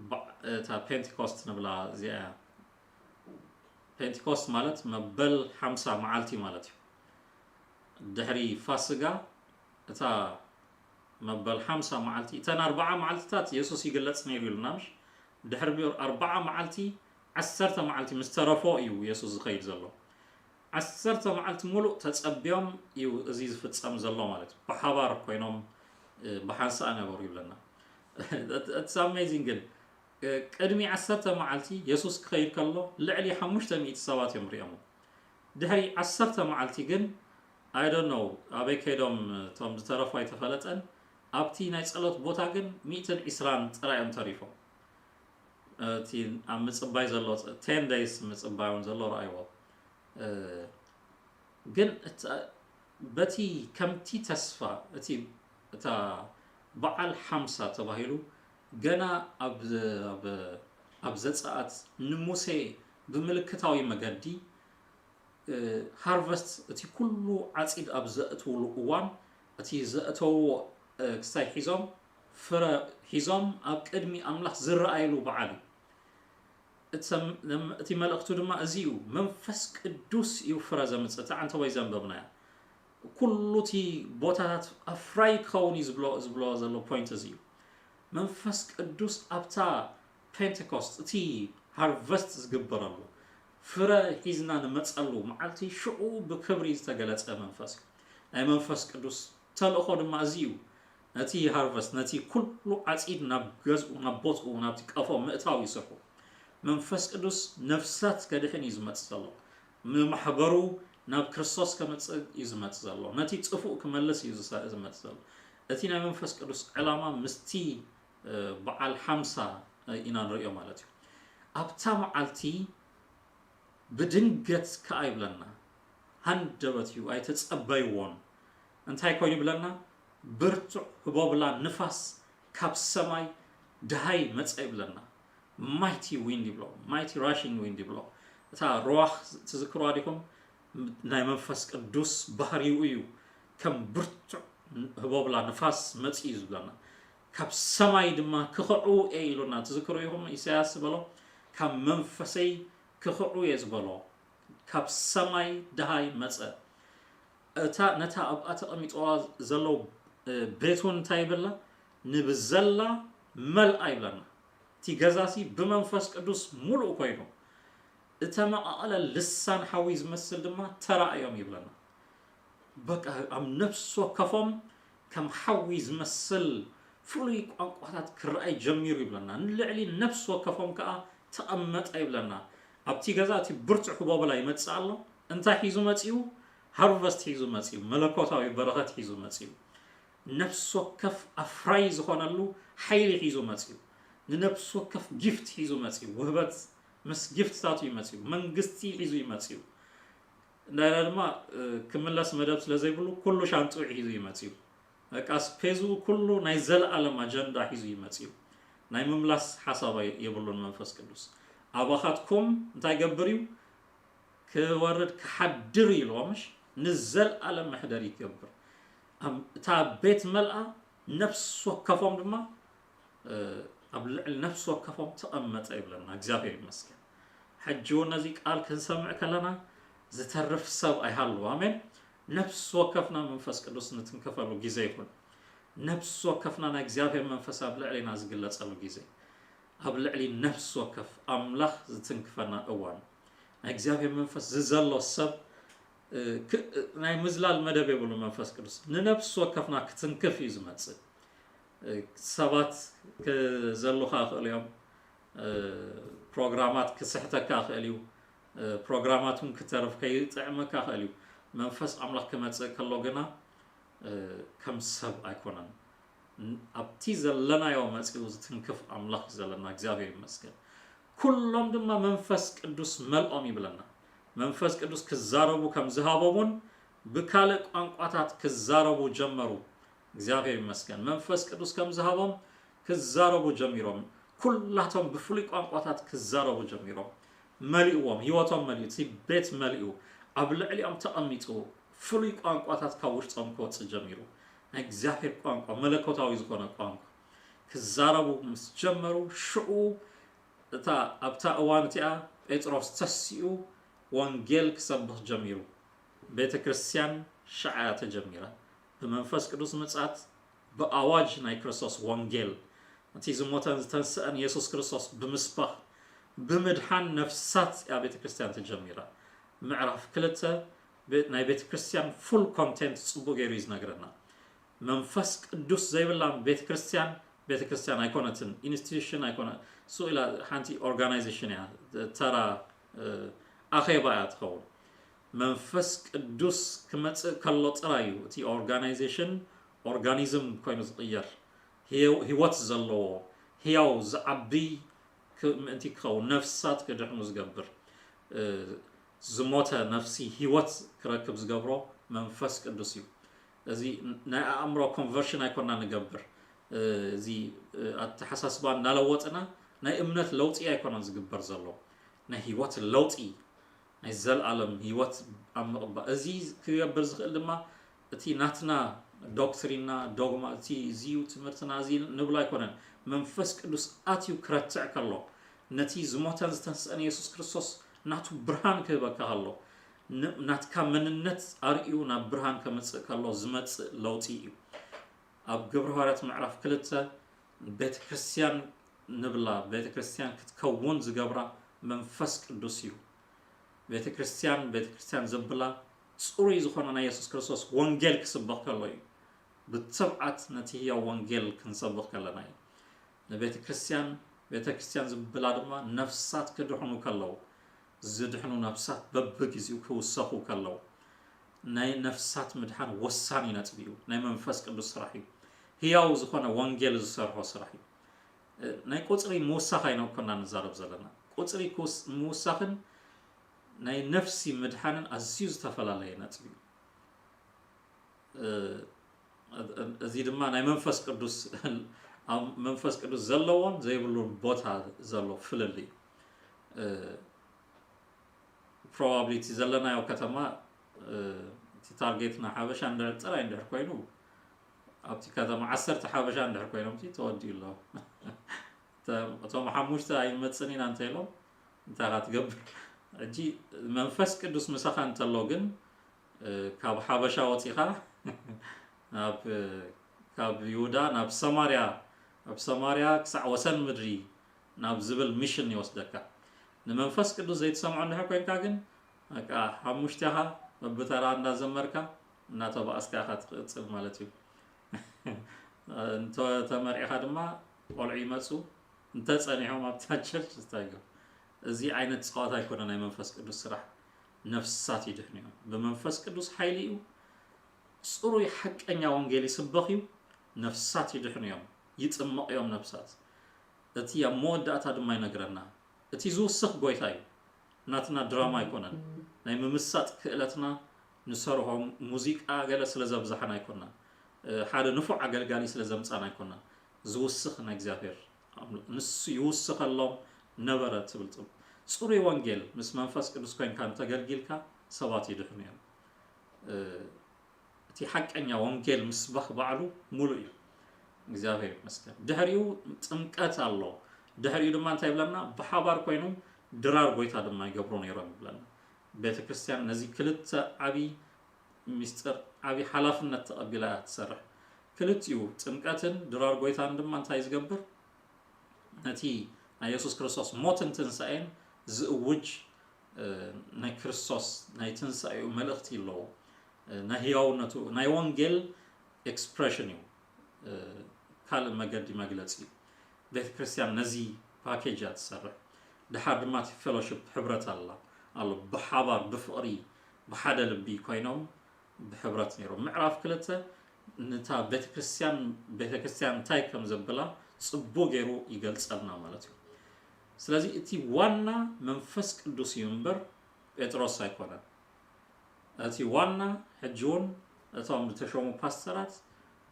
ባ-፣ እታ ፔንቴኮስት ንብላ እዚኣ እያ። ፔንቴኮስት ማለት መበል ሓምሳ መዓልቲ ማለት እዩ። ድሕሪ ፋስጋ እታ መበል ሓምሳ መዓልቲ፣ እተን ኣርብዓ መዓልትታት የሱስ ይግለጽ ነይሩ ኢሉና፣ ምሽ? ድሕሪ ኣርብዓ መዓልቲ፣ ዓሰርተ መዓልቲ ምስ ተረፎ እዩ የሱስ ዝኸይድ ዘሎ። ዓሰርተ መዓልቲ ሙሉእ ተጸብዮም እዩ እዚ ዝፍጸም ዘሎ ማለት እዩ። ብሓባር ኮይኖም፣ እ፣ ብሓንሳእ ነበሩ ይብለና። It's amazing ግን፣ እ፣ ቅድሚ ዓሰርተ መዓልቲ የሱስ ክኸይድ ከሎ ልዕሊ ሓሙሽተ ሚእቲ ሰባት እዮም ሪኦሞ። ድሕሪ ዓሰርተ መዓልቲ ግን፣ I don't know፣ ኣበይ ከይዶም እቶም ዝተረፉ ኣይተፈለጠን። ኣብቲ ናይ ጸሎት ቦታ ግን ሚእትን ዕስራን ጥራይ እዮም ተሪፎም። እቲ ኣብ ምጽባይ ዘሎ፣ ቴን ደይስ ምጽባይ እውን ዘሎ ረኣይዎ። እ፣ ግን እታ፣ በቲ ከምቲ ተስፋ፣ እቲ፣ እታ በዓል ሓምሳ ተባሂሉ ገና ኣብ፣ ኣብ፣ ኣብ ዘጸኣት ንሙሴ ብምልክታዊ መገዲ፣ እ፣ ሃርቨስት፣ እቲ ኩሉ ዓጺድ ኣብ ዘእትውሉ እዋን፣ እቲ ዘእተውዎ፣ እ፣ ክሳይ ሒዞም፣ ፍረ ሒዞም ኣብ ቅድሚ ኣምላኽ ዝረኣይሉ በዓል እዩ። እቲ ሰም-፣ እቲ መልእኽቱ ድማ እዚ እዩ። መንፈስ ቅዱስ እዩ ፍረ ዘምጽእ። እታ ዓንተቦይ ዘንበብናያ። ኩሉ እቲ ቦታታት ኣፍራይ ክኸውን እዩ ዝብሎ፣ ዝብሎ ዘሎ ፖይንት እዚ እዩ። መንፈስ ቅዱስ ኣብታ ፔንቴኮስት፣ እቲ ሃርቨስት ዝግበረሉ፣ ፍረ ሒዝና ንመጸሉ መዓልቲ ሽዑ ብክብሪ ዝተገለጸ መንፈስ እዩ። ናይ መንፈስ ቅዱስ ተልእኾ ድማ እዚ እዩ። ነቲ ሃርቨስት፣ ነቲ ኩሉ ዓጺድ ናብ ገዝኡ፣ ናብ ቦትኡ፣ ናብቲ ቀፎ ምእታው እዩ ስርሑ። መንፈስ ቅዱስ ነፍሳት ከድሕን እዩ ዝመጽእ ዘሎ። ንማሕበሩ ናብ ክርስቶስ ከመጽእ እዩ ዝመጽእ ዘሎ። ነቲ ጽፉእ ክመልስ እዩ ዝመጽእ ዘሎ። እቲ ናይ መንፈስ ቅዱስ ዕላማ ምስቲ በዓል ሓምሳ ኢና ንርእዮ ማለት እዩ። ኣብታ መዓልቲ ብድንገት ከኣ ይብለና፣ ሃንደበት እዩ ኣይተጸበይዎን። እንታይ ኮይኑ ይብለና? ብርቱዕ ህቦብላ ንፋስ ካብ ሰማይ ደሃይ መጸ ይብለና። ማይቲ ዊንድ ይብሎ፣ ማይቲ ራሽንግ ዊንድ ይብሎ። እታ ሩዋኽ ትዝክርዋ ዲኹም? ናይ መንፈስ ቅዱስ ባህሪኡ እዩ። ከም ብርቱዕ ህቦብላ ንፋስ መጺኡ እዩ ዝብለና። ካብ ሰማይ ድማ ክኽዕዉ እየ ኢሉና ትዝክሩ ኢኹም? ኢሳያስ ዝበሎ፣ ካብ መንፈሰይ ክኽዕዉ እየ ዝበሎ፣ ካብ ሰማይ ደሃይ መጸ። እታ ነታ ኣብኣ ተቐሚጥዋ ዘሎ ቤት እውን እንታይ ይብላ? ንብዘላ መልኣ ይብለና። እቲ ገዛሲ ብመንፈስ ቅዱስ ሙሉእ ኮይኑ፣ እተመቓቐለ ልሳን ሓዊ ዝመስል ድማ ተራእዮም ይብለና። በቃ ኣብ ነፍሲ ወከፎም ከም ሓዊ ዝመስል ፍሉይ ቋንቋታት ክረኣይ ጀሚሩ ይብለና። ንልዕሊ ነፍሲ ወከፎም ከኣ ተቐመጠ ይብለና። ኣብቲ ገዛ እቲ ብርቱዕ ህቦብላ ይመጽእ ኣሎ። እንታይ ሒዙ መጺኡ? ሃርቨስት ሒዙ መጺኡ፣ መለኮታዊ በረኸት ሒዙ መጺኡ። ነፍሲ ወከፍ ኣፍራይ ዝኾነሉ ሓይሊ ሒዙ መጺኡ። ንነፍሲ ወከፍ ጊፍት ሒዙ መጺኡ። ውህበት ምስ ጊፍትታቱ እዩ መጺኡ። መንግስቲ ሒዙ እዩ መጺኡ። እንደገና ድማ ክምለስ መደብ ስለ ዘይብሉ ኩሉ ሻንጥኡ ሒዙ እዩ መጺኡ። በቃ ስፔዙ ኩሉ ናይ ዘለኣለም ኣጀንዳ ሒዙ እዩ መጺኡ። ናይ ምምላስ ሓሳብ የብሉን መንፈስ ቅዱስ። ኣባኻትኩም እንታይ ገብር እዩ? ክወርድ ክሓድር እዩ ኢልዎ ምሽ ንዘለኣለም መሕደሪ ክገብር። እታ ቤት መልኣ ነፍሲ ወከፎም ድማ ኣብ ልዕሊ ነፍሲ ወከፎም ተቐመጠ ይብለና። እግዚኣብሔር ይመስገን። ሕጂ እውን ነዚ ቃል ክንሰምዕ ከለና ዝተርፍ ሰብ ኣይሃሉ። ኣሜን። ነፍሲ ወከፍና መንፈስ ቅዱስ ንትንከፈሉ ግዜ ይኹን። ነፍሲ ወከፍና ናይ እግዚኣብሔር መንፈስ ኣብ ልዕሊና ዝግለጸሉ ግዜ፣ ኣብ ልዕሊ ነፍሲ ወከፍ ኣምላኽ ዝትንክፈና እዋን፣ ናይ እግዚኣብሔር መንፈስ ዝዘሎ ሰብ ናይ ምዝላል መደብ የብሉ። መንፈስ ቅዱስ ንነፍሲ ወከፍና ክትንክፍ እዩ ዝመጽእ። ሰባት ክዘሉኻ ይኽእሉ እዮም። ፕሮግራማት ክስሕተካ ይኽእል እዩ። ፕሮግራማት እውን ክተርፍ ከይጥዕመካ ይኽእል እዩ። መንፈስ ኣምላኽ ክመጽእ ከሎ ግና ከም ሰብ ኣይኮነን። ኣብቲ ዘለናዮ መጺኡ ዝትንክፍ ኣምላኽ ዘለና እግዚኣብሔር ይመስገን። ኩሎም ድማ መንፈስ ቅዱስ መልኦም ይብለና። መንፈስ ቅዱስ ክዛረቡ ከም ዝሃቦም እውን ብካልእ ቋንቋታት ክዛረቡ ጀመሩ። እግዚኣብሔር ይመስገን። መንፈስ ቅዱስ ከም ዝሃቦም ክዛረቡ ጀሚሮም። ኩላቶም ብፍሉይ ቋንቋታት ክዛረቡ ጀሚሮም። መሊእዎም፣ ህይወቶም መሊኡ፣ እቲ ቤት መሊኡ፣ ኣብ ልዕሊኦም ተቐሚጡ፣ ፍሉይ ቋንቋታት ካብ ውሽጦም ክወጽእ ጀሚሩ። ናይ እግዚኣብሔር ቋንቋ፣ መለኮታዊ ዝኾነ ቋንቋ ክዛረቡ ምስ ጀመሩ፣ ሽዑ እታ ኣብታ እዋን እቲኣ ጴጥሮስ ተሲኡ ወንጌል ክሰብኽ ጀሚሩ። ቤተ ክርስቲያን ሽዓ እያ ተጀሚራ። ብመንፈስ ቅዱስ ምጻት፣ ብኣዋጅ ናይ ክርስቶስ ወንጌል፣ እቲ ዝሞተን ዝተንስአን የሱስ ክርስቶስ ብምስባኽ፣ ብምድሓን ነፍሳት እያ ቤተ ክርስቲያን ተጀሚራ። ምዕራፍ ክልተ ናይ ቤተ ክርስቲያን ፉል ኮንቴንት ጽቡቕ ገይሩ እዩ ዝነግረና። መንፈስ ቅዱስ ዘይብላ ቤተ ክርስቲያን ቤተ ክርስቲያን ኣይኮነትን፣ ኢንስቲትዩሽን ኣይኮነ፣ ሱ ኢላ ሓንቲ ኦርጋናይዜሽን እያ፣ ተራ ኣኼባ እያ ትኸውን። መንፈስ ቅዱስ ክመጽእ ከሎ ጥራይ እዩ እቲ ኦርጋናይዜሽን ኦርጋኒዝም ኮይኑ ዝቕየር፣ ህይወት ዘለዎ፣ ህያው ዝዓቢ ምእንቲ ክኸውን፣ ነፍሳት ክድሕኑ ዝገብር፣ ዝሞተ ነፍሲ ህይወት ክረክብ ዝገብሮ መንፈስ ቅዱስ እዩ። እዚ ናይ ኣእምሮ ኮንቨርሽን ኣይኮና ንገብር። እዚ ኣተሓሳስባ እናለወጥና ናይ እምነት ለውጢ ኣይኮነን ዝግበር ዘሎ። ናይ ህይወት ለውጢ፣ ናይ ዘለኣለም ህይወት ኣብ ምቕባእ። እዚ ክገብር ዝኽእል ድማ እቲ ናትና ዶክትሪንና፣ ዶግማ፣ እቲ እዚዩ ትምህርትና፣ እዚ ንብሎ ኣይኮነን። መንፈስ ቅዱስ ኣትዩ ክረትዕ ከሎ፣ ነቲ ዝሞተን ዝተንስአን የሱስ ክርስቶስ ናቱ ብርሃን ክህበካ ከሎ፣ ን-፣ ናትካ መንነት ኣርእዩ ናብ ብርሃን ከምጽእ ከሎ ዝመጽእ ለውጢ እዩ። ኣብ ግብረ ሃዋርያት ምዕራፍ ክልተ ቤተ ክርስቲያን ንብላ፣ ቤተ ክርስቲያን ክትከውን ዝገብራ መንፈስ ቅዱስ እዩ። ቤተ ክርስቲያን ቤተ ክርስቲያን ዘብላ ጽሩይ ዝኾነ ናይ የሱስ ክርስቶስ ወንጌል ክስበኽ ከሎ እዩ። ብትብዓት ነቲ ህያው ወንጌል ክንሰብኽ ከለና እዩ። ንቤተ ክርስቲያን ቤተ ክርስቲያን ዝብላ ድማ ነፍሳት ክድሕኑ ከለዉ፣ ዝድሕኑ ነፍሳት በብግዜኡ ክውሰኹ ከለዉ፣ ናይ ነፍሳት ምድሓን ወሳኒ ነጥቢ እዩ። ናይ መንፈስ ቅዱስ ስራሕ እዩ። ህያው ዝኾነ ወንጌል ዝሰርሖ ስራሕ እዩ። እ፣ ናይ ቁጽሪ ምውሳኽ ኣይነኮና ንዛረብ ዘለና። ቁጽሪ ክውስ-፣ ምውሳኽን ናይ ነፍሲ ምድሓንን ኣዝዩ ዝተፈላለየ ነጥቢ እዩ። እ፣ እዚ ድማ ናይ መንፈስ ቅዱስ ኣብ መንፈስ ቅዱስ ዘለዎን ዘይብሉን ቦታ ዘሎ ፍልልይ እዩ። እ፣ ፕሮባብሊ እቲ ዘለናዮ ከተማ፣ እ፣ እቲ ታርጌትና ሓበሻ እንድሕር ጥራይ እንድሕር ኮይኑ፣ ኣብቲ ከተማ ዓሰርተ ሓበሻ እንድሕር ኮይኖም እቲ ተወዲኡ ኣሎ። እተ-፣ እቶም ሓሙሽተ ኣይንመጽን ኢና እንተ ኢሎም እንታይ ኢኻ ትገብር? ሕጂ መንፈስ ቅዱስ ምሳኻ እንተሎ ግን፣ እ፣ ካብ ሓበሻ ወጺኻ ናብ፣ እ፣ ካብ ይሁዳ ናብ ሰማርያ፣ ኣብ ሰማርያ ክሳዕ ወሰን ምድሪ ናብ ዝብል ሚሽን ይወስደካ። ንመንፈስ ቅዱስ ዘይትሰምዖ እንድሕር ኮይንካ ግን፣ በቃ ሓሙሽተ ኢኻ፣ በብተራ እንዳዘመርካ እናተባእስካ ኢኻ ትቕጽል ማለት እዩ። እንተ-፣ ተመርዒኻ ድማ ቆልዑ ይመጹ፣ እንተጸኒሖም ኣብታ ቸርች እንታይ ይገብሩ? እዚ ዓይነት ጸዋታ ኣይኮነ ናይ መንፈስ ቅዱስ ስራሕ። ነፍሳት ይድሕኑ እዮም። ብመንፈስ ቅዱስ ሓይሊ እዩ። ጽሩይ ሓቀኛ ወንጌል ይስበኽ እዩ። ነፍሳት ይድሕኑ እዮም። ይጥመቕ እዮም ነፍሳት። እቲ ኣብ መወዳእታ ድማ ይነግረና። እቲ ዝውስኽ ጎይታ እዩ። ናትና ድራማ ኣይኮነን። ናይ ምምሳጥ ክእለትና ንሰርሖ ሙዚቃ ገለ ስለ ዘብዛሕና ኣይኮናን። እ፣ ሓደ ንፉዕ ኣገልጋሊ ስለ ዘምጻና ኣይኮናን። ዝውስኽ ናይ እግዚኣብሔር ኣምል-፣ ንሱ ይውስኸሎም ነበረ ትብል ጽ-፣ ጽሩይ ወንጌል ምስ መንፈስ ቅዱስ ኮይንካ እንተገልጊልካ ሰባት ይድሕኑ እዮም። እ፣ እቲ ሓቀኛ ወንጌል ምስባኽ ባዕሉ ሙሉእ እዩ። እግዚኣብሔር ይመስገን። ድሕሪኡ ጥምቀት ኣሎ። ድሕሪኡ ድማ እንታይ ይብለና? ብሓባር ኮይኖም ድራር ጎይታ ድማ ይገብሩ ነይሮም ይብለና። ቤተ ክርስቲያን ነዚ ክልተ ዓቢ ሚስጥር፣ ዓቢ ሓላፍነት ተቐቢላ እያ ትሰርሕ። ክልቲኡ ጥምቀትን ድራር ጎይታን ድማ እንታይ ዝገብር? ነቲ ናይ የሱስ ክርስቶስ ሞትን ትንሳኤን ዝእውጅ፣ እ፣ ናይ ክርስቶስ ናይ ትንሳኤኡ መልእኽቲ ኣለዎ። እ፣ ናይ ህያውነቱ፣ ናይ ወንጌል ኤክስፕሬሽን እዩ። እ፣ ካልእ መገዲ መግለጺ እዩ። ቤተ ክርስቲያን ነዚ ፓኬጅ እያ ትሰርሕ። ድሓር ድማ እቲ ፌሎሺፕ፣ ሕብረት ኣላ፣ ኣሎ። ብሓባር፣ ብፍቕሪ፣ ብሓደ ልቢ ኮይኖም ብሕብረት ነይሮም። ምዕራፍ ክልተ ነታ ቤተ ክርስቲያን፣ ቤተ ክርስቲያን እንታይ ከም ዘብላ ጽቡቕ ገይሩ ይገልጸልና ማለት እዩ። ስለዚ እቲ ዋና መንፈስ ቅዱስ እዩ እምበር ጴጥሮስ ኣይኮነን። እቲ ዋና ሕጂ እውን እቶም ዝተሾሙ ፓስተራት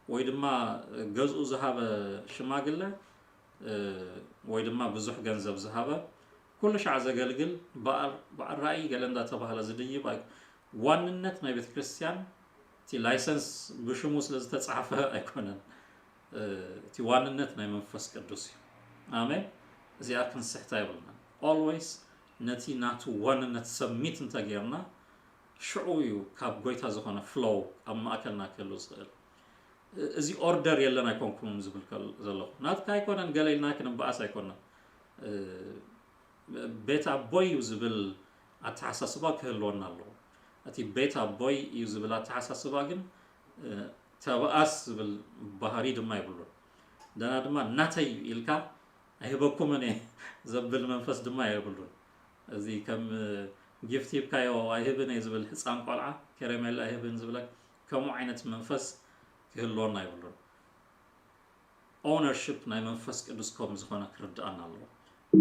ወይ ድማ ገዝኡ ዝሃበ ሽማግለ፣ እ፣ ወይ ድማ ብዙሕ ገንዘብ ዝሃበ፣ ኩሉ ሻዕ ዘገልግል፣ በዓል፣ በዓል ራእይ ገለ እንዳተባህለ ዝድይብ ኣይ-፣ ዋንነት ናይ ቤተ ክርስቲያን እቲ ላይሰንስ ብሽሙ ስለ ዝተጻሕፈ ኣይኮነን። እ፣ እቲ ዋንነት ናይ መንፈስ ቅዱስ እዩ። ኣሜን። እዚኣ ክንስሕታ የብልናን። ኦልዌይስ ነቲ ናቱ ዋንነት ሰብሚት እንተጌርና፣ ሽዑ እዩ ካብ ጎይታ ዝኾነ ፍሎው ኣብ ማእከልና ክህሉ ዝኽእል። እ-፣ እዚ ኦርደር የለን ኣይኮንኩምን ዝብል ከል-፣ ዘለኹ። ናትካ ኣይኮነን ገለ ኢልና ክንበኣስ ኣይኮነን። እ፣ ቤት ኣቦይ እዩ ዝብል ኣተሓሳስባ ክህልወና ኣለዎ። እቲ ቤት ኣቦይ እዩ ዝብል ኣተሓሳስባ ግን፣ እ፣ ተባኣስ ዝብል ባህሪ ድማ የብሉን። ደና ድማ ናተይ እዩ ኢልካ ኣይህበኩምን እየ ዘብል መንፈስ ድማ የብሉን። እዚ ከም፣ እ፣ ጊፍት ሂብካዮ ኣይህብን እየ ዝብል ህፃን ቆልዓ፣ ከረሜላ ኣይህብን ዝብለክ፣ ከምኡ ዓይነት መንፈስ ክህልወና የብሉን። ኦነርሽፕ ናይ መንፈስ ቅዱስ ከም ዝኾነ ክርድኣና ኣለዎ።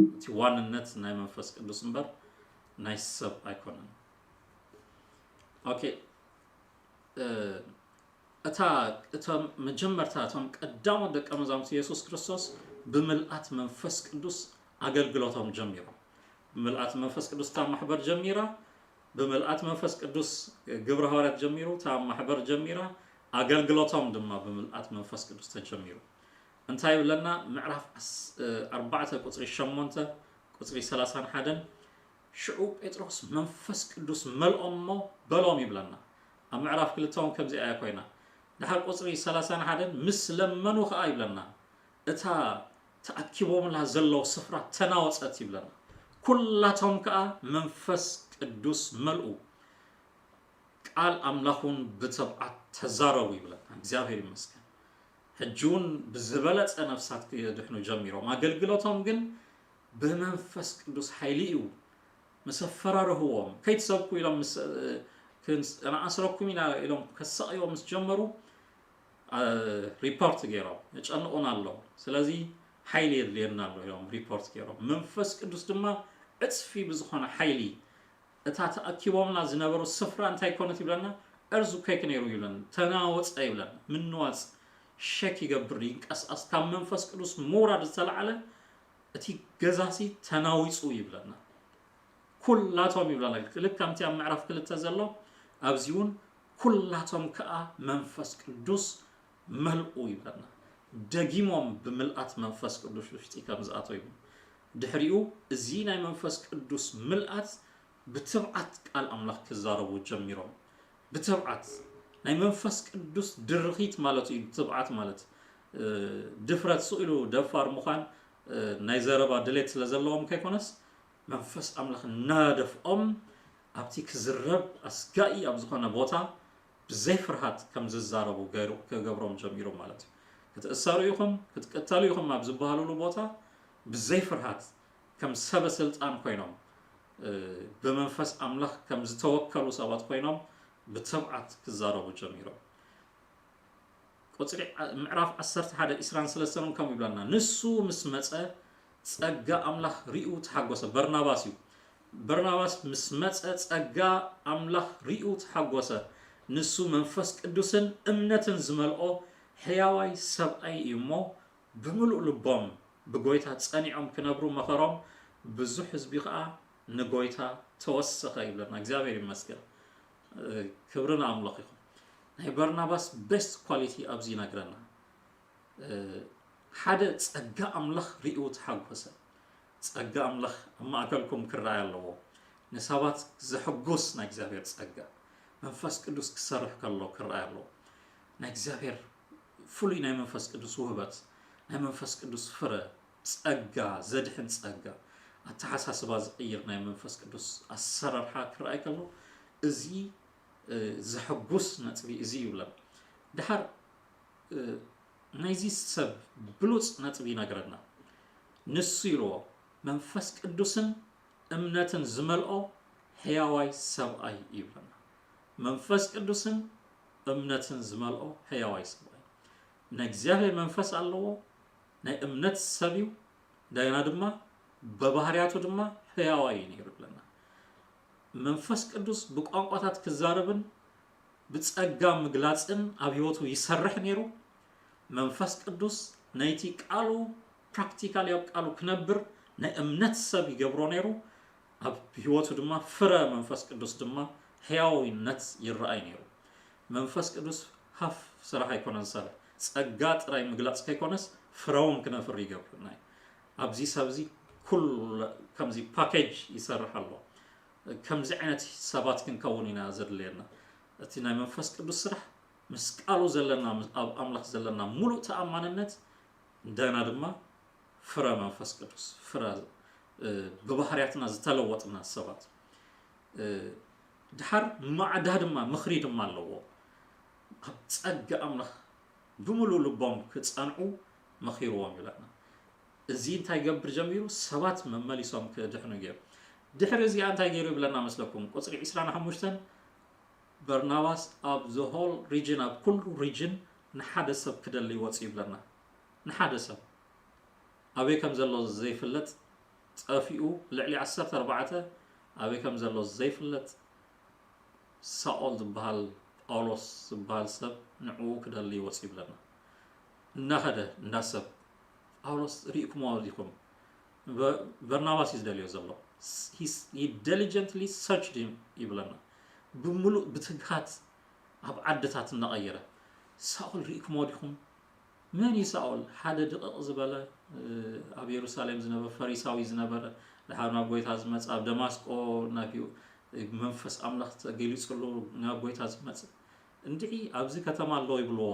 እቲ ዋንነት ናይ መንፈስ ቅዱስ እምበር ናይ ሰብ ኣይኮነን። ኦኬ፣ እ፣ እታ፣ እቶም መጀመርታ፣ እቶም ቀዳሞት ደቀ መዛሙርቲ የሱስ ክርስቶስ ብምልኣት መንፈስ ቅዱስ ኣገልግሎቶም ጀሚሮም። ብምልኣት መንፈስ ቅዱስ እታ ማሕበር ጀሚራ፣ ብምልኣት መንፈስ ቅዱስ ግብረ ሃዋርያት ጀሚሩ፣ እታ ማሕበር ጀሚራ፣ ኣገልግሎቶም ድማ ብምልኣት መንፈስ ቅዱስ ተጀሚሩ። እንታይ ይብለና? ምዕራፍ ዓስ-፣ እ፣ ኣርባዕተ ቁጽሪ ሸሞንተ፣ ቁጽሪ ሰላሳን ሓደን፣ ሽዑ ጴጥሮስ መንፈስ ቅዱስ መልኦም እሞ በሎም ይብለና። ኣብ ምዕራፍ ክልተ እውን ከምዚኣ እያ ኮይና። ድሓር ቁጽሪ ሰላሳን ሓደን፣ ምስ ለመኑ ኸኣ ይብለና፣ እታ ተኣኪቦምላ ዘለዉ ስፍራ ተናወጸት ይብለና። ኩላቶም ከኣ መንፈስ ቅዱስ መልኡ፣ ቃል ኣምላኽ እውን ብትብዓት ተዛረቡ ይብለና። እግዚኣብሔር ይመስገን። ሕጂ እውን ብዝበለጸ ነፍሳት ክድሕኑ ጀሚሮም። ኣገልግሎቶም ግን ብመንፈስ ቅዱስ ሓይሊ እዩ። ምስ ኣፈራርህዎም፣ "ከይትሰብኩ" ኢሎም ምስ፣ "ክንኣስረኩም ኢና" ኢሎም ከሳቕይዎም ምስ ጀመሩ፣ አ፣ ሪፖርት ገይሮም፣ "የጨንቑና ኣለዉ፣ ስለዚ ሓይሊ የድልየና ኣሎ" ኢሎም ሪፖርት ገይሮም። መንፈስ ቅዱስ ድማ ዕጽፊ ብዝኾነ ሓይሊ እታ ተኣኪቦምላ ዝነበሩ ስፍራ እንታይ ኮነት ይብለና? እርዝኩዌክ ነይሩ ይብለና። ተናወጸ ይብለና። ምንዋጽ ሸክ ይገብር፣ ይንቀስቀስ። ካብ መንፈስ ቅዱስ ምውራድ ዝተላዕለ እቲ ገዛሲ ተናዊጹ ይብለና። ኩላቶም ይብለና። ልክ ከምቲ ኣብ ምዕራፍ ክልተ ዘሎ ኣብዚ እውን ኩላቶም ከኣ መንፈስ ቅዱስ መልኡ ይብለና። ደጊሞም ብምልኣት መንፈስ ቅዱስ ውሽጢ ከም ዝኣተው ይብሉ። ድሕሪኡ እዚ ናይ መንፈስ ቅዱስ ምልኣት ብትብዓት ቃል ኣምላኽ ክዛረቡ ጀሚሮም። ብትብዓት ናይ መንፈስ ቅዱስ ድርኺት ማለት እዩ። ትብዓት ማለት፣ እ፣ ድፍረት፣ ስቕ ኢሉ ደፋር ምዃን፣ እ፣ ናይ ዘረባ ድሌት ስለ ዘለዎም ከይኮነስ፣ መንፈስ ኣምላኽ እናደፍኦም ኣብቲ ክዝረብ ኣስጋኢ ኣብ ዝኾነ ቦታ ብዘይ ፍርሃት ከም ዝዛረቡ ገይሩ ክገብሮም ጀሚሩ ማለት እዩ። ክትእሰሩ ኢኹም፣ ክትቅተሉ ኢኹም ኣብ ዝበሃሉሉ ቦታ ብዘይ ፍርሃት ከም ሰበ ስልጣን ኮይኖም፣ እ፣ ብመንፈስ ኣምላኽ ከም ዝተወከሉ ሰባት ኮይኖም ብትብዓት ክዛረቡ ጀሚሮም። ቁጽሪ ዓ-፣ ምዕራፍ ዓሰርተ ሓደ ዕስራን ሰለስተን ከምኡ ይብለና፣ "ንሱ ምስ መጸ ጸጋ ኣምላኽ ሪኡ ተሓጎሰ።" በርናባስ እዩ። በርናባስ ምስ መጸ ጸጋ ኣምላኽ ሪኡ ተሓጎሰ። ንሱ መንፈስ ቅዱስን እምነትን ዝመልኦ ሕያዋይ ሰብኣይ እዩ እሞ፣ ብምሉእ ልቦም ብጎይታ ጸኒዖም ክነብሩ መኸሮም። ብዙሕ ህዝቢ ኸኣ ንጎይታ ተወሰኸ ይብለና። እግዚኣብሔር ይመስገን። እ፣ ክብሪ ንኣምላኽ ይኹን። ናይ በርናባስ ቤስት ኳሊቲ ኣብዚ ይነግረና። እ፣ ሓደ ጸጋ ኣምላኽ ሪኡ ተሓጎሰ። ጸጋ ኣምላኽ ኣብ ማእከልኩም ክረኣይ ኣለዎ። ንሰባት ዘሕጉስ ናይ እግዚኣብሔር ጸጋ። መንፈስ ቅዱስ ክሰርሕ ከሎ ክረኣይ ኣለዎ። ናይ እግዚኣብሔር ፍሉይ ናይ መንፈስ ቅዱስ ውህበት፣ ናይ መንፈስ ቅዱስ ፍረ፣ ጸጋ፣ ዘድሕን ጸጋ፣ ኣተሓሳስባ ዝቕይር ናይ መንፈስ ቅዱስ ኣሰራርሓ ክረኣይ ከሎ፣ እዚ፣ እ፣ ዘሐጉስ ነጥቢ እዚ ይብለና። ድሓር፣ እ፣ ናይዚ ሰብ ብሉጽ ነጥቢ ይነግረና። ንሱ ኢልዎ፣ "መንፈስ ቅዱስን እምነትን ዝመልኦ ሕያዋይ ሰብኣይ" ይብለና። መንፈስ ቅዱስን እምነትን ዝመልኦ ሕያዋይ ሰብኣይ። ናይ እግዚኣብሔር መንፈስ ኣለዎ፣ ናይ እምነት ሰብ እዩ፣ እንደገና ድማ በባህርያቱ ድማ ሕያዋይ እዩ ነይሩ ይብለና። መንፈስ ቅዱስ ብቋንቋታት ክዛረብን ብጸጋ ምግላጽን ኣብ ህይወቱ ይሰርሕ ነይሩ። መንፈስ ቅዱስ ነይቲ ቃሉ ፕራክቲካሊ ኣብ ቃሉ ክነብር ናይ እምነት ሰብ ይገብሮ ነይሩ። ኣብ ህይወቱ ድማ ፍረ መንፈስ ቅዱስ ድማ ሕያዊነት ይረኣይ ነይሩ። መንፈስ ቅዱስ ሃፍ ስራሕ ኣይኮነን ዝሰርሕ፣ ጸጋ ጥራይ ምግላጽ ከይኮነስ ፍረ እውን ክነፍሪ ይገብረና እዩ። ኣብዚ ሰብ እዚ ኩሉ ከምዚ ፓኬጅ ይሰርሕ ኣሎ። ከምዚ ዓይነት ሰባት ክንከውን ኢና ዘድልየና። እቲ ናይ መንፈስ ቅዱስ ስራሕ ምስ ቃሉ ዘለና፣ ምስ ኣብ ኣምላኽ ዘለና ሙሉእ ተኣማንነት፣ እንደገና ድማ ፍረ መንፈስ ቅዱስ፣ ፍረ፣ እ፣ ብባህርያትና ዝተለወጥና ሰባት። እ፣ ድሓር ማዕዳ ድማ ምኽሪ ድማ ኣለዎ። ኣብ ጸጋ ኣምላኽ ብምሉእ ልቦም ክጸንዑ መኺርዎም ይብለና። እዚ እንታይ ይገብር ጀሚሩ? ሰባት መመሊሶም ክድሕኑ ገይሩ። ድሕሪ እዚኣ እንታይ ገይሩ ይብለና መስለኩም? ቁጽሪ ዕስራን ሓሙሽተን፣ በርናባስ ኣብ the whole region፣ ኣብ ኩሉ ሪጅን ንሓደ ሰብ ክደሊ ወጽኡ ይብለና። ንሓደ ሰብ ኣበይ ከም ዘሎ ዘይፍለጥ፣ ጠፊኡ፣ ልዕሊ ዓሰርተ ኣርባዕተ ኣበይ ከም ዘሎ ዘይፍለጥ ሳኦል ዝበሃል፣ ጳውሎስ ዝበሃል ሰብ ንዕኡ ክደሊ ወጽኡ ይብለና። እናኸደ እንዳ ሰብ፣ "ጳውሎስ ርኢኩሞ ዲኹም?" በ-፣ በርናባስ እዩ ዝደልዮ ዘሎ። He s-, he diligently searched him ይብለና። ብምሉእ ብትግሃት ኣብ ዓድታት እናቐየረ፣ "ሳኦል ርኢኩሞ ዲኹም?" መን እዩ ሳኦል? ሓደ ድቕቕ ዝበለ፣ እ፣ ኣብ የሩሳሌም ዝነበረ ፈሪሳዊ ዝነበረ፣ ድሓር ናብ ጎይታ ዝመጸ፣ ኣብ ደማስቆ ናብ ህይወ-፣ መንፈስ ኣምላኽ ተገሊጹሉ ናብ ጎይታ ዝመጸ። እንድዒ ኣብዚ ከተማ ኣሎ ይብልዎ፣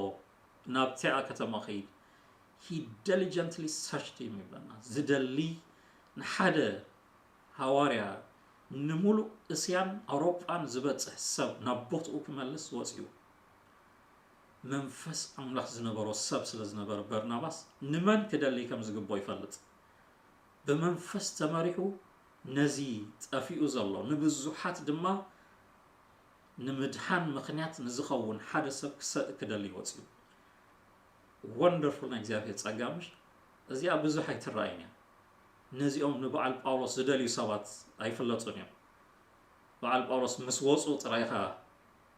ናብቲኣ ከተማ ኸይድ። He diligently searched him ይብለና። ዝደሊ ንሓደ ሃዋርያ ንምሉእ እስያን ኣውሮጳን ዝበጽሕ ሰብ ናብ ቦትኡ ክመልስ ወጺኡ። መንፈስ ኣምላኽ ዝነበሮ ሰብ ስለ ዝነበረ በርናባስ ንመን ክደሊ ከም ዝግብኦ ይፈልጥ። ብመንፈስ ተመሪሑ ነዚ ጠፊኡ ዘሎ ንብዙሓት ድማ ንምድሓን ምኽንያት ንዝኸውን ሓደ ሰብ ክሰ- ክደሊ ወጺኡ። ወንደርፉል ናይ እግዚኣብሔር ጸጋ ምሽ እዚኣ ብዙሕ ኣይትረኣይን እያ። ነዚኦም ንበዓል ጳውሎስ ዝደልዩ ሰባት ኣይፍለጡን እዮም። በዓል ጳውሎስ ምስ ወፁ ጥራይኻ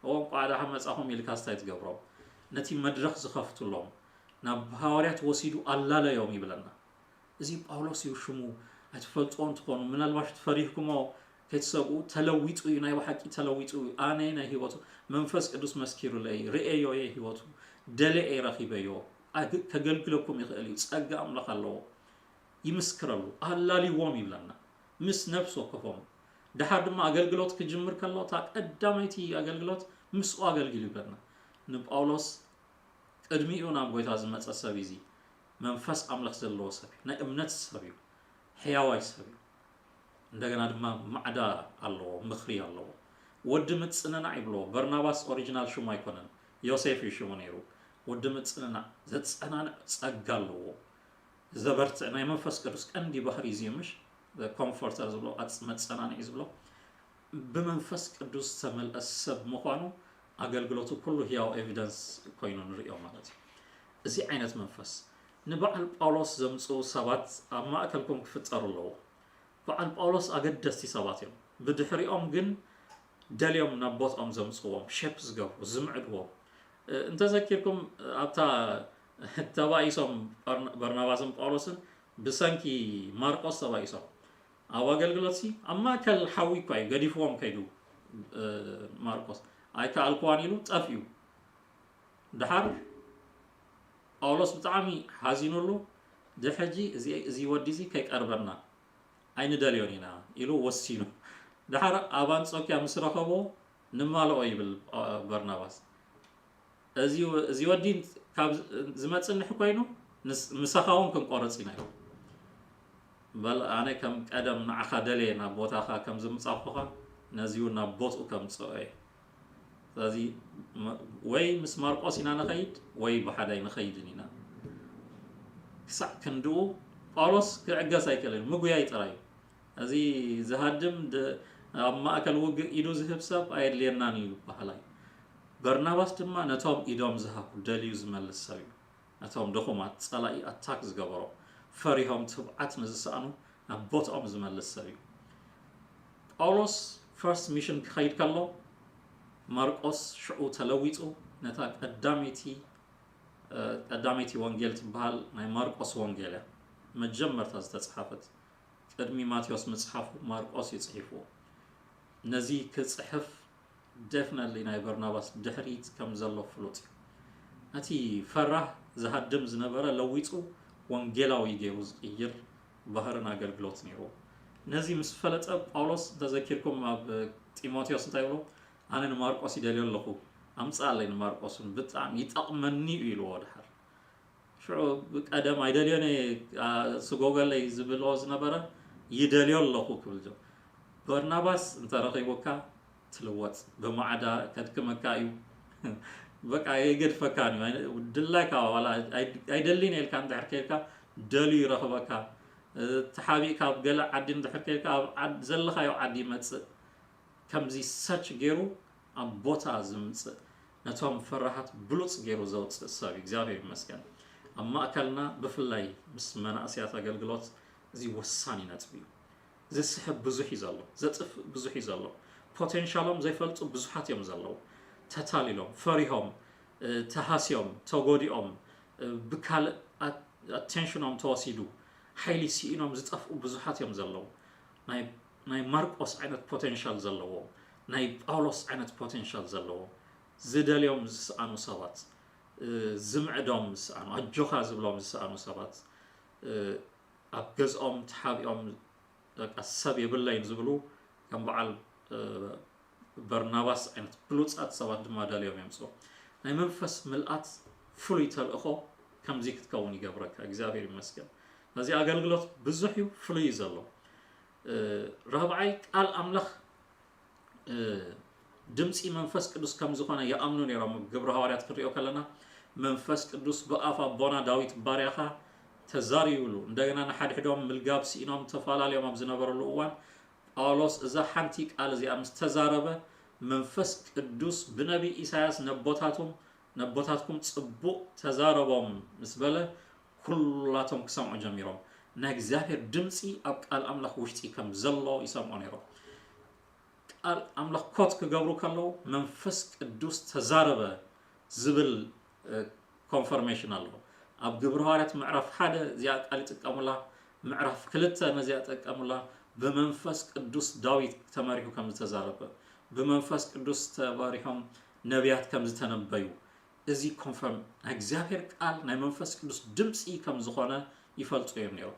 እዎም ቋዕዳ ካብ መጻኹም ኢልካ ስታይ ትገብሮም ነቲ መድረኽ ዝኸፍቱሎም ናብ ሃዋርያት ወሲዱ ኣላለዮም ይብለና። እዚ ጳውሎስ እዩ ሽሙ። ኣይትፈልጥዎ እንትኾኑ ምናልባሽ ትፈሪህኩሞ ከይትሰብኡ ተለዊጡ እዩ። ናይ ብሓቂ ተለዊጡ እዩ። ኣነ ናይ ህይወቱ መንፈስ ቅዱስ መስኪሩለይ ርእየዮ እየ። ህይወቱ ደለየ ረኺበዮ። ኣግ- ከገልግለኩም ይኽእል እዩ። ጸጋ ኣምላኽ ኣለዎ። ይምስክረሉ ኣላልዎም ይብለና። ምስ ነፍስ ወከፎም ድሓር ድማ ኣገልግሎት ክጅምር ከሎ እታ ቀዳመይቲ ኣገልግሎት ምስኡ ኣገልግል ይብለና። ንጳውሎስ ቅድሚኡ ናብ ጎይታ ዝመጸ ሰብ እዩ። እዚ መንፈስ ኣምላኽ ዘለዎ ሰብ እዩ። ናይ እምነት ሰብ እዩ። ሕያዋይ ሰብ እዩ። እንደገና ድማ ማዕዳ ኣለዎ፣ ምኽሪ ኣለዎ። ወዲ ምጽንናዕ ይብሎ። በርናባስ ኦሪጂናል ሽሙ ኣይኮነን፣ ዮሴፍ እዩ ሽሙ ነይሩ። ወዲ ምጽንናዕ፣ ዘጸናንዕ ጸጋ ኣለዎ። ዘበርትዕ ናይ መንፈስ ቅዱስ ቀንዲ ባህሪ እዩ። ምሽ ኮምፎርተር ዝብሎ ኣጽ- መጸናንዒ ዝብሎ ብመንፈስ ቅዱስ ዝተመልአ ሰብ ምዃኑ ኣገልግሎቱ ኩሉ ህያው ኤቪደንስ ኮይኑ ንርእዮ ማለት እዩ። እዚ ዓይነት መንፈስ ንበዓል ጳውሎስ ዘምጽኡ ሰባት ኣብ ማእከልኩም ክፍጠሩ ኣለዎ። በዓል ጳውሎስ ኣገደስቲ ሰባት እዮም። ብድሕሪኦም ግን ደልዮም ናብ ቦትኦም ዘምጽዎም፣ ሼፕ ዝገብሩ፣ ዝምዕድዎም። እ፣ እንተዘኪርኩም ኣብታ ተባኢሶም በርና- በርናባስን ጳውሎስን ብሰንኪ ማርቆስ ተባኢሶም ኣብ ኣገልግሎት ሲ ኣብ ማእከል ሓዊ እኳ እዩ ገዲፍዎም ከይዱ። እ፣ ማርቆስ ኣይከኣልክዋን ኢሉ ጠፍኡ። ድሓር ጳውሎስ ብጣዕሚ ሓዚኑሉ ድሕጂ እዚ እዚ ወዲ እዚ ከይቀርበና ኣይንደልዮን ኢና ኢሉ ወሲኑ። ድሓር ኣብ ኣንጾኪያ ምስ ረኸቦ ንማልኦ ይብል ጳ- በርናባስ። እዚ ወ- እዚ ወዲ ካብ ዝ- ዝመጽንሕ ኮይኑ ንስ- ምሳኻ እውን ክንቆርጽ ኢና ኢሉ። በል ኣነ ከም ቀደም ንዓኻ ደልየ ናብ ቦታኻ ከም ዝምጻኹኻ ነዚ እውን ናብ ቦትኡ ከምጽኦ እየ። ስለዚ መ- ወይ ምስ ማርቆስ ኢና ንኸይድ ወይ ብሓዳይ ንኸይድን ኢና። ክሳዕ ክንድኡ ጳውሎስ ክዕገስ ኣይክእልን፣ ምጉያይ ጥራይ እዩ። እዚ ዝሃድም ድ- ኣብ ማእከል ውግእ ኢዱ ዝህብ ሰብ ኣየድልየናን እዩ ይበሃል እዩ። በርናባስ ድማ ነቶም ኢዶም ዝሃቡ ደልዩ ዝመልስ ሰብ እዩ። ነቶም ድኹማት ጸላኢ ኣታክ ዝገበሮ ፈሪሆም ትብዓት ንዝሰኣኑ ናብ ቦትኦም ዝመልስ ሰብ እዩ። ጳውሎስ ፈርስት ሚሽን ክኸይድ ከሎ ማርቆስ ሽዑ ተለዊጡ ነታ ቀዳመይቲ እ፣ ቀዳመይቲ ወንጌል ትበሃል ናይ ማርቆስ ወንጌል እያ መጀመርታ ዝተጽሓፈት። ቅድሚ ማቴዎስ ምጽሓፉ ማርቆስ እዩ ጽሒፍዎ። ነዚ ክጽሕፍ ደፍነትሊ ናይ በርናባስ ድሕሪት ከም ዘሎ ፍሉጥ እዩ። ነቲ ፈራህ ዝሃድም ዝነበረ ለዊጹ ወንጌላዊ ገይሩ ዝቕይር ባህርን ኣገልግሎት ነይርዎ። ነዚ ምስ ፈለጠ ጳውሎስ እንተዘኪርኩም ኣብ ጢሞቴዎስ እንታይ ብሎ? ኣነ ንማርቆስ ይደልዮ ኣለኹ፣ ኣምጽኣለይ ንማርቆስ እውን ብጣዕሚ ይጠቕመኒ እዩ ኢልዎ። ድሓር ሽዑ ብቀደም ኣይደልዮን እየ፣ ኣ፣ ስጎገለይ ዝብሎ ዝነበረ ይደልዮ ኣለኹ ክብል ጀ በርናባስ እንተረኺቡካ ትልወጥ፣ ብማዕዳ ከድክመካ እዩ። በቃ የገድፈካን እዩ። ኣይ- ድላይካ ዋላ ኣይ- ኣይደሊን ኢልካ እንድሕር ከይድካ ደልዩ ይረኽበካ። እ፣ ተሓቢእካ ኣብ ገለ ዓዲ እንድሕር ከይድካ ኣብ ዓድ- ዘለኻዮ ዓዲ ይመጽእ። ከምዚ ሰርች ገይሩ ኣብ ቦታ ዝምጽእ ነቶም ፈራሃት ብሉጽ ገይሩ ዘውጽእ ሰብ እዩ። እግዚኣብሔር ይመስገን። ኣብ ማእከልና ብፍላይ ምስ መናእሰያት ኣገልግሎት እዚ ወሳኒ ነጥቢ እዩ። ዝስሕብ ብዙሕ እዩ ዘሎ፣ ዘጥፍእ ብዙሕ እዩ ዘሎ። ፖቴንሻሎም ዘይፈልጡ ብዙሓት እዮም ዘለዉ። ተታሊሎም፣ ፈሪሆም፣ እ፣ ተሃስዮም፣ ተጎዲኦም፣ እ፣ ብካልእ ኣት- ኣቴንሽኖም ተወሲዱ ሓይሊ ስኢኖም ዝጠፍኡ ብዙሓት እዮም ዘለዉ። ናይ ናይ ማርቆስ ዓይነት ፖቴንሻል ዘለዎም፣ ናይ ጳውሎስ ዓይነት ፖቴንሻል ዘለዎም፣ ዝደልዮም ዝሰኣኑ ሰባት፣ እ፣ ዝምዕዶም ዝሰኣኑ፣ ኣጆኻ ዝብሎም ዝሰኣኑ ሰባት፣ እ፣ ኣብ ገዝኦም ተሓቢኦም በቃ ሰብ የብለይን ዝብሉ ከም በዓል፣ እ፣ በርናባስ ዓይነት ብሉጻት ሰባት ድማ ደልዮም የምጽኡ። ናይ መንፈስ ምልኣት ፍሉይ ተልእኾ ከምዚ ክትከውን ይገብረካ። እግዚኣብሔር ይመስገን። ነዚ ኣገልግሎት ብዙሕ እዩ፣ ፍሉይ እዩ ዘሎ። ራብዓይ ቃል ኣምላኽ ድምፂ መንፈስ ቅዱስ ከም ዝኾነ ይኣምኑ ነይሮም። ግብረ ሃዋርያት ክንሪኦ ከለና መንፈስ ቅዱስ ብኣፍ ኣቦና ዳዊት ባርያኻ ተዛሪቡሉ። እንደገና ንሓድሕዶም ምልጋብ ስኢኖም ተፈላለዮም ኣብ ዝነበረሉ እዋን ጳውሎስ እዛ ሓንቲ ቃል እዚኣ ምስ ተዛረበ መንፈስ ቅዱስ ብነቢይ ኢሳያስ ነቦታቱም ነቦታትኩም ጽቡቕ ተዛረቦም ምስ በለ ኩላቶም ክሰምዑ ጀሚሮም። ናይ እግዚኣብሔር ድምፂ ኣብ ቃል ኣምላኽ ውሽጢ ከም ዘሎ ይሰምዑ ነይሮም። ቃል ኣምላኽ ኮት ክገብሩ ከለዉ መንፈስ ቅዱስ ተዛረበ ዝብል ኮንፈርሜሽን ኣለዎ። ኣብ ግብሪ ሃዋርያት ምዕራፍ ሓደ እዚኣ ቃል ይጥቀሙላ፣ ምዕራፍ ክልተ ነዚኣ ይጥቀሙላ። ብመንፈስ ቅዱስ ዳዊት ተመሪሑ ከም ዝተዛረበ፣ ብመንፈስ ቅዱስ ተባሪሖም ነቢያት ከም ዝተነበዩ፣ እዚ ኮንፈርም ናይ እግዚኣብሔር ቃል ናይ መንፈስ ቅዱስ ድምፂ ከም ዝኾነ ይፈልጡ እዮም ነይሮም።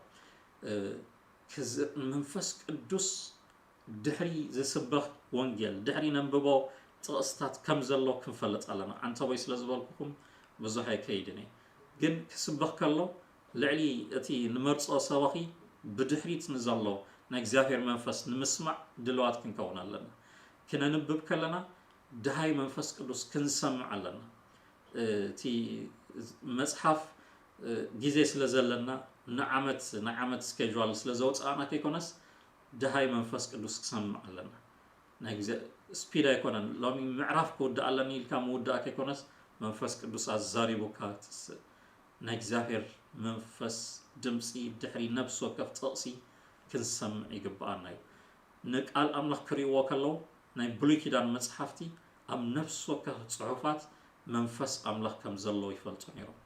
መንፈስ ቅዱስ ድሕሪ ዝስበኽ ወንጌል ድሕሪ ነንብቦ ጥቕስታት ከም ዘሎ ክንፈልጥ ኣለና። ዓንተቦይ ስለ ዝበልኩኹም ብዙሕ ኣይከይድን እየ፣ ግን ክስበኽ ከሎ ልዕሊ እቲ ንመርጾ ሰበኺ ብድሕሪት ንዘሎ ናይ እግዚኣብሔር መንፈስ ንምስማዕ ድልዋት ክንከውን ኣለና። ክነንብብ ከለና ድሃይ መንፈስ ቅዱስ ክንሰምዕ ኣለና። እቲ መጽሓፍ ግዜ ስለ ዘለና ንዓመት ንዓመት ስኬጁል ስለ ዘውፅኣና ከይኮነስ ድሃይ መንፈስ ቅዱስ ክሰምዕ ኣለና። ናይ ግዜ ስፒድ ኣይኮነን። ሎሚ ምዕራፍ ክውዳእ ኣለኒ ኢልካ ምውዳእ ከይኮነስ መንፈስ ቅዱስ ኣዛሪቡካ ትስእ። ናይ እግዚኣብሔር መንፈስ ድምፂ ድሕሪ ነብሲ ወከፍ ጥቕሲ ክንሰምዕ ይግብኣና እዩ። ንቃል ኣምላኽ ክርእይዎ ከለዉ ናይ ብሉይ ኪዳን መጽሓፍቲ ኣብ ነፍሲ ወከፍ ጽሑፋት መንፈስ ኣምላኽ ከም ዘሎ ይፈልጡ ነይሮም።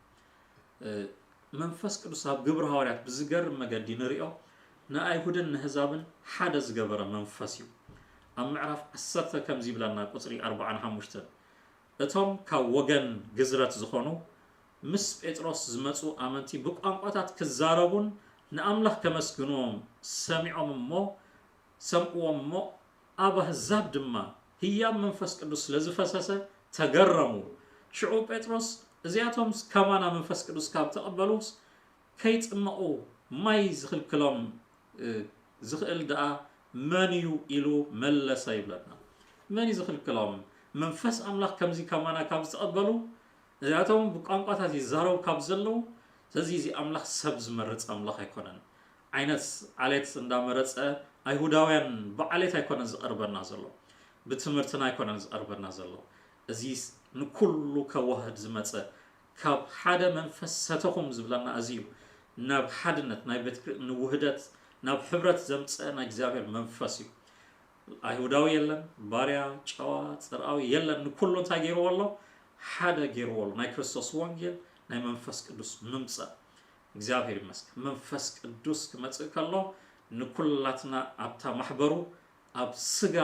መንፈስ ቅዱስ ኣብ ግብሪ ሃዋርያት ብዝገርም መገዲ ንሪኦ ንኣይሁድን ንህዛብን ሓደ ዝገበረ መንፈስ እዩ። ኣብ ምዕራፍ ዓሰርተ ከምዚ ይብለና ቁፅሪ ኣርባዓን ሓሙሽተን እቶም ካብ ወገን ግዝረት ዝኾኑ ምስ ጴጥሮስ ዝመፁ ኣመንቲ ብቋንቋታት ክዛረቡን ንኣምላኽ ከመስግንዎም ሰሚዖም እሞ ሰምዕዎም እሞ ኣብ ኣህዛብ ድማ ህያብ መንፈስ ቅዱስ ስለ ዝፈሰሰ ተገረሙ። ሽዑ ጴጥሮስ እዚኣቶም ከማና መንፈስ ቅዱስ ካብ ተቐበሉስ ከይጽመቑ ማይ ዝኽልክሎም ዝኽእል ደኣ መን እዩ ኢሉ መለሰ ይብለና። መን እዩ ዝኽልክሎም? መንፈስ ኣምላኽ ከምዚ ከማና ካብ ዝተቐበሉ እዚኣቶም ብቋንቋታት ይዛረቡ ካብ ዘለዉ፣ ስለዚ እዚ ኣምላኽ ሰብ ዝመርጽ ኣምላኽ ኣይኮነን። ዓይነት ዓሌት እንዳመረጸ ኣይሁዳውያን ብዓሌት ኣይኮነን ዝቐርበና ዘሎ፣ ብትምህርትና ኣይኮነን ዝቐርበና ዘሎ። እዚ ንኩሉ ከዋህድ ዝመጸ ካብ ሓደ መንፈስ ሰተኹም ዝብለና እዚ እዩ። ናብ ሓድነት ናይ ቤት ንውህደት ናብ ሕብረት ዘምጸ ናይ እግዚኣብሔር መንፈስ እዩ። ኣይሁዳዊ የለን፣ ባርያ፣ ጨዋ፣ ጽርኣዊ የለን። ንኩሉ እንታይ ገይርዎ ኣሎ? ሓደ ገይርዎ ኣሎ። ናይ ክርስቶስ ወንጌል ናይ መንፈስ ቅዱስ ምምጻእ እግዚኣብሔር ይመስገን። መንፈስ ቅዱስ ክመጽእ ከሎ ንኩላትና ኣብታ ማሕበሩ ኣብ ስጋ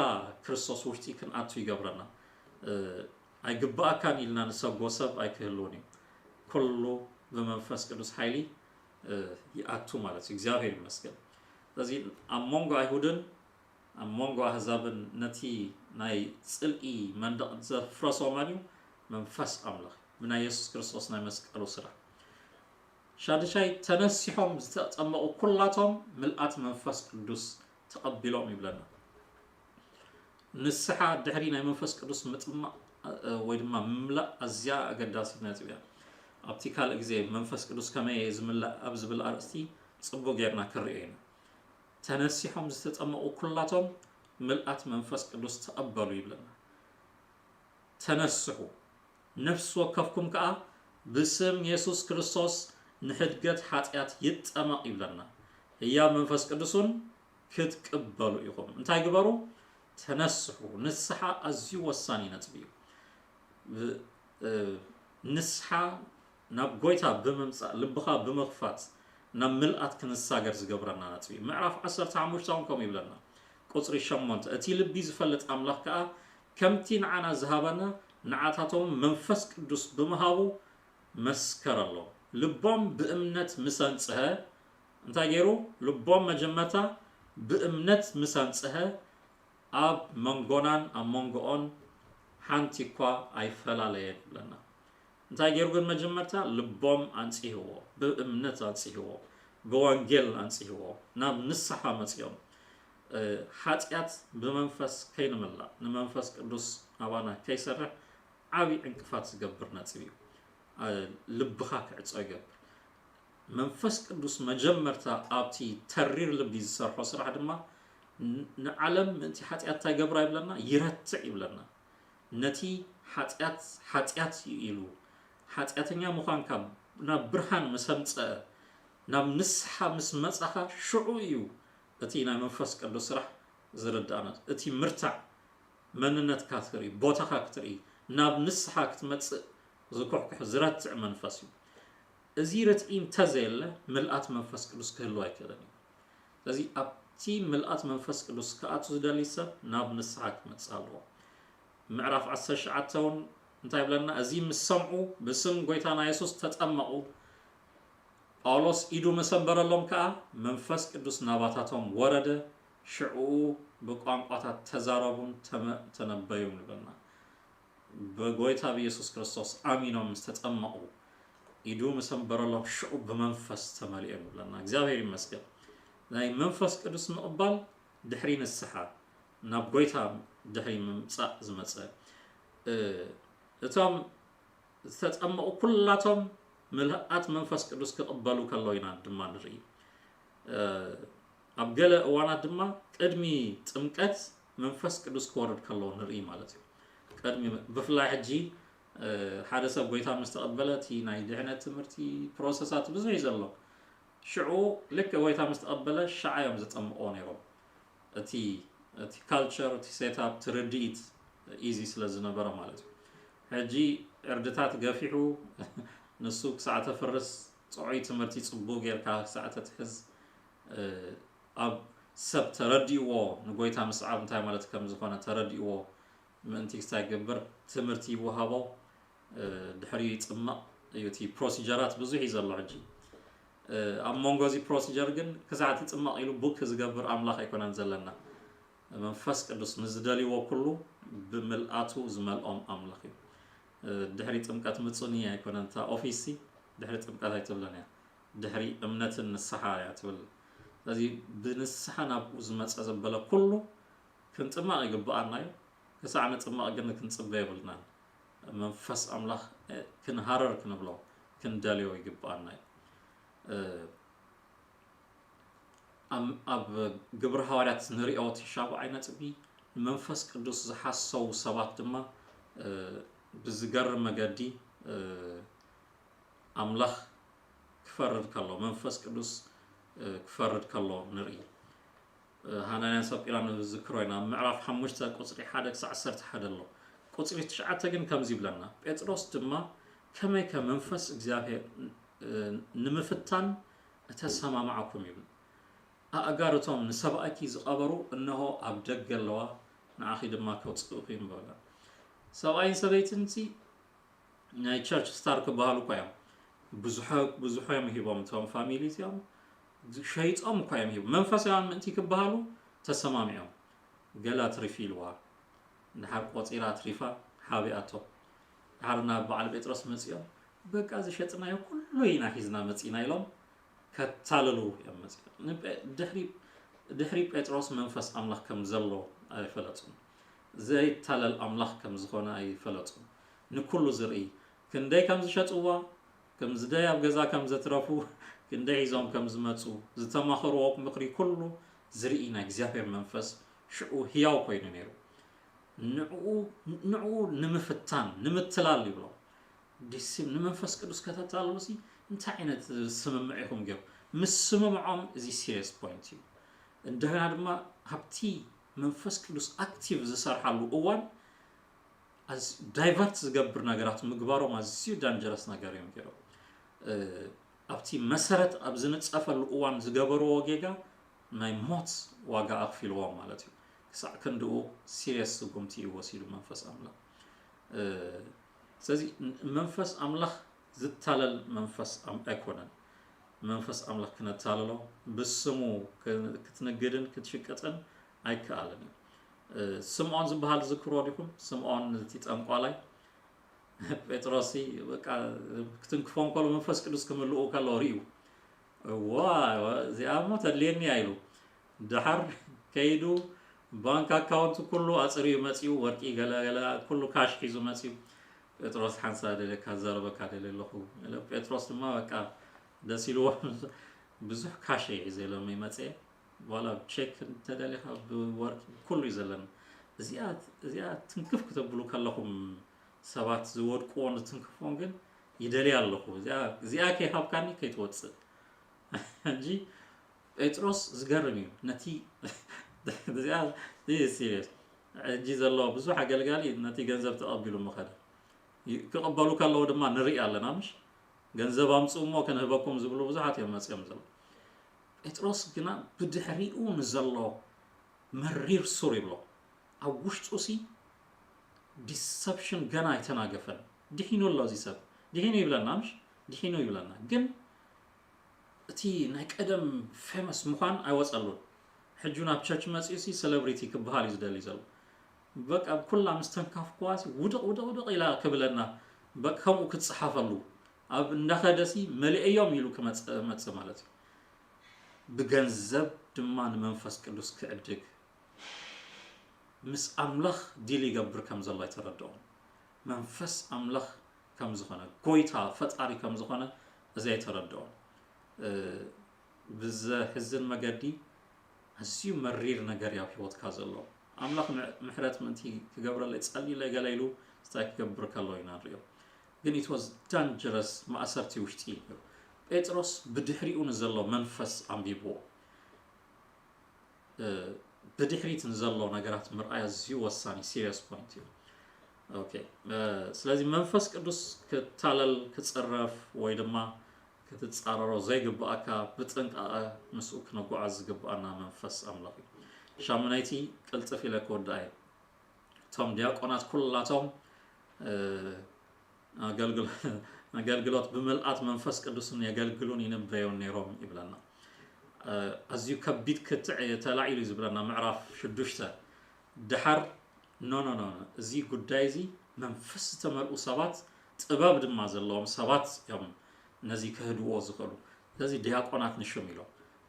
ክርስቶስ ውሽጢ ክንኣቱ ይገብረና። ኣይግባኣካን ኢልና ንሰጎ ሰብ ኣይክህልውን እዩ። ኩሉ ብመንፈስ ቅዱስ ሓይሊ ይኣቱ ማለት እዩ። እግዚኣብሔር ይመስገን። ስለዚ ኣብ መንጎ ኣይሁድን ኣብ መንጎ ኣህዛብን ነቲ ናይ ጽልኢ መንደቕ ዘፍረሶ መን እዩ? መንፈስ ኣምላኽ ብናይ የሱስ ክርስቶስ ናይ መስቀሉ ስራሕ። ሻድሻይ ተነሲሖም ዝተጠመቑ ኩላቶም ምልኣት መንፈስ ቅዱስ ተቐቢሎም ይብለና። ንስሓ ድሕሪ ናይ መንፈስ ቅዱስ ምጥማቕ ወይ ድማ ምምላእ ኣዝያ ኣገዳሲት ነጥቢ እያ። ኣብቲ ካልእ ግዜ መንፈስ ቅዱስ ከመይ እየ ዝምላእ ኣብ ዝብል ኣርእስቲ ጽቡቕ ጌርና ክንርእዮ ኢና። ተነሲሖም ዝተጠመቑ ኩላቶም ምልኣት መንፈስ ቅዱስ ተቐበሉ ይብለና። ተነስሑ ነፍሲ ወከፍኩም ከኣ ብስም የሱስ ክርስቶስ ንሕድገት ሓጢኣት ይጠመቕ ይብለና። ህያብ መንፈስ ቅዱስን ክትቅበሉ ኢኹም። እንታይ ግበሩ? ተነስሑ። ንስሓ ኣዝዩ ወሳኒ ነጥቢ እዩ። ንስሓ ናብ ጎይታ ብምምፃእ ልብኻ ብምኽፋት ናብ ምልኣት ክንሳገር ዝገብረና ነጥቢ እዩ። ምዕራፍ ዓሰርተ ሓሙሽተ እውን ከምኡ ይብለና። ቁፅሪ ሸሞንተ እቲ ልቢ ዝፈልጥ ኣምላኽ ከዓ ከምቲ ንዓና ዝሃበና ንዓታቶም መንፈስ ቅዱስ ብምሃቡ መስከረሎም። ልቦም ብእምነት ምስ ኣንጽሀ እንታይ ገይሩ? ልቦም መጀመርታ ብእምነት ምስ ኣንጽሀ ኣብ መንጎናን ኣብ መንጎኦን ሓንቲ እኳ ኣይፈላለየን ይብለና። እንታይ ገይሩ ግን መጀመርታ? ልቦም ኣንጽህዎ፣ ብእምነት ኣንጽህዎ፣ ብወንጌል ኣንጽህዎ፣ ናብ ንስሓ መጺኦም። እ፣ ሓጢኣት ብመንፈስ ከይንምላእ፣ ንመንፈስ ቅዱስ ኣባና ከይሰርሕ ዓቢ ዕንቅፋት ዝገብር ነጥቢ እዩ። እ፣ ልብኻ ክዕጾ ይገብር። መንፈስ ቅዱስ መጀመርታ ኣብቲ ተሪር ልቢ ዝሰርሖ ስራሕ ድማ ን-፣ ንዓለም ምእንቲ ሓጢኣት እንታይ ይገብራ ይብለና? ይረትዕ ይብለና። ነቲ ሓጢኣት፣ ሓጢኣት እዩ ኢሉ፣ ሓጢኣተኛ ምዃንካ ናብ ብርሃን ምስ ኣምጸአ፣ ናብ ንስሓ ምስ መጻኻ፣ ሽዑ እዩ እቲ ናይ መንፈስ ቅዱስ ስራሕ ዝርዳእና። እቲ ምርታዕ፣ መንነትካ ክትርኢ፣ ቦታኻ ክትርኢ፣ ናብ ንስሓ ክትመጽእ ዝኩሕኩሕ ዝረትዕ መንፈስ እዩ። እዚ ርትዒ እንተዘየለ፣ ምልኣት መንፈስ ቅዱስ ክህልው ኣይክእልን እዩ። ስለዚ ኣብቲ ምልኣት መንፈስ ቅዱስ ክኣቱ ዝደሊ ሰብ ናብ ንስሓ ክመጽእ ኣለዎ። ምዕራፍ ዓሰርተ ትሽዓተ እውን እንታይ ይብለና? እዚ ምስ ሰምዑ፣ ብስም ጎይታና የሱስ ተጠመቑ። ጳውሎስ ኢዱ ምስ ኣንበረሎም ከኣ፣ መንፈስ ቅዱስ ናባታቶም ወረደ፣ ሽዑ ብቋንቋታት ተዛረቡን ተመ-፣ ተነበዩን ይብለና። ብጎይታ ብየሱስ ክርስቶስ ኣሚኖም ምስ ተጠመቑ፣ ኢዱ ምስ ኣንበረሎም፣ ሽዑ ብመንፈስ ተመሊኦም ይብለና። እግዚኣብሔር ይመስገን። ናይ መንፈስ ቅዱስ ምቕባል ድሕሪ ንስሓ፣ ናብ ጎይታ ድሕሪ ምምጻእ ዝመጸ። እ፣ እቶም ዝተጠመቑ ኩላቶም ምልኣት መንፈስ ቅዱስ ክቕበሉ ከለዉ ኢና ድማ ንርኢ። እ፣ ኣብ ገለ እዋናት ድማ ቅድሚ ጥምቀት መንፈስ ቅዱስ ክወርድ ከለዉ ንርኢ ማለት እዩ። ቅድሚ፣ ብፍላይ ሕጂ፣ እ፣ ሓደ ሰብ ጎይታ ምስ ተቐበለ፣ እቲ ናይ ድሕነት ትምህርቲ ፕሮሰሳት ብዙሕ እዩ ዘሎ። ሽዑ ልክ ጎይታ ምስ ተቐበለ፣ ሸዓ እዮም ዘጠምቕዎ ነይሮም። እቲ፣ እቲ ካልቸር፣ እቲ ሴትኣፕ፣ እቲ ርድኢት ኢዚ ስለ ዝነበረ ማለት እዩ። ሕጂ ዕርድታት ገፊሑ፣ ንሱ ክሳዕ ተፍርስ፣ ጥዑይ ትምህርቲ ጽቡቕ ጌርካ ክሳዕ ተትሕዝ፣ እ፣ ኣብ ሰብ ተረዲእዎ፣ ንጎይታ ምስዓብ እንታይ ማለት ከም ዝኾነ ተረዲእዎ፣ ምእንቲ ክሳይ ክገብር ትምህርቲ ይወሃቦ፣ እ፣ ድሕሪኡ ይጽመቕ እዩ። እቲ ፕሮሲጀራት ብዙሕ እዩ ዘሎ ሕጂ። እ፣ ኣብ መንጎ እዚ ፕሮሲጀር ግን ክሳዕ ትጽመቕ ኢሉ ቡክ ዝገብር ኣምላኽ ኣይኮነን ዘለና። መንፈስ ቅዱስ ንዝደልይዎ ኩሉ ብምልኣቱ ዝመልኦም ኣምላኽ እዩ። እ፣ ድሕሪ ጥምቀት ምጹኒ ኣይኮነን እታ ኦፊስሲ፣ ድሕሪ ጥምቀት ኣይትብልን እያ። ድሕሪ እምነትን ንስሓ እያ ትብል። ስለዚ ብንስሓ ናብኡ ዝመጸ ዘበለ ኩሉ ክንጥመቕ ይግብኣና እዩ። ክሳዕ ንጥመቕ ግን ክንጽበ የብልናን። መንፈስ ኣምላኽ፣ እ፣ ክንሃረር ክንብሎ፣ ክንደልዮ ይግብኣና እዩ። እ፣ ኣብ፣ ኣብ ግብሪ ሃዋርያት ንሪኦ እቲ ሻብዓይ ነጥቢ፣ ንመንፈስ ቅዱስ ዝሓሰዉ ሰባት ድማ፣ እ፣ ብዝገርም መገዲ፣ እ፣ ኣምላኽ ክፈርድ ከሎ፣ መንፈስ ቅዱስ፣ እ፣ ክፈርድ ከሎ ንርኢ። እ፣ ሃናንያን ሰጲራን ንዝክሮ ኢና። ኣብ ምዕራፍ ሓሙሽተ ቁጽሪ ሓደ ክሳዕ ዓሰርተ ሓደ ኣሎ። ቁጽሪ ትሽዓተ ግን ከምዚ ይብለና፣ ጴጥሮስ ድማ፣ "ከመይከ መንፈስ እግዚኣብሔር፣ እ፣ ንምፍታን እተሰማማዕኩም?" ይብል። "ኣእጋር እቶም ንሰብኣይኪ ዝቐበሩ እንሆ ኣብ ደገ ኣለዋ፣ ንዓኺ ድማ ከውጽእኺ እዮም" በላ። ሰብኣይን ሰበይትንሲ ናይ ቸርች ስታር ክበሃሉ እኳ እዮም። ብዙሐ-፣ ብዙሖም ሂቦም፣ እቶም ፋሚሊ እዚኦም ሸይጦም እኳ እዮም ሂቦም። መንፈሳውያን ምእንቲ ክበሃሉ ተሰማሚዖም። ገለ ኣትሪፊ ኢልዋ። ድሓር ቆጺራ ኣትሪፋ ሓቢኣቶ። ድሓር ናብ በዓል ጴጥሮስ መጺኦም፣ "በቃ ዝሸጥናዮ ኩሉ ኢና ሒዝና መጺና" ኢሎም ከታልሉ እዮም መጺኦም። ንጴ-፣ ድሕሪ፣ ድሕሪ ጴጥሮስ መንፈስ ኣምላኽ ከም ዘሎ ኣይፈለጡን። ዘይታለል ኣምላኽ ከም ዝኾነ ኣይፈለጡን። ንኩሉ ዝርኢ፣ ክንደይ ከም ዝሸጥዋ፣ ክንደይ ኣብ ገዛ ከም ዘትረፉ፣ ክንደይ ሒዞም ከም ዝመጹ፣ ዝተማኸርዎ ምኽሪ ኩሉ ዝርኢ ናይ እግዚኣብሔር መንፈስ ሽዑ ህያው ኮይኑ ነይሩ። ንዕኡ፣ ንዕኡ ንምፍታን፣ ንምትላል ይብሎ። ዲሲም-፣ ንመንፈስ ቅዱስ ከተታልሉሲ እንታይ ዓይነት ስምምዕ ኢኹም ገይሩ? ምስ ስምምዖም እዚ ሲሪየስ ፖይንት እዩ። እንደገና ድማ ኣብቲ መንፈስ ቅዱስ ኣክቲቭ ዝሰርሓሉ እዋን ኣዝ-፣ ዳይቨርት ዝገብር ነገራት ምግባሮም ኣዝዩ ዳንጀረስ ነገር እዮም ገይሮም። እ፣ ኣብቲ መሰረት ኣብ ዝንጸፈሉ እዋን ዝገበርዎ ጌጋ ናይ ሞት ዋጋ ኣኽፊልዎም ማለት እዩ። ክሳዕ ክንድኡ ሲሪየስ ስጉምቲ እዩ ወሲዱ መንፈስ ኣምላኽ። እ፣ ስለዚ ን-፣ መንፈስ ኣምላኽ ዝታለል መንፈስ ኣም-፣ ኣይኮነን። መንፈስ ኣምላኽ ክነታልሎ፣ ብስሙ ክ-፣ ክትንግድን ክትሽቅጥን ኣይከኣልን እዩ። እ፣ ስምዖን ዝበሃል ዝክሮ ዲኹም? ስምዖን እቲ ጠንቋላይ ጴጥሮስ በቃ ክትንክፎ እንከሎ መንፈስ ቅዱስ ክምልኡ ከሎ ርእዩ። "እዋ፣ እዚኣ እሞ ተድልየኒ እያ" ኢሉ። ደሓር ከይዱ ባንክ ኣካውንት ኩሉ ኣጽርዩ መጺኡ፣ ወርቂ ገለ ገለ ኩሉ ካሽ ሒዙ መጺኡ። ጴጥሮስ ሓንሳ ደለ ካዛረበካ ደለ ኣለኹ። ጴጥሮስ ድማ በቃ ደስ ኢልዎ ብዙሕ ካሽ እየ ሒዘ ኢሎም ይመጽእ። ዋላ ቼክ እንተደሊኻ ብወርቂ ኩሉ እዩ ዘለና። እዚኣ እዚኣ ትንክፍ ክተብሉ ከለኹም ሰባት ዝወድቅዎን ዝትንክፍዎን ግን ይደልያ ኣለኹ። እዚኣ እዚኣ ከይሃብካኒ ከይትወጽእ እንጂ ጴጥሮስ ዝገርም እዩ። ነቲ እዚኣ እዚ ሲሪየስ ሕጂ ዘሎ ብዙሕ ኣገልጋሊ ነቲ ገንዘብ ተቐቢሉ ምኸደ። ክቕበሉ ከለዉ ድማ ንርኢ ኣለና፣ ምሽ? ገንዘብ ኣምጽኡ እሞ ክንህበኩም ዝብሉ ብዙሓት እዮም መጺኦም ዘለዉ። ጴጥሮስ ግና ብድሕሪኡ ንዘሎ መሪር ሱር ይብሎ። ኣብ ውሽጡ ሲ ዲሰፕሽን ገና ኣይተናገፈን። ድሒኑ ኣሎ እዚ ሰብ። ድሒኑ ይብለና፣ ምሽ? ድሒኑ ይብለና። ግን እቲ ናይ ቀደም ፌመስ ምዃን ኣይወጸሉን። ሕጂ ናብ ቸርች መጺኡ ሲ ሴሌብሪቲ ክበሃል እዩ ዝደሊ ዘሎ። በቃ ኩላ ምስ ተንካፍኩዋ ሲ ውድቕ፣ ውድቕ፣ ውድቕ ኢላ ክብለና፣ በቃ ከምኡ ክትጽሓፈሉ። ኣብ እንዳኸደ ሲ መሊኤዮም ኢሉ ክመጽእ፣ መጽእ ማለት እዩ። ብገንዘብ ድማ ንመንፈስ ቅዱስ ክዕድግ ምስ ኣምላኽ ዲል ይገብር ከም ዘሎ ኣይተረድኦን። መንፈስ ኣምላኽ ከም ዝኾነ፣ ጎይታ ፈጣሪ ከም ዝኾነ እዚ ኣይተረድኦን። እ፣ ብዘሕዝን መገዲ ኣዝዩ መሪር ነገር እዩ ኣብ ህይወትካ ዘሎ። ኣምላኽ ምሕ-፣ ምሕረት ምእንቲ ክገብረለይ ጸልይለይ ገለ ኢሉ እንታይ ክገብር ከሎ ኢና ንሪኦ። ግን it was dangerous፣ ማእሰርቲ ውሽጢ እዩ። ጴጥሮስ ብድሕሪኡ ንዘሎ መንፈስ ኣንቢብዎ። እ፣ ብድሕሪት ንዘሎ ነገራት ምርኣይ ኣዝዩ ወሳኒ ሲሪየስ ፖይንት እዩ። ኦኬ፣ እ፣ ስለዚ መንፈስ ቅዱስ ክታለል፣ ክጽረፍ ወይ ድማ ክትጻረሮ ዘይግብኣካ ብጥንቃቐ ምስኡ ክነጓዓዝ ዝግብኣና መንፈስ ኣምላኽ እዩ። ሻምናይቲ ቅልጥፍ ኢለ ክወድኣ እየ። እቶም ዲያቆናት ኩላቶም፣ እ፣ ኣገልግሎ-፣ ኣገልግሎት ብምልኣት መንፈስ ቅዱስን የገልግሉን ይንበዩን ነይሮም ይብለና። እ፣ ኣዝዩ ከቢድ ክትዕ ተላዒሉ እዩ ዝብለና ምዕራፍ ሽዱሽተ። ደሓር፣ ኖ፣ ኖ፣ ኖ፣ ኖ፣ እዚ ጉዳይ እዚ መንፈስ ዝተመልኡ ሰባት፣ ጥበብ ድማ ዘለዎም ሰባት እዮም ነዚ ክህድዎ ዝኽእሉ። ስለዚ ዲያቆናት ንሽም ኢሎም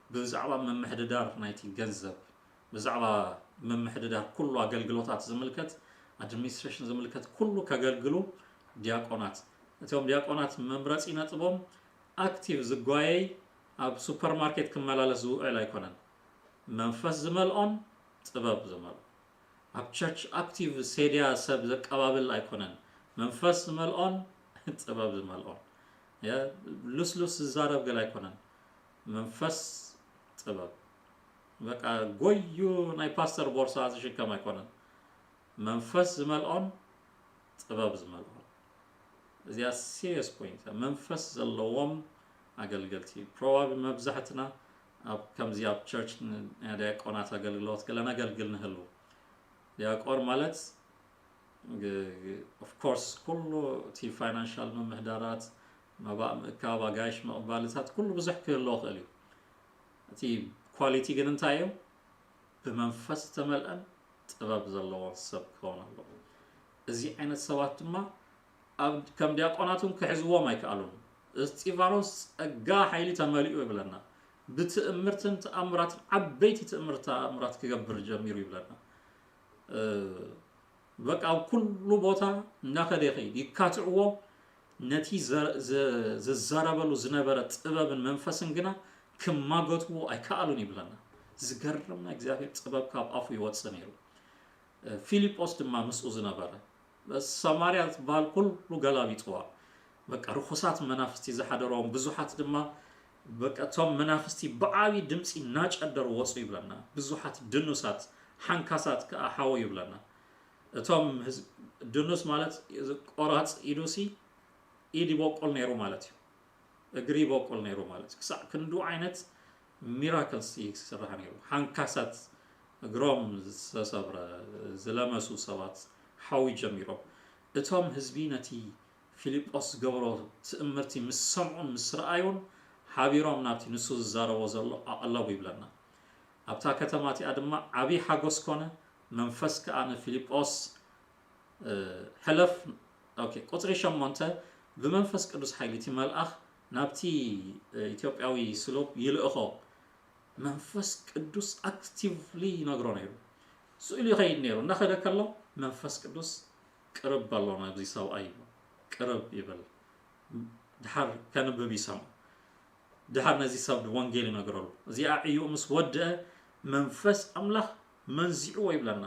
ብዛዕባ ምምሕድዳር ናይቲ ገንዘብ፣ ብዛዕባ ምምሕድዳር ኩሉ ኣገልግሎታት ዝምልከት፣ ኣድሚኒስትሬሽን ዝምልከት ኩሉ ከገልግሉ ዲያቆናት። እቶም ዲያቆናት መምረጺ ነጥቦም ኣክቲቭ ዝጓየይ ኣብ ሱፐርማርኬት ክመላለስ ዝውዕል ኣይኮነን። መንፈስ ዝመልኦን ጥበብ ዝመልኦ። ኣብ ቸርች ኣክቲቭ ሴድያ ሰብ ዘቀባብል ኣይኮነን። መንፈስ ዝመልኦን ጥበብ ዝመልኦን። የ-፣ ልስሉስ ዝዛረብ ገለ ኣይኮነን። መንፈስ ጥበብ። በቃ ጎዩ ናይ ፓስተር ቦርሳ ዝሽከም ኣይኮነን። መንፈስ ዝመልኦን ጥበብ ዝመልኦን። እዚኣ ሲሪየስ ፖይንት እያ። መንፈስ ዘለዎም ኣገልገልቲ። ፕሮባብሊ መብዛሕትና ኣብ ከምዚ ኣብ ቸርች ን-፣ ናይ ዲያቆናት ኣገልግሎት ገለ ነገልግል ንህሉ። ዲያቆን ማለት ግ-፣ ግ-፣ ኦፍ ኮርስ ኩሉ እቲ ፋይናንሻል ምምሕዳራት፣ መባእ ምእካብ፣ ኣጋይሽ ምቕባልታት ኩሉ ብዙሕ ክህልዎ ይኽእል እዩ። እቲ ኳሊቲ ግን እንታይ እዩ? ብመንፈስ ዝተመልአን ጥበብ ዘለዎን ሰብ ክኸውን ኣለዎ። እዚ ዓይነት ሰባት ድማ ኣብ፣ ከም ዲያቆናት እውን ክሕዝዎም ኣይከኣሉን። እስጢፋኖስ ጸጋ ሓይሊ ተመሊኡ ይብለና። ብትእምርትን ተኣምራትን ዓበይቲ ትእምርት ተኣምራት ክገብር ጀሚሩ ይብለና። እ፣ በቃ ኣብ ኩሉ ቦታ እናኸደ ይኸይድ፣ ይካትዕዎ። ነቲ ዘ-፣ ዘ-፣ ዝዛረበሉ ዝነበረ ጥበብን መንፈስን ግና ክማገትዎ ኣይከኣሉን ይብለና። ዝገርም ናይ እግዚኣብሔር ጥበብ ካብ ኣፉ ይወጽእ ነይሩ። እ፣ ፊልጶስ ድማ ምስኡ ዝነበረ፣ ሰማርያ ትበሃል ኩሉ ገላቢጥዋ። በቃ ርኹሳት መናፍስቲ ዝሓደሮም ብዙሓት ድማ፣ በቃ እቶም መናፍስቲ ብዓቢ ድምጺ እናጨደሩ ወጹ ይብለና። ብዙሓት ድኑሳት፣ ሓንካሳት ከኣ ሓወ ይብለና። እቶም ህዝብ፣ ድኑስ ማለት እዚ ቆራጽ ኢዱሲ ኢድ ይበቁል ነይሩ ማለት እዩ። እግሪ ይበቁል ነይሩ ማለት እዩ። ክሳዕ ክንዱ ዓይነት ሚራክልስ ይስራሕ ነይሩ። ሓንካሳት እግሮም ዝተሰብረ፣ ዝለመሱ ሰባት ሓዊ ጀሚሮም። እቶም ህዝቢ ነቲ ፊልጶስ ዝገበሮ ትእምርቲ ምስ ሰምዑን ምስ ረኣዩን ሓቢሮም ናብቲ ንሱ ዝዛረቦ ዘሎ ኣቐለቡ ይብለና። ኣብታ ከተማ እቲኣ ድማ ዓቢ ሓጎስ ኮነ፣ መንፈስ ከኣ ንፊልጶስ፣ እ፣ ሕለፍ፣ ኦኬ፣ ቁጽሪ ሸሞንተ፣ ብመንፈስ ቅዱስ ሓይሊ እቲ መልኣኽ ናብቲ፣ እ፣ ኢትዮጵያዊ ስሉብ ይልእኾ። መንፈስ ቅዱስ ኣክቲቭሊ ይነግሮ ነይሩ። ስእሉ ይኸይድ ነይሩ። እናኸደ ከሎ መንፈስ ቅዱስ ቅርብ ኣሎ ናብዚ ሰብኣይ ይብሎ። ቅርብ ይብል። ድሓር ከንብብ ይሰምዖ። ድሓር ነዚ ሰብ ወንጌል ይነግረሉ። እዚኣ ዕዩ ምስ ወድአ መንፈስ ኣምላኽ መንዚዕዎ ይብለና።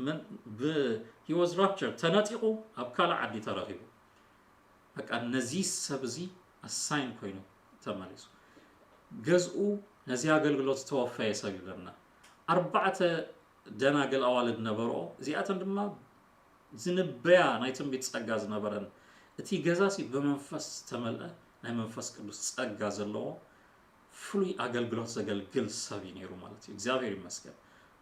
ምን ብ he was raptured፣ ተነጢቑ ኣብ ካልእ ዓዲ ተረኺቡ። በቃ ነዚ ሰብ እዚ ኣሳይን ኮይኑ ተመሊሱ። ገዝኡ ነዚ ኣገልግሎት ዝተወፈየ ሰብ ይብለና። ኣርባዕተ ደናግል ኣዋልድ ነበርኦ። እዚኣተን ድማ ዝንበያ ናይ ትንቢት ጸጋ ዝነበረን፣ እቲ ገዛሲ ብመንፈስ ዝተመልአ ናይ መንፈስ ቅዱስ ጸጋ ዘለዎ ፍሉይ ኣገልግሎት ዘገልግል ሰብ እዩ ነይሩ ማለት እዩ። እግዚኣብሔር ይመስገን።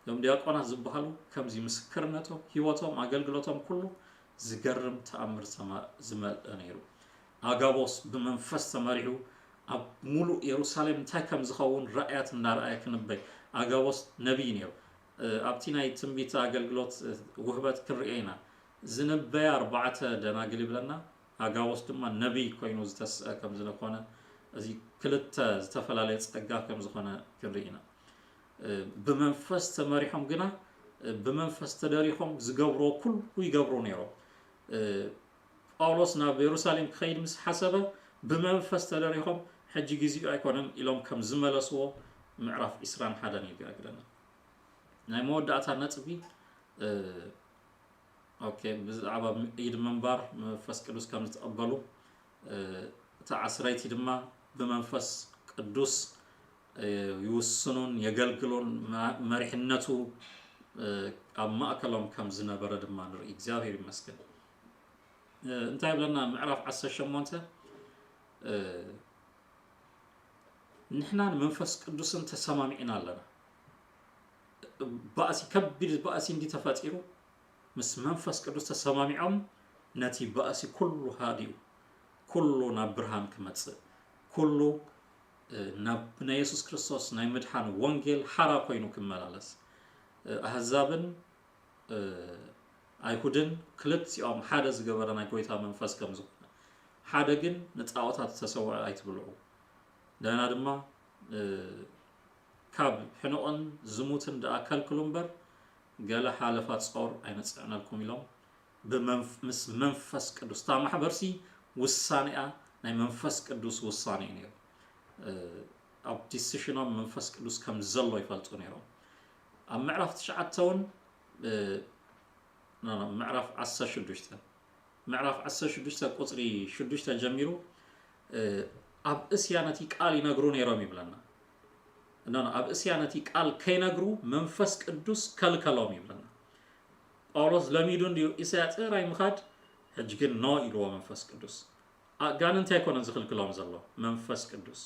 እዞም ዲያቆናት ዝበሃሉ ከምዚ ምስክርነቶም፣ ህይወቶም፣ ኣገልግሎቶም ኩሉ ዝገርም ተኣምር ዝተማ-፣ ዝመልአ ነይሩ። ኣጋቦስ ብመንፈስ ተመሪሑ ኣብ ሙሉእ የሩሳሌም እንታይ ከም ዝኸውን ራእያት እናረኣየ ክንበይ። ኣጋቦስ ነቢይ ነይሩ። እ፣ ኣብቲ ናይ ትንቢት ኣገልግሎት፣ እ፣ ውህበት ክንርእዮ ኢና። ዝንበያ ኣርባዕተ ደናግል ይብለና። ኣጋቦስ ድማ ነቢይ ኮይኑ ዝተስአ ከም ዝኾነ፣ እዚ ክልተ ዝተፈላለየ ጸጋ ከም ዝኾነ ክንርኢ ኢና። እ፣ ብመንፈስ ተመሪሖም ግና፣ እ፣ ብመንፈስ ተደሪኾም ዝገብርዎ ኩሉ ይገብሩ ነይሮም። እ፣ ጳውሎስ ናብ የሩሳሌም ክኸይድ ምስ ሓሰበ፣ ብመንፈስ ተደሪኾም፣ "ሕጂ ግዜኡ ኣይኮነን" ኢሎም ከም ዝመለስዎ ምዕራፍ ዕስራን ሓደን ይነግረና። ናይ መወዳእታ ነጥቢ፣ እ፣ ኦኬ፣ ብዛዕባ ኢድ ምንባር መንፈስ ቅዱስ ከም ዝተቐበሉ፣ እ፣ እታ ዓስረይቲ ድማ ብመንፈስ ቅዱስ፣ እ፣ ይውስኑን የገልግሉን፣ መ-፣ መሪሕነቱ፣ እ፣ ኣብ ማእከሎም ከም ዝነበረ ድማ ንርኢ። እግዚኣብሔር ይመስገን። እ፣ እንታይ ይብለና ምዕራፍ ዓሰርተ ሸሞንተ? እ፣ ንሕና ንመንፈስ ቅዱስን ተሰማሚዕና ኣለና። ባእሲ፣ ከቢድ ባእሲ እንዲ ተፈጢሩ፣ ምስ መንፈስ ቅዱስ ተሰማሚዖም፣ ነቲ ባእሲ ኩሉ ሃዲኡ፣ ኩሉ ናብ ብርሃን ክመጽእ፣ ኩሉ፣ እ፣ ናብ ናይ የሱስ ክርስቶስ ናይ ምድሓን ወንጌል ሓራ ኮይኑ ክመላለስ፣ እ፣ ኣህዛብን፣ እ፣ ኣይሁድን ክልቲኦም ሓደ ዝገበረ ናይ ጎይታ መንፈስ ከም ዝኾነ፣ ሓደ ግን ንጣዖታት ዝተሰውዐ ኣይትብልዑ፣ እንደገና ድማ፣ እ፣ ካብ ሕኑቕን ዝሙትን ደኣ ከልክሉ እምበር፣ ገለ ሓለፋ ጾር ኣይነጽዕነልኩም ኢሎም፣ ብመንፍ-፣ ምስ መንፈስ ቅዱስ፣ እታ ማሕበርሲ ውሳኔኣ ናይ መንፈስ ቅዱስ ውሳኔ እዩ ነይሩ። እ፣ ኣብ ዲሲሽኖም መንፈስ ቅዱስ ከም ዘሎ ይፈልጡ ነይሮም። ኣብ ምዕራፍ ትሽዓተ እውን፣ እ፣ ኖ፣ ኖ፣ ምዕራፍ ዓሰርተ ሽዱሽተ፣ ምዕራፍ ዓሰርተ ሽዱሽተ ቁጽሪ ሽዱሽተ ጀሚሩ፣ እ፣ ኣብ እስያ ነቲ ቃል ይነግሩ ነይሮም ይብለና። ኖ፣ ኖ፣ ኣብ እስያ ነቲ ቃል ከይነግሩ መንፈስ ቅዱስ ከልከሎም ይብለና። ጳውሎስ ለሚዱ እንድዩ እስያ ጥራይ ምኻድ፣ ሕጂ ግን ኖ ኢልዎ መንፈስ ቅዱስ። ኣጋንንቲ ኣይኮነን ዝኽልክሎም ዘሎ፣ መንፈስ ቅዱስ።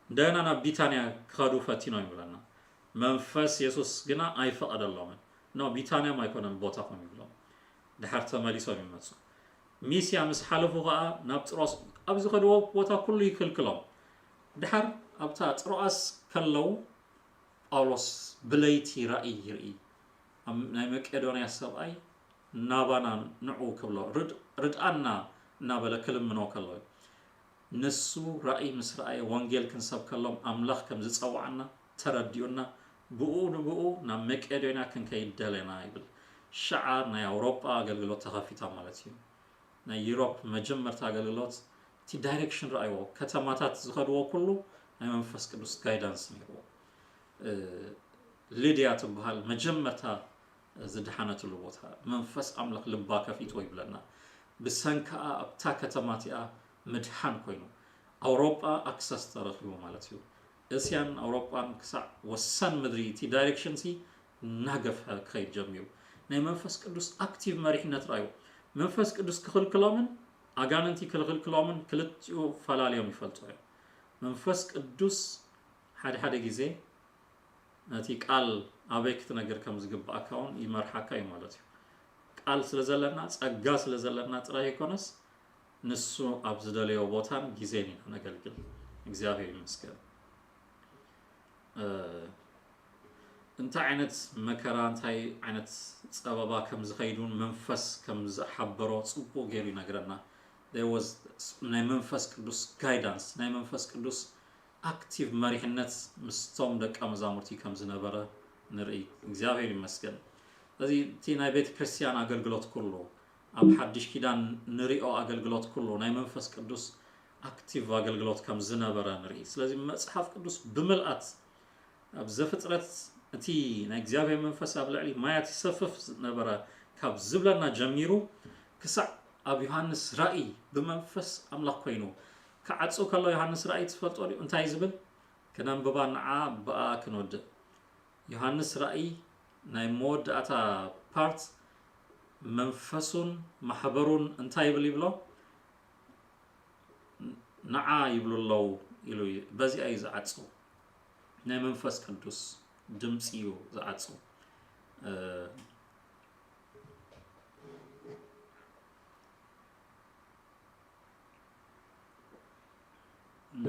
እንደገና ናብ ቢታንያ ክኸዱ ፈቲኖም ይብለና። መንፈስ የሱስ ግና ኣይፈቐደሎምን። ኖ፣ ቢታንያም ኣይኮነን ቦታኹም ይብሎም። ድሓር ተመሊሶም ይመጹ። ሚስያ ምስ ሓለፉ ኸኣ ናብ ጥሮስ፣ ኣብ ዝኸድዎ ቦታ ኩሉ ይክልክሎም። ድሓር ኣብታ ጥሮኣስ ከለዉ ጳውሎስ ብለይቲ ራእይ ይርኢ። ኣብ ናይ መቄዶንያ ሰብኣይ ናባና ንዑ ክብሎ፣ ርድ-፣ ርድኣና እናበለ ክልምኖ ከሎ፣ ንሱ ራእይ ምስ ረኣየ ወንጌል ክንሰብከሎም ኣምላኽ ከም ዝጸውዓና ተረዲኡና፣ ብኡ ንብኡ ናብ መቄዶንያ ክንከይድ ደለና ይብል። ሽዓ ናይ ኣውሮጳ ኣገልግሎት ተኸፊታ ማለት እዩ። ናይ ዩሮፕ መጀመርታ ኣገልግሎት፣ እቲ ዳይሬክሽን ረኣይዎ፣ ከተማታት ዝኸድዎ ኩሉ ናይ መንፈስ ቅዱስ ጋይዳንስ ነይርዎ። እ፣ ሊድያ ትበሃል መጀመርታ ዝደሓነትሉ ቦታ፣ መንፈስ ኣምላኽ ልባ ከፊትዎ ይብለና። ብሰንክኣ ኣብታ ከተማ እቲኣ ምድሓን ኮይኑ፣ ኣውሮጳ ኣክሰስ ተረኺቡ ማለት እዩ። እስያን ኣውሮጳን ክሳዕ ወሰን ምድሪ እቲ ዳይሬክሽን ሲ እናገፍሐ ክኸይድ ጀሚሩ። ናይ መንፈስ ቅዱስ ኣክቲቭ መሪሕነት ረኣዩ። መንፈስ ቅዱስ ክኽልክሎምን ኣጋንንቲ ክኽልክሎምን ክልቲኡ ፈላልዮም ይፈልጡ እዮም። መንፈስ ቅዱስ ሓደ ሓደ ግዜ ነቲ ቃል ኣበይ ክትነግር ከም ዝግብኣካ እውን ይመርሓካ እዩ ማለት እዩ። ቃል ስለ ዘለና፣ ጸጋ ስለ ዘለና ጥራይ ኣይኮነስ፣ ንሱ ኣብ ዝደለዮ ቦታን ግዜን ኢና ነገልግል። እግዚኣብሔር ይመስገን። እ፣ እንታይ ዓይነት መከራ፣ እንታይ ዓይነት ጸበባ ከም ዝኸይድ እውን መንፈስ ከም ዝሓበሮ ጽቡቕ ገይሩ ይነግረና። There was ናይ መንፈስ ቅዱስ ጋይዳንስ፣ ናይ መንፈስ ቅዱስ ኣክቲቭ መሪሕነት ምስቶም ደቀ መዛሙርቲ ከም ዝነበረ ንርኢ። እግዚኣብሔር ይመስገን። ስለዚ እቲ ናይ ቤተ ክርስቲያን ኣገልግሎት ኩሉ፣ ኣብ ሓድሽ ኪዳን ንሪኦ ኣገልግሎት ኩሉ ናይ መንፈስ ቅዱስ ኣክቲቭ ኣገልግሎት ከም ዝነበረ ንርኢ። ስለዚ መጽሓፍ ቅዱስ ብምልኣት ኣብ ዘፍጥረት እቲ ናይ እግዚኣብሔር መንፈስ ኣብ ልዕሊ ማያት ይሰፍፍ ዝነበረ ካብ ዝብለና ጀሚሩ ክሳዕ ኣብ ዮሃንስ ራእይ ብመንፈስ ኣምላኽ ኮይኑ ክዓጹ ከሎ ዮሃንስ ራእይ ትፈልጦ ድዩ? እንታይ ዝብል ክነንብባ ንዓ ብኣ ክንወድእ። ዮሃንስ ራእይ ናይ መወዳእታ ፓርት መንፈሱን ማሕበሩን እንታይ ይብል ይብሎ? ንዓ ይብሉ ኣለዉ ኢሉ እዩ። በዚኣ እዩ ዝዓጹ። ናይ መንፈስ ቅዱስ ድምፂ እዩ ዝዓጹ። እ፣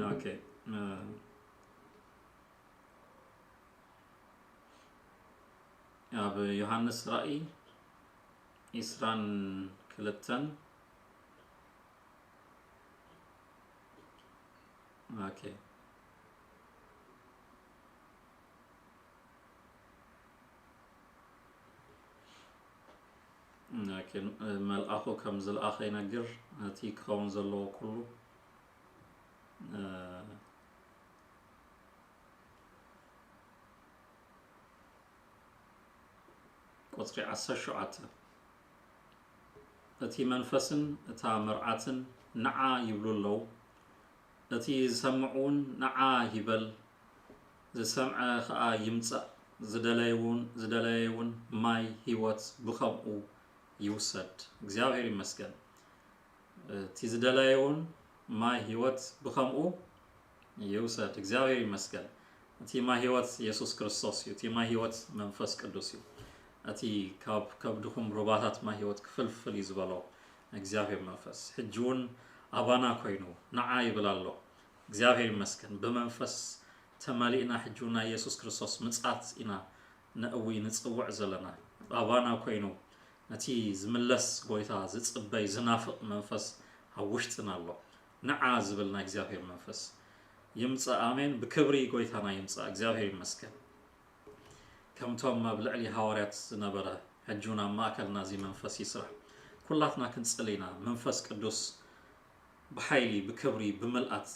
ኦኬ፣ እ፣ ኣብ ዮሃንስ ራእይ ዒስራን ክልተን፣ ኦኬ። ኦኬ፣ መልኣኹ ከም ዝለኣኸ ይነግር፣ እቲ ክኸውን ዘለዎ ኩሉ፣ እ፣ ቁጽሪ ዓሰርተ ሸውዓተ። እቲ መንፈስን እታ መርዓትን ንዓ ይብሉ ኣለዉ። እቲ ዝሰምዕ እውን ንዓ ይበል፣ ዝሰምዐ ኸኣ ይምጻእ፣ ዝደለየ እውን፣ ዝደለየ እውን ማይ ህይወት ብኸምኡ ይውሰድ። እግዚኣብሔር ይመስገን። እቲ ዝደለየ እውን ማይ ህይወት ብኸምኡ ይውሰድ። እግዚኣብሔር ይመስገን። እቲ ማይ ህይወት የሱስ ክርስቶስ እዩ። እቲ ማይ ህይወት መንፈስ ቅዱስ እዩ። እቲ ካብ ከብድኹም ሩባታት ማይ ህይወት ክፍልፍል እዩ ዝበሎ እግዚኣብሔር መንፈስ። ሕጂ እውን ኣባና ኮይኑ ንዓ ይብል ኣሎ። እግዚኣብሔር ይመስገን። ብመንፈስ ተመሊእና ሕጂ እውን ናይ የሱስ ክርስቶስ ምጽኣት ኢና ነእዊ ንጽውዕ ዘለና። ኣባና ኮይኑ ነቲ ዝምለስ ጎይታ ዝጽበይ ዝናፍቕ መንፈስ ኣብ ውሽጥና ኣሎ። ንዓ ዝብል ናይ እግዚኣብሔር መንፈስ ይምጻእ። ኣሜን። ብክብሪ ጎይታና ይምጻእ። እግዚኣብሔር ይመስገን። ከምቶም ኣብ ልዕሊ ሃዋርያት ዝነበረ፣ ሕጂ እውን ኣብ ማእከልና እዚ መንፈስ ይስራሕ። ኩላትና ክንጽሊ ኢና። መንፈስ ቅዱስ ብሓይሊ፣ ብክብሪ፣ ብምልኣት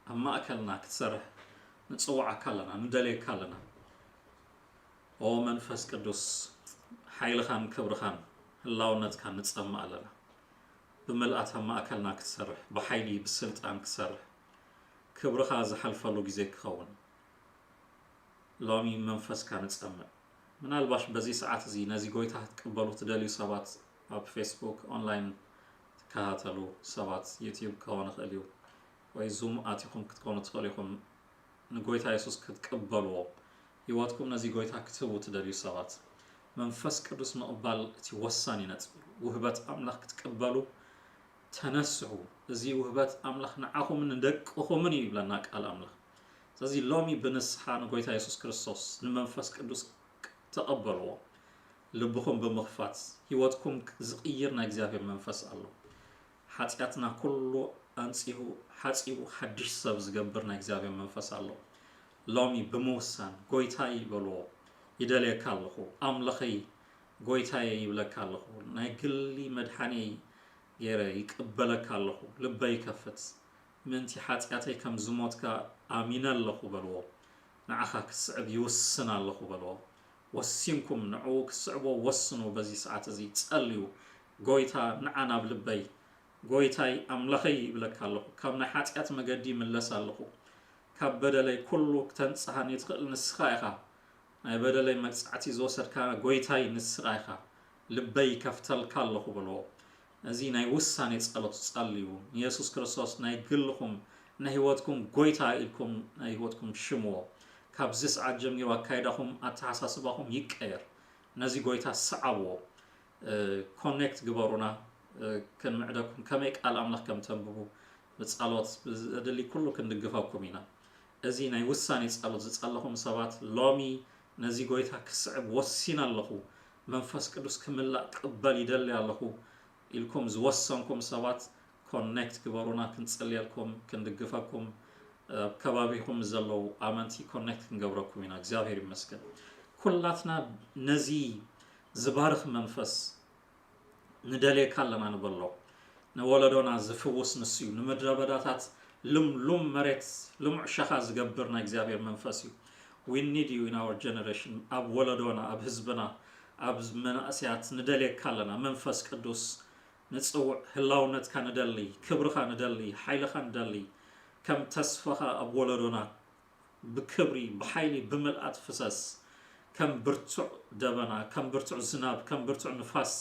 ኣብ ማእከልና ክትሰርሕ ንጽውዓካ ኣለና፣ ንደልየካ ኣለና። ኦ መንፈስ ቅዱስ፣ ሓይልኻን ክብርኻን ህላውነትካን ንጸምእ ኣለና። ብምልኣት ኣብ ማእከልና ክትሰርሕ፣ ብሓይሊ፣ ብስልጣን ክትሰርሕ፣ ክብርኻ ዝሓልፈሉ ግዜ ክኸውን ሎሚ መንፈስካ ንጸምእ። ምናልባሽ በዚ ሰዓት እዚ ነዚ ጎይታ ክትቅበሉ ትደልዩ ሰባት፣ ኣብ ፌስቡክ ኦንላይን ትከታተሉ ሰባት፣ ዩቲዩብ ክኸውን ይኽእል እዩ፣ ወይ ዙም ኣቲኹም ክትኮኑ ትኽእሉ ኢኹም። ንጎይታ የሱስ ክትቅበልዎ፣ ህይወትኩም ነዚ ጎይታ ክትህቡ ትደልዩ ሰባት፣ መንፈስ ቅዱስ ምቕባል እቲ ወሳኒ ነጥቢ እዩ። ውህበት ኣምላኽ ክትቅበሉ ተነስሑ። እዚ ውህበት ኣምላኽ ንዓኹምን ንደቅኹምን እዩ ይብለና ቃል ኣምላኽ። ስለዚ ሎሚ ብንስሓ ንጎይታ የሱስ ክርስቶስ ንመንፈስ ቅዱስ ተቐበልዎ። ልብኹም ብምኽፋት ህይወትኩም ዝቕይር ናይ እግዚኣብሔር መንፈስ ኣሎ። ሓጢኣትና ኩሉ ኣንጺሁ ሓጺቡ ሓድሽ ሰብ ዝገብር ናይ እግዚኣብሔር መንፈስ ኣሎ። ሎሚ ብምውሳን ጎይታይ በልዎ። ይደልየካ ኣለኹ፣ ኣምላኸይ ጎይታየ ይብለካ ኣለኹ። ናይ ግሊ መድሓኒየይ ገይረ ይቅበለካ ኣለኹ። ልበይ ይከፍት። ምእንቲ ሓጢኣተይ ከም ዝሞትካ ኣሚነ ኣለኹ በልዎ። ንዓኻ ክስዕብ ይውስን ኣለኹ በልዎ። ወሲንኩም ንዕኡ ክትስዕብዎ ወስኑ። በዚ ሰዓት እዚ ጸልዩ። ጎይታ ንዓ ናብ ልበይ፣ ጎይታይ ኣምላኸይ ይብለካ ኣለኹ። ካብ ናይ ሓጢኣት መገዲ ይምለስ ኣለኹ። ካብ በደለይ ኩሉ ክተንጽሃኒ ትኽእል ንስኻ ኢኻ። ናይ በደለይ መቅጻዕቲ ዝወሰድካ ጎይታይ ንስኻ ኢኻ። ልበይ ይከፍተልካ ኣለኹ በልዎ። እዚ ናይ ውሳኔ ጸሎት ጸልዩ። ንየሱስ ክርስቶስ ናይ ግልኹም፣ ናይ ህይወትኩም ጎይታ ኢልኩም ናይ ህይወትኩም ሽምዎ። ካብዚ ሰዓት ጀሚሩ ኣካይዳኹም፣ ኣተሓሳስባኹም ይቀየር። ነዚ ጎይታ ሰዓብዎ። እ፣ ኮኔክት ግበሩና። እ፣ ክንምዕደኩም፣ ከመይ ቃል ኣምላኽ ከም ተንብቡ ብጸሎት ብዘድሊ ኩሉ ክንድግፈኩም ኢና። እዚ ናይ ውሳኔ ጸሎት ዝጸለኹም ሰባት፣ ሎሚ ነዚ ጎይታ ክስዕብ ወሲነ ኣለኹ፣ መንፈስ ቅዱስ ክምላእ ቅበል ይደሊ ኣለኹ ኢልኩም ዝወሰንኩም ሰባት፣ ኮኔክት ግበሩና፣ ክንጽልየልኩም፣ ክንድግፈኩም፣ ኣብ ከባቢኹም ዘለዉ ኣመንቲ ኮኔክት ክንገብረኩም ኢና። እግዚኣብሔር ይመስገን። ኩላትና ነዚ ዝባርኽ መንፈስ ንደልየካ ኣለና ንበሎ። ንወለዶና ዝፍውስ ንሱ እዩ። ንምድረ በዳታት ልምሉም መሬት ልሙዕ ሸኻ ዝገብር ናይ እግዚኣብሔር መንፈስ እዩ። We need you in our generation። ኣብ ወለዶና፣ ኣብ ህዝብና፣ ኣብ መናእሰያት ንደልየካ ኣለና። መንፈስ ቅዱስ ንጽውዕ፣ ህላውነትካ ንደሊ፣ ክብርኻ ንደሊ፣ ሓይልኻ ንደሊ። ከም ተስፋኻ ኣብ ወለዶና ብክብሪ፣ ብሓይሊ፣ ብምልኣት ፍሰስ። ከም ብርቱዕ ደበና፣ ከም ብርቱዕ ዝናብ፣ ከም ብርቱዕ ንፋስ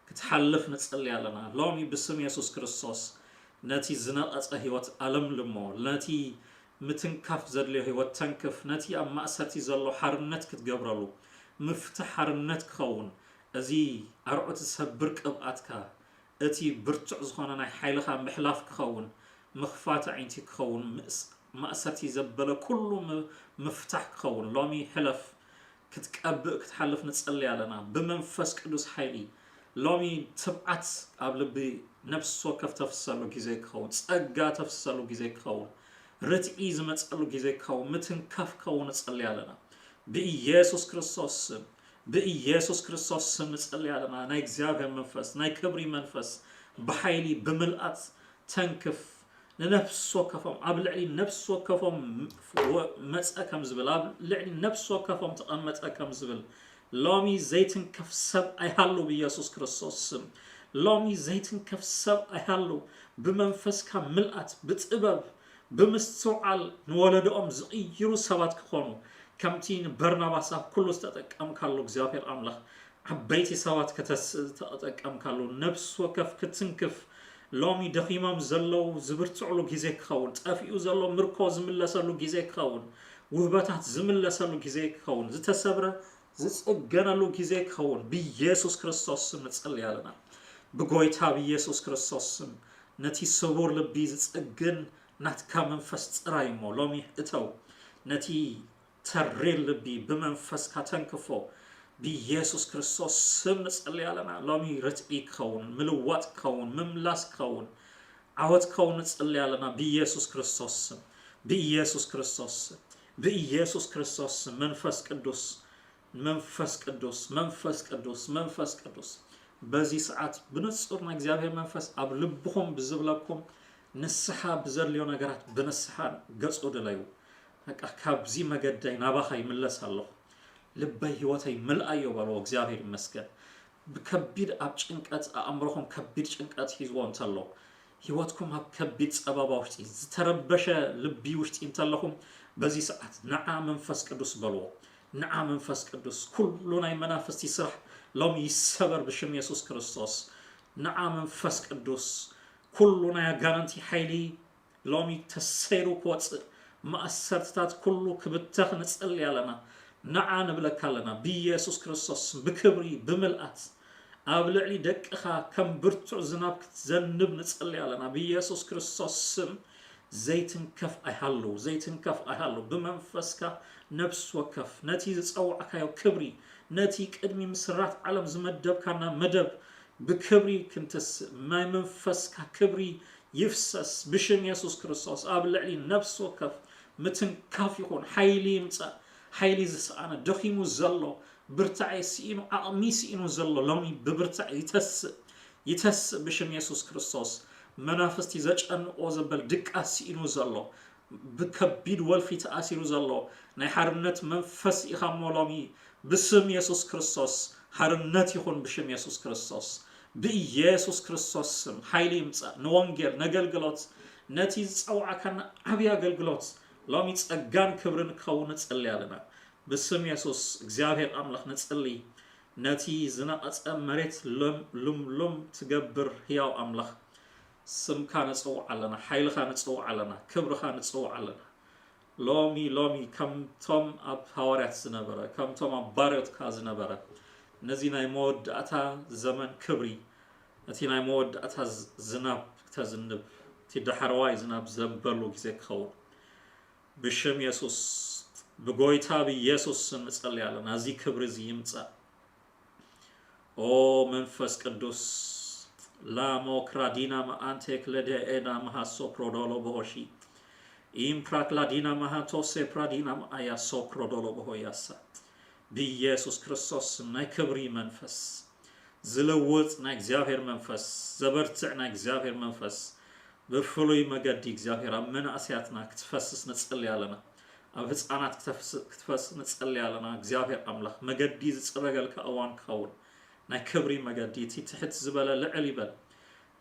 ክትሓልፍ ንጽሊ ኣለና። ሎሚ ብስም የሱስ ክርስቶስ ነቲ ዝነቐጸ ህይወት ኣለምልሞ፣ ነቲ ምትንካፍ ዘድልዮ ህይወት ተንክፍ፣ ነቲ ኣብ ማእሰርቲ ዘሎ ሓርነት ክትገብረሉ፣ ምፍታሕ ሓርነት ክኸውን፣ እዚ ኣርዑት ዝሰብር ቅብኣትካ፣ እቲ ብርቱዕ ዝኾነ ናይ ሓይልኻ ምሕላፍ ክኸውን፣ ምኽፋት ኣዒንቲ ክኸውን፣ ምስ-፣ ማእሰርቲ ዘበለ ኩሉ ም-፣ ምፍታሕ ክኸውን፣ ሎሚ ሕለፍ ክትቀብእ ክትሓልፍ ንጸሊ ኣለና። ብመንፈስ ቅዱስ ሓይሊ ሎሚ ትብዓት ኣብ ልቢ ነፍሲ ወከፍ ተፍሰሉ ግዜ ክኸውን፣ ጸጋ ተፍሰሉ ግዜ ክኸውን፣ ርትዒ ዝመጸሉ ግዜ ክኸውን፣ ምትንካፍ ክኸውን ንጸሊ ኣለና። ብኢየሱስ ክርስቶስ ስም፣ ብኢየሱስ ክርስቶስ ስም ንጸሊ ኣለና። ናይ እግዚኣብሔር መንፈስ፣ ናይ ክብሪ መንፈስ ብሓይሊ ብምልኣት ተንክፍ። ንነፍሲ ወከፎም፣ ኣብ ልዕሊ ነፍሲ ወከፎም ወ-፣ መጸ ከም ዝብል፣ ኣብ ልዕሊ ነፍሲ ወከፎም ተቐመጠ ከም ዝብል፣ ሎሚ ዘይትንከፍ ሰብ ኣይሃሉ ብኢየሱስ ክርስቶስ ስም። ሎሚ ዘይትንከፍ ሰብ ኣይሃሉ። ብመንፈስካ ምልኣት፣ ብጥበብ፣ ብምስትውዓል ንወለዶኦም ዝቕይሩ ሰባት ክኾኑ፣ ከምቲ ንበርናባስ ኣብ ኩሉ ዝተጠቀምካሉ እግዚኣብሔር ኣምላኽ፣ ዓበይቲ ሰባት ከተስእ ዝተጠቀምካሉ፣ ነፍሲ ወከፍ ክትንክፍ፣ ሎሚ ደኺሞም ዘለዉ ዝብርትዕሉ ግዜ ክኸውን፣ ጠፊኡ ዘሎ ምርኮ ዝምለሰሉ ግዜ ክኸውን፣ ውህበታት ዝምለሰሉ ግዜ ክኸውን፣ ዝተሰብረ ዝጽገነሉ ግዜ ክኸውን ብኢየሱስ ክርስቶስ ስም ንጸሊ ኣለና። ብጎይታ ብኢየሱስ ክርስቶስ ስም ነቲ ስቡር ልቢ ዝጽግን ናትካ መንፈስ ጥራይ እሞ ሎሚ እተው። ነቲ ተሪር ልቢ ብመንፈስካ ተንክፎ። ብኢየሱስ ክርስቶስ ስም ንጸሊ ኣለና። ሎሚ ርትዒ ክኸውን፣ ምልዋጥ ክኸውን፣ ምምላስ ክኸውን፣ ዓወት ክኸውን ንጸሊ ኣለና። ብኢየሱስ ክርስቶስ ስም፣ ብኢየሱስ ክርስቶስ ስም፣ ብኢየሱስ ክርስቶስ ስም። መንፈስ ቅዱስ፣ መንፈስ ቅዱስ፣ መንፈስ ቅዱስ፣ መንፈስ ቅዱስ። በዚ ሰዓት ብንጹር ናይ እግዚኣብሔር መንፈስ ኣብ ልብኹም ብዝብለኩም ንስሓ ብዘድልዮ ነገራት ብንስሓ ገጹ ድለዩ። በቃ ካብዚ መገደይ ናባኻ ይምለስ ኣለኹ። ልበይ ህይወተይ ምልኣዮ በልዎ። እግዚኣብሔር ይመስገን። ብከቢድ ኣብ ጭንቀት ኣእምሮኹም ከቢድ ጭንቀት ሒዝዎ እንተሎ፣ ህይወትኩም ኣብ ከቢድ ጸበባ ውሽጢ፣ ዝተረበሸ ልቢ ውሽጢ እንተለኹም፣ በዚ ሰዓት ንዓ መንፈስ ቅዱስ በልዎ። ንዓ መንፈስ ቅዱስ፣ ኩሉ ናይ መናፍስቲ ስራሕ ሎሚ ይሰበር ብሽም የሱስ ክርስቶስ። ንዓ መንፈስ ቅዱስ፣ ኩሉ ናይ ኣጋንንቲ ሓይሊ ሎሚ ተሰይሩ ክወጽእ፣ ማእሰርትታት ኩሉ ክብተኽ ንጸሊ ኣለና። ንዓ ንብለካ ኣለና። ብኢየሱስ ክርስቶስ ብክብሪ፣ ብምልኣት ኣብ ልዕሊ ደቅኻ ከም ብርቱዕ ዝናብ ክትዘንብ ንጸሊ ኣለና። ብኢየሱስ ክርስቶስ ስም ዘይትንከፍ ኣይሃሉ፣ ዘይትንከፍ ኣይሃሉ። ብመንፈስካ ነፍሲ ወከፍ ነቲ ዝጸዋዕካዮ ክብሪ፣ ነቲ ቅድሚ ምስራት ዓለም ዝመደብካና መደብ ብክብሪ ክንትስእ፣ ናይ መንፈስካ ክብሪ ይፍሰስ ብሽም የሱስ ክርስቶስ። ኣብ ልዕሊ ነፍሲ ወከፍ ምትንካፍ ይኹን፣ ሓይሊ ይምጻእ። ሓይሊ ዝሰኣነ፣ ደኺሙ ዘሎ፣ ብርታዐ ስኢኑ፣ ዓቕሚ ስኢኑ ዘሎ ሎሚ ብብርታዐ ይተስእ፣ ይተስእ ብሽም የሱስ ክርስቶስ። መናፍስቲ ዘጨንቆ ዘበል ድቃስ ስኢኑ ዘሎ፣ ብከቢድ ወልፊ ተኣሲሩ ዘሎ ናይ ሓርነት መንፈስ ኢኻ እሞ ሎሚ ብስም የሱስ ክርስቶስ ሓርነት ይኹን። ብሽም የሱስ ክርስቶስ፣ ብኢየሱስ ክርስቶስ ስም ሓይሊ ይምጻእ። ንወንጌል፣ ነገልግሎት፣ ነቲ ዝጸውዓካና ዓብዪ ኣገልግሎት ሎሚ ጸጋን ክብርን ክኸውን ንጸሊ ኣለና። ብስም የሱስ እግዚኣብሔር ኣምላኽ ንጽሊ። ነቲ ዝነቐጸ መሬት ሎም-፣ ሉምሉም ትገብር ህያው ኣምላኽ፣ ስምካ ንጽውዕ ኣለና፣ ሓይልኻ ንጽውዕ ኣለና፣ ክብርኻ ንጽውዕ ኣለና። ሎሚ፣ ሎሚ ከምቶም ኣብ ሃዋርያት ዝነበረ፣ ከምቶም ኣብ ባርዮትካ ዝነበረ፣ ነዚ ናይ መወዳእታ ዘመን ክብሪ፣ እቲ ናይ መወዳእታ ዝ-፣ ዝናብ ክተዝንብ፣ እቲ ዳሕረዋይ ዝናብ ዘንበሉ ግዜ ክኸውን፣ ብሽም የሱስ፣ ብጎይታ ብየሱስ ስም ንጸሊ ኣለና። እዚ ክብሪ እዚ ይምጻእ። ኦ መንፈስ ቅዱስ፣ ላሞ ክራዲና መኣንቴክ ለደኤና መሃሶ ፕሮዶሎ ቦሆሺ፣ ኢምፕራክላዲና ማሃቶ ሴፕራዲና ማኣያ ሶፕሮዶሎቦሆያሳ ብኢየሱስ ክርስቶስ ናይ ክብሪ መንፈስ ዝልውጥ ናይ እግዚኣብሔር መንፈስ ዘበርትዕ ናይ እግዚኣብሔር መንፈስ ብፍሉይ መገዲ እግዚኣብሔር ኣብ መናእሰያትና ክትፈስስ ንጸሊ ኣለና። ኣብ ህፃናት ክትፈስስ ንጸሊ ኣለና። እግዚኣብሔር ኣምላኽ መገዲ ዝፅረገልካ እዋን ክኸውን ናይ ክብሪ መገዲ እቲ ትሕት ዝበለ ልዕል ይበል።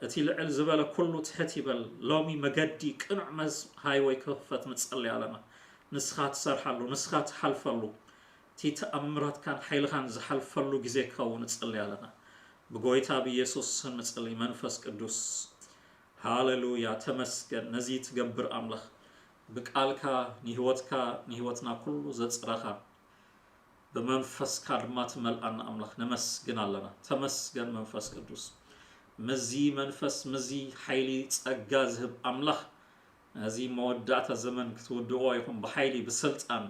እቲ ልዕል ዝበለ ኩሉ ትሕት ይበል። ሎሚ መገዲ ቅኑዕ መዝ ሃይወይ ክኽፈት ንጸሊ ኣለና። ንስኻ ትሰርሓሉ፣ ንስኻ ትሓልፈሉ፣ እቲ ተኣምራትካን ሓይልኻን ዝሓልፈሉ ግዜ ክኸውን ንጸሊ ኣለና። ብጎይታ ብኢየሱስ ስም ንጸሊ። መንፈስ ቅዱስ ሃሌሉያ፣ ተመስገን። ነዚ ትገብር ኣምላኽ ብቃልካ ንህይወትካ ንህይወትና ኩሉ ዘጽረኻ ብመንፈስካ ድማ ትመልኣና ኣምላኽ ነመስግን ኣለና። ተመስገን መንፈስ ቅዱስ። ምዚ መንፈስ ምዚ ሓይሊ ጸጋ ዝህብ ኣምላኽ ነዚ መወዳእታ ዘመን ክትውድዎ ኢኹም ብሓይሊ ብስልጣን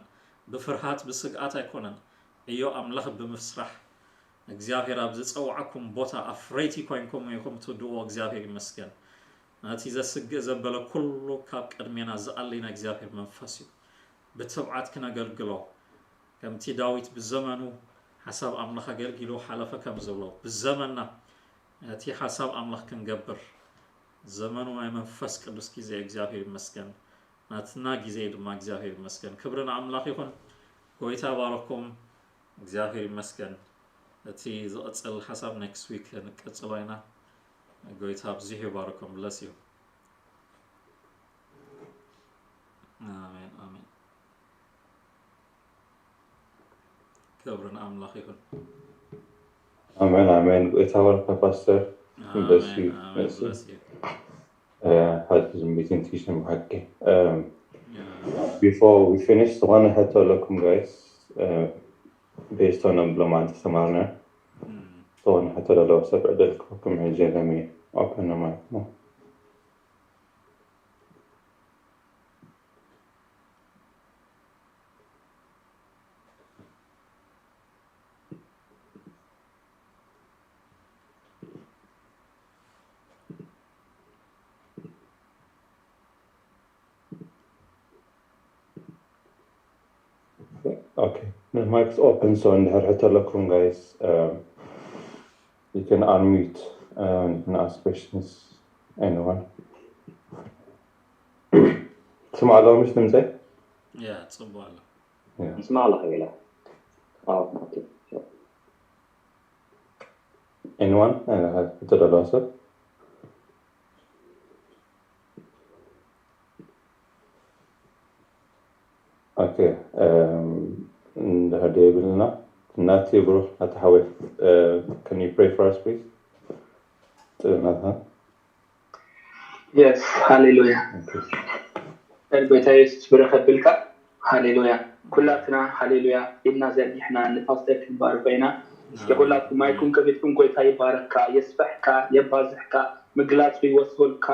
ብፍርሃት ብስግኣት ኣይኮነን። እዮ ኣምላኽ ብምስራሕ እግዚኣብሔር ኣብ ዝጸውዓኩም ቦታ ኣፍረይቲ ኮይንኩም ኢኹም ትውድዎ። እግዚኣብሔር ይመስገን። ነቲ ዘስግእ ዘበለ ኩሉ ካብ ቅድሜና ዝኣሊ ናይ እግዚኣብሔር መንፈስ እዩ። ብትብዓት ክነገልግሎ ከምቲ ዳዊት ብዘመኑ ሓሳብ ኣምላኽ ኣገልጊሉ ሓለፈ ከም ዝብሎ ብዘመንና እቲ ሓሳብ ኣምላኽ ክንገብር ዘመኑ ናይ መንፈስ ቅዱስ ግዜ እግዚኣብሔር ይመስገን። ናትና ግዜ ድማ እግዚኣብሔር ይመስገን። ክብሪ ንኣምላኽ ይኹን። ጎይታ ባረኩም። እግዚኣብሔር ይመስገን። እቲ ዝቕጽል ሓሳብ ኔክስት ዊክ ንቀጽሎ ኢና። ጎይታ ኣብዚሑ ይባረኩም። ብለስ እዩ። ኣሜን ኣሜን። ክብሪ ንኣምላኽ ይኹን። ኣሜን ኣሜን። ጎይታ ባርካ ፓስተር። Bless you. ኣሜን። Bless you. Uh, had this meeting teaching ብሓቂ um, before we finish ዝኾነ ሕቶ ኣለኩም guys. Uh, based on ብሎማንቲ ዝተማርና ዝኾነ ሕቶ ለለዎ ሰብ ዕድል ክህበኩም ሕጂ ለሚ open the mic ነው። Okay, the mic's open, so እንድሕር ሕቶ ኣለኩም guys, um, you can unmute and you can ask questions. Anyone? ስማዕ ኣለዎ ምሽ ድምፀይ? ያ ጽቡቅ ኣሎ። ስማዕ ኣለኹ ኢለ። Anyone? ሕቶ ዘለዎ ሰብ? Okay, um, እንድሕር የብልና ናቲ ብሩክ ናቲ ሓወይ, uh, can you pray for us please? ጥናታ Yes, ሃሌሉያ። ጎይታ የሱስ ብረኸ ብልካ። ሃሌሉያ። ኩላትና ሃሌሉያ ኢልና ዘርጊሕና ንፓስተር ክንባርኮ ኢና። እስኪ ኩላትኩም ማይኩም ከፊትኩም ጎይታ ይባረካ፣ የስፈሕካ፣ የባዝሕካ፣ ምግላጹ ይወስልካ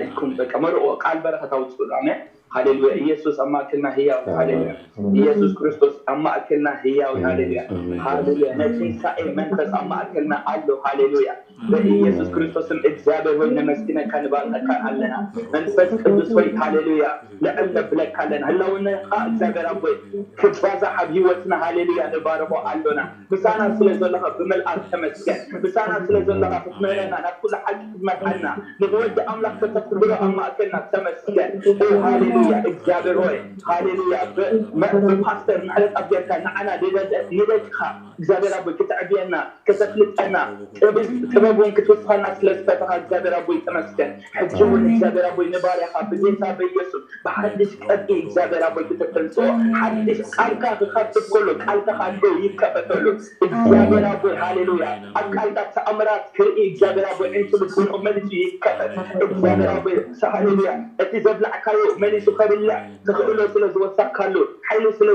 ኢልኩም በቃ መርቆ ቃል በረኸት ኣውጽኡሉ። ኣሜን። ሃሌሉያ። ኢየሱስ ኣብ ማእከልና ህያው። ሃሌሉያ። ኢየሱስ ክርስቶስ ኣብ ማእከልና ህያው። ሃሌሉያ። ሃሌሉያ። ናይ ትንሳኤ መንፈስ ኣብ ማእከልና ኣሎ። ሃሌሉያ። በኢየሱስ ክርስቶስም እግዚኣብሔር ሆይ ነመስግነካ ንባርኸካ ኣለና። መንፈስ ቅዱስ ሆይ ሃሌሉያ ልዕል ነብለካ ኣለና። ህላውነኻ እግዚኣብሔር ኣቦይ ክባዛሕ ኣብ ህይወትና ሃሌሉያ ንባርኾ ኣሎና። ምሳና ስለ ዘለኻ ብምልኣት ተመስገን። ምሳና ስለ ዘለኻ ክትምህረና ናብ ኩሉ ሓቂ ክትመርሓና ንወዲ ኣምላኽ ከተኽብሮ ኣብ ማእከልና ተመስገን። ኦ ሃሌሉያ እግዚኣብሔር ሆይ ሃሌሉያ ብፓስተር ምሕረት ኣብ ጌርካ ንዓና ንደቅኻ እግዚኣብሔር ኣቦይ ክትዕብየና ከተፍልጠና ጥበብ እውን ክትውስኸና ስለ ዝፈተኻ እግዚኣብሔር ኣቦይ ተመስገን። ሕጂ እውን እግዚኣብሔር ኣቦይ ንባርያኻ ብጌታ በኢየሱስ ብሓድሽ ቅርጺ እግዚኣብሔር ኣቦይ ክትተንስኦ ሓድሽ ቃልካ ክኸፍት ከሎ ቃልካ ካድሎ ይከፈተሉ እግዚኣብሔር ኣቦይ ሃሌሉያ ኣብ ቃልካ ተኣምራት ክርኢ እግዚኣብሔር ኣቦይ ዕንቱ ልቦንኡ መሊሱ ይከፈት እግዚኣብሔር ኣቦይ ሃሌሉያ እቲ ዘብላዕካዮ መሊሱ ከብልዕ ተኽእሎ ስለ ዝወሰኽካሉ ሓይሊ ስለ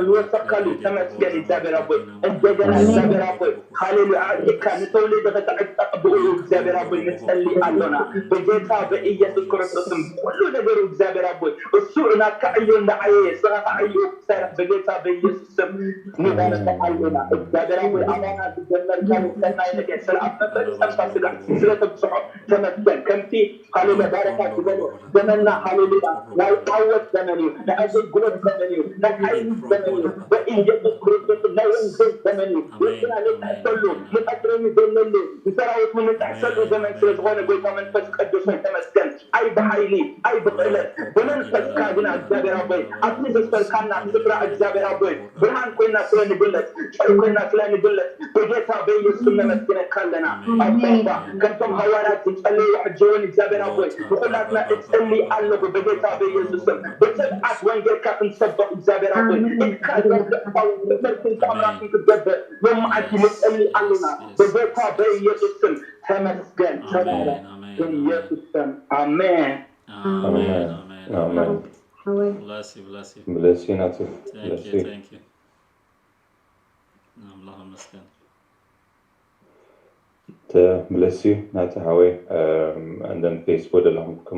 ዝወሰኽካሉ ተመስገን እግዚኣብሔር ኣቦይ እንደገና እግዚኣብሔር ኣቦይ ሃሌሉያ ኣርኢካ ንተውልዲ ከተዕጠቕ ብኡ እግዚኣብሔር ኣቦይ ንጸሊ ኣሎና ብጌታ በኢየሱስ ክርስቶስም ኩሉ ነገሩ እግዚኣብሔር ኣቦይ እሱ ናትካ ዕዮ እንዳዓየየ ስኻ ከዓ ዕዮ ክሰርሕ በጌታ በኢየሱስ ስም ንባረካ ኣለና እግዚኣብሔር ኣቦይ ኣባና ዝጀመርካ ሰናይ ነገር ስለ ኣብ መፈጸምታ ስጋ ስለ ተብጽሖ ተመስገን ከምቲ ሃሌሉያ ባረካ ዝበሎ ዘመንና ሃሌሉያ ናይ ዓወት ዘመን እዩ። ናይ ኣገልግሎት ዘመን እዩ። ናይ ሓይሊ ዘመን እዩ። በኢየሱስ ክርስቶስ ናይ ወንጌል ዘመን እዩ። ወንጌልና ንጥሕሰሉ፣ ንቐትሪ ንደለሉ፣ ንሰራዊት ንጥሕሰሉ ዘመን ስለ ዝኾነ ጎይታ መንፈስ ቅዱስ ሆይ ተመስገን። ኣይ ብሓይሊ ኣይ ብክእለት ብመንፈስካ ግና እግዚኣብሔር ኣቦይ ኣብቲ ዘስፈልካና ስፍራ እግዚኣብሔር ኣቦይ ብርሃን ኮይና ስለ ንግለጽ ጨር ኮይና ስለ ንግለጽ ብጌታ በኢየሱስ ነመስግነካ ኣለና። ኣባ ከምቶም ሃዋርያት ዝጸለዩ ሕጂ እውን እግዚኣብሔር ኣቦይ ንኩላትና እጸሊ ኣለኹ ብጌታ በኢየሱስም ብትብዓት ወንጌልካ ክንሰበኽ እግዚኣብሔር ኣቦይ እካ ዘርግዕካውን ትምህርትን ተኣምራትን ክትገብር ሎመዓንቲ ንጸሊ ኣለና ብጌታ በኢየሱስም። ተመስገን ተባረክ በኢየሱስ ስም ኣሜን። ኣሜን። ኣሜን። ኣሜን። ኣሜን። ሓወይ Bless you, bless you. ብለሲ ናቱ Thank ብለሲ you, thank you. ኣምላኽ ይመስገን። ብለሲ ናቱ ሓወይ። And then ፌስቡክ ዘለኹም